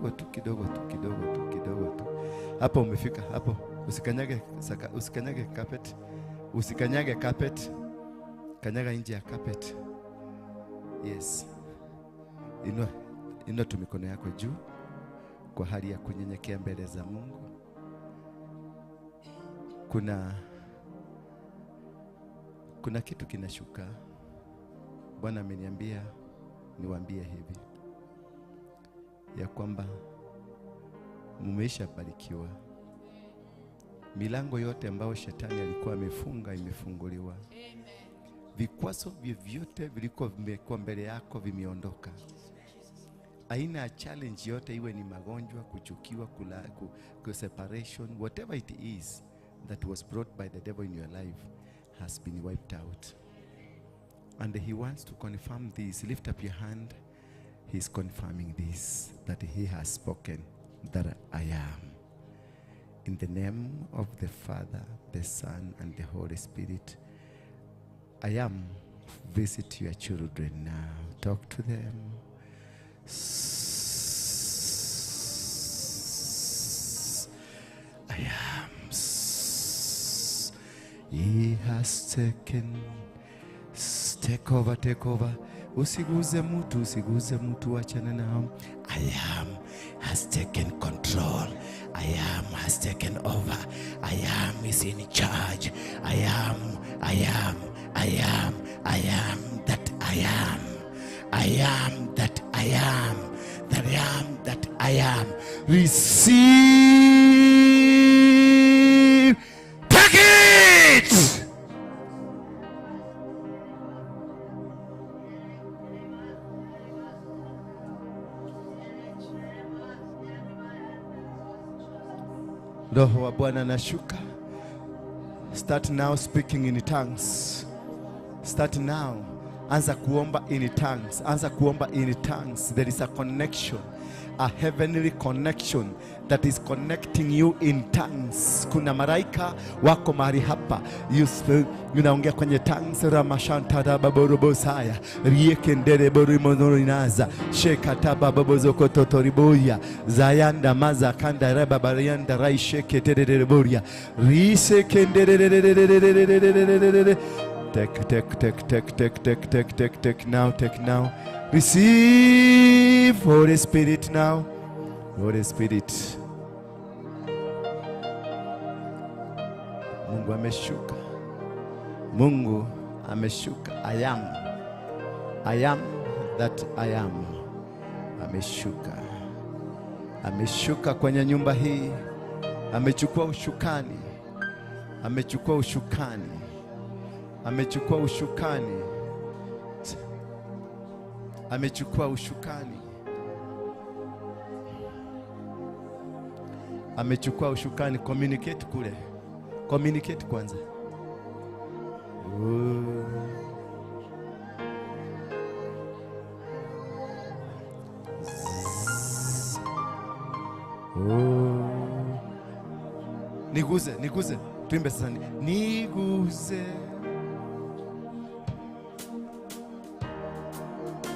Kidogo tu, kidogo tu, kidogo tu, kidogo tu. Hapo umefika, hapo. Usikanyage usikanyage carpet. Usikanyage carpet. Kanyaga nje ya carpet. Yes. Inua, inua tu mikono yako juu kwa hali ya kunyenyekea mbele za Mungu. Kuna kitu kinashuka. Bwana ameniambia niwaambie hivi ya kwamba mmeishabarikiwa. Milango yote ambayo shetani alikuwa amefunga imefunguliwa. Amen. Vikwazo vyovyote vilikuwa vimekuwa mbele yako vimeondoka. Aina ya challenge yote, iwe ni magonjwa, kuchukiwa, separation, whatever it is that was brought by the devil in your life has been wiped out. And he wants to confirm this. Lift up your hand. He's confirming this, that he has spoken, that I am. In the name of the Father, the Son, and the Holy Spirit, I am. Visit your children now. Talk to them. I am. He has taken. Take over, take over. Usiguze mutu, achana nao. I am has taken control. I am has taken over. I am is in charge. I am, I am, I am, I am that I am. I am that I am. That I am that I am. Receive. Take it. Roho wa Bwana anashuka. Start now speaking in tongues. Start now. Anza kuomba in tongues. Anza kuomba in tongues. There is a connection, a heavenly connection that is connecting you in tongues. Kuna malaika wako mahali hapa. Unaongea kwenye tongues. Ramashantara baborobosaya riekendere borimonorinaza shekataba babozokototoriboya zayanda maza kanda rababarianda raisheketerereboria risekendererererererererererere. Take, take, take, take, take, take, take, take, take now, take now. Receive Holy Spirit now. Holy Spirit. Mungu ameshuka. Mungu ameshuka. I am. I am that I am. Ameshuka. Ameshuka kwenye nyumba hii. Amechukua ushukani. Amechukua ushukani. Amechukua ushukani. Amechukua ushukani. Amechukua ushukani. Communicate kule. Communicate kwanza. Oh. Niguze, niguze. Tuimbe sasa. Niguze.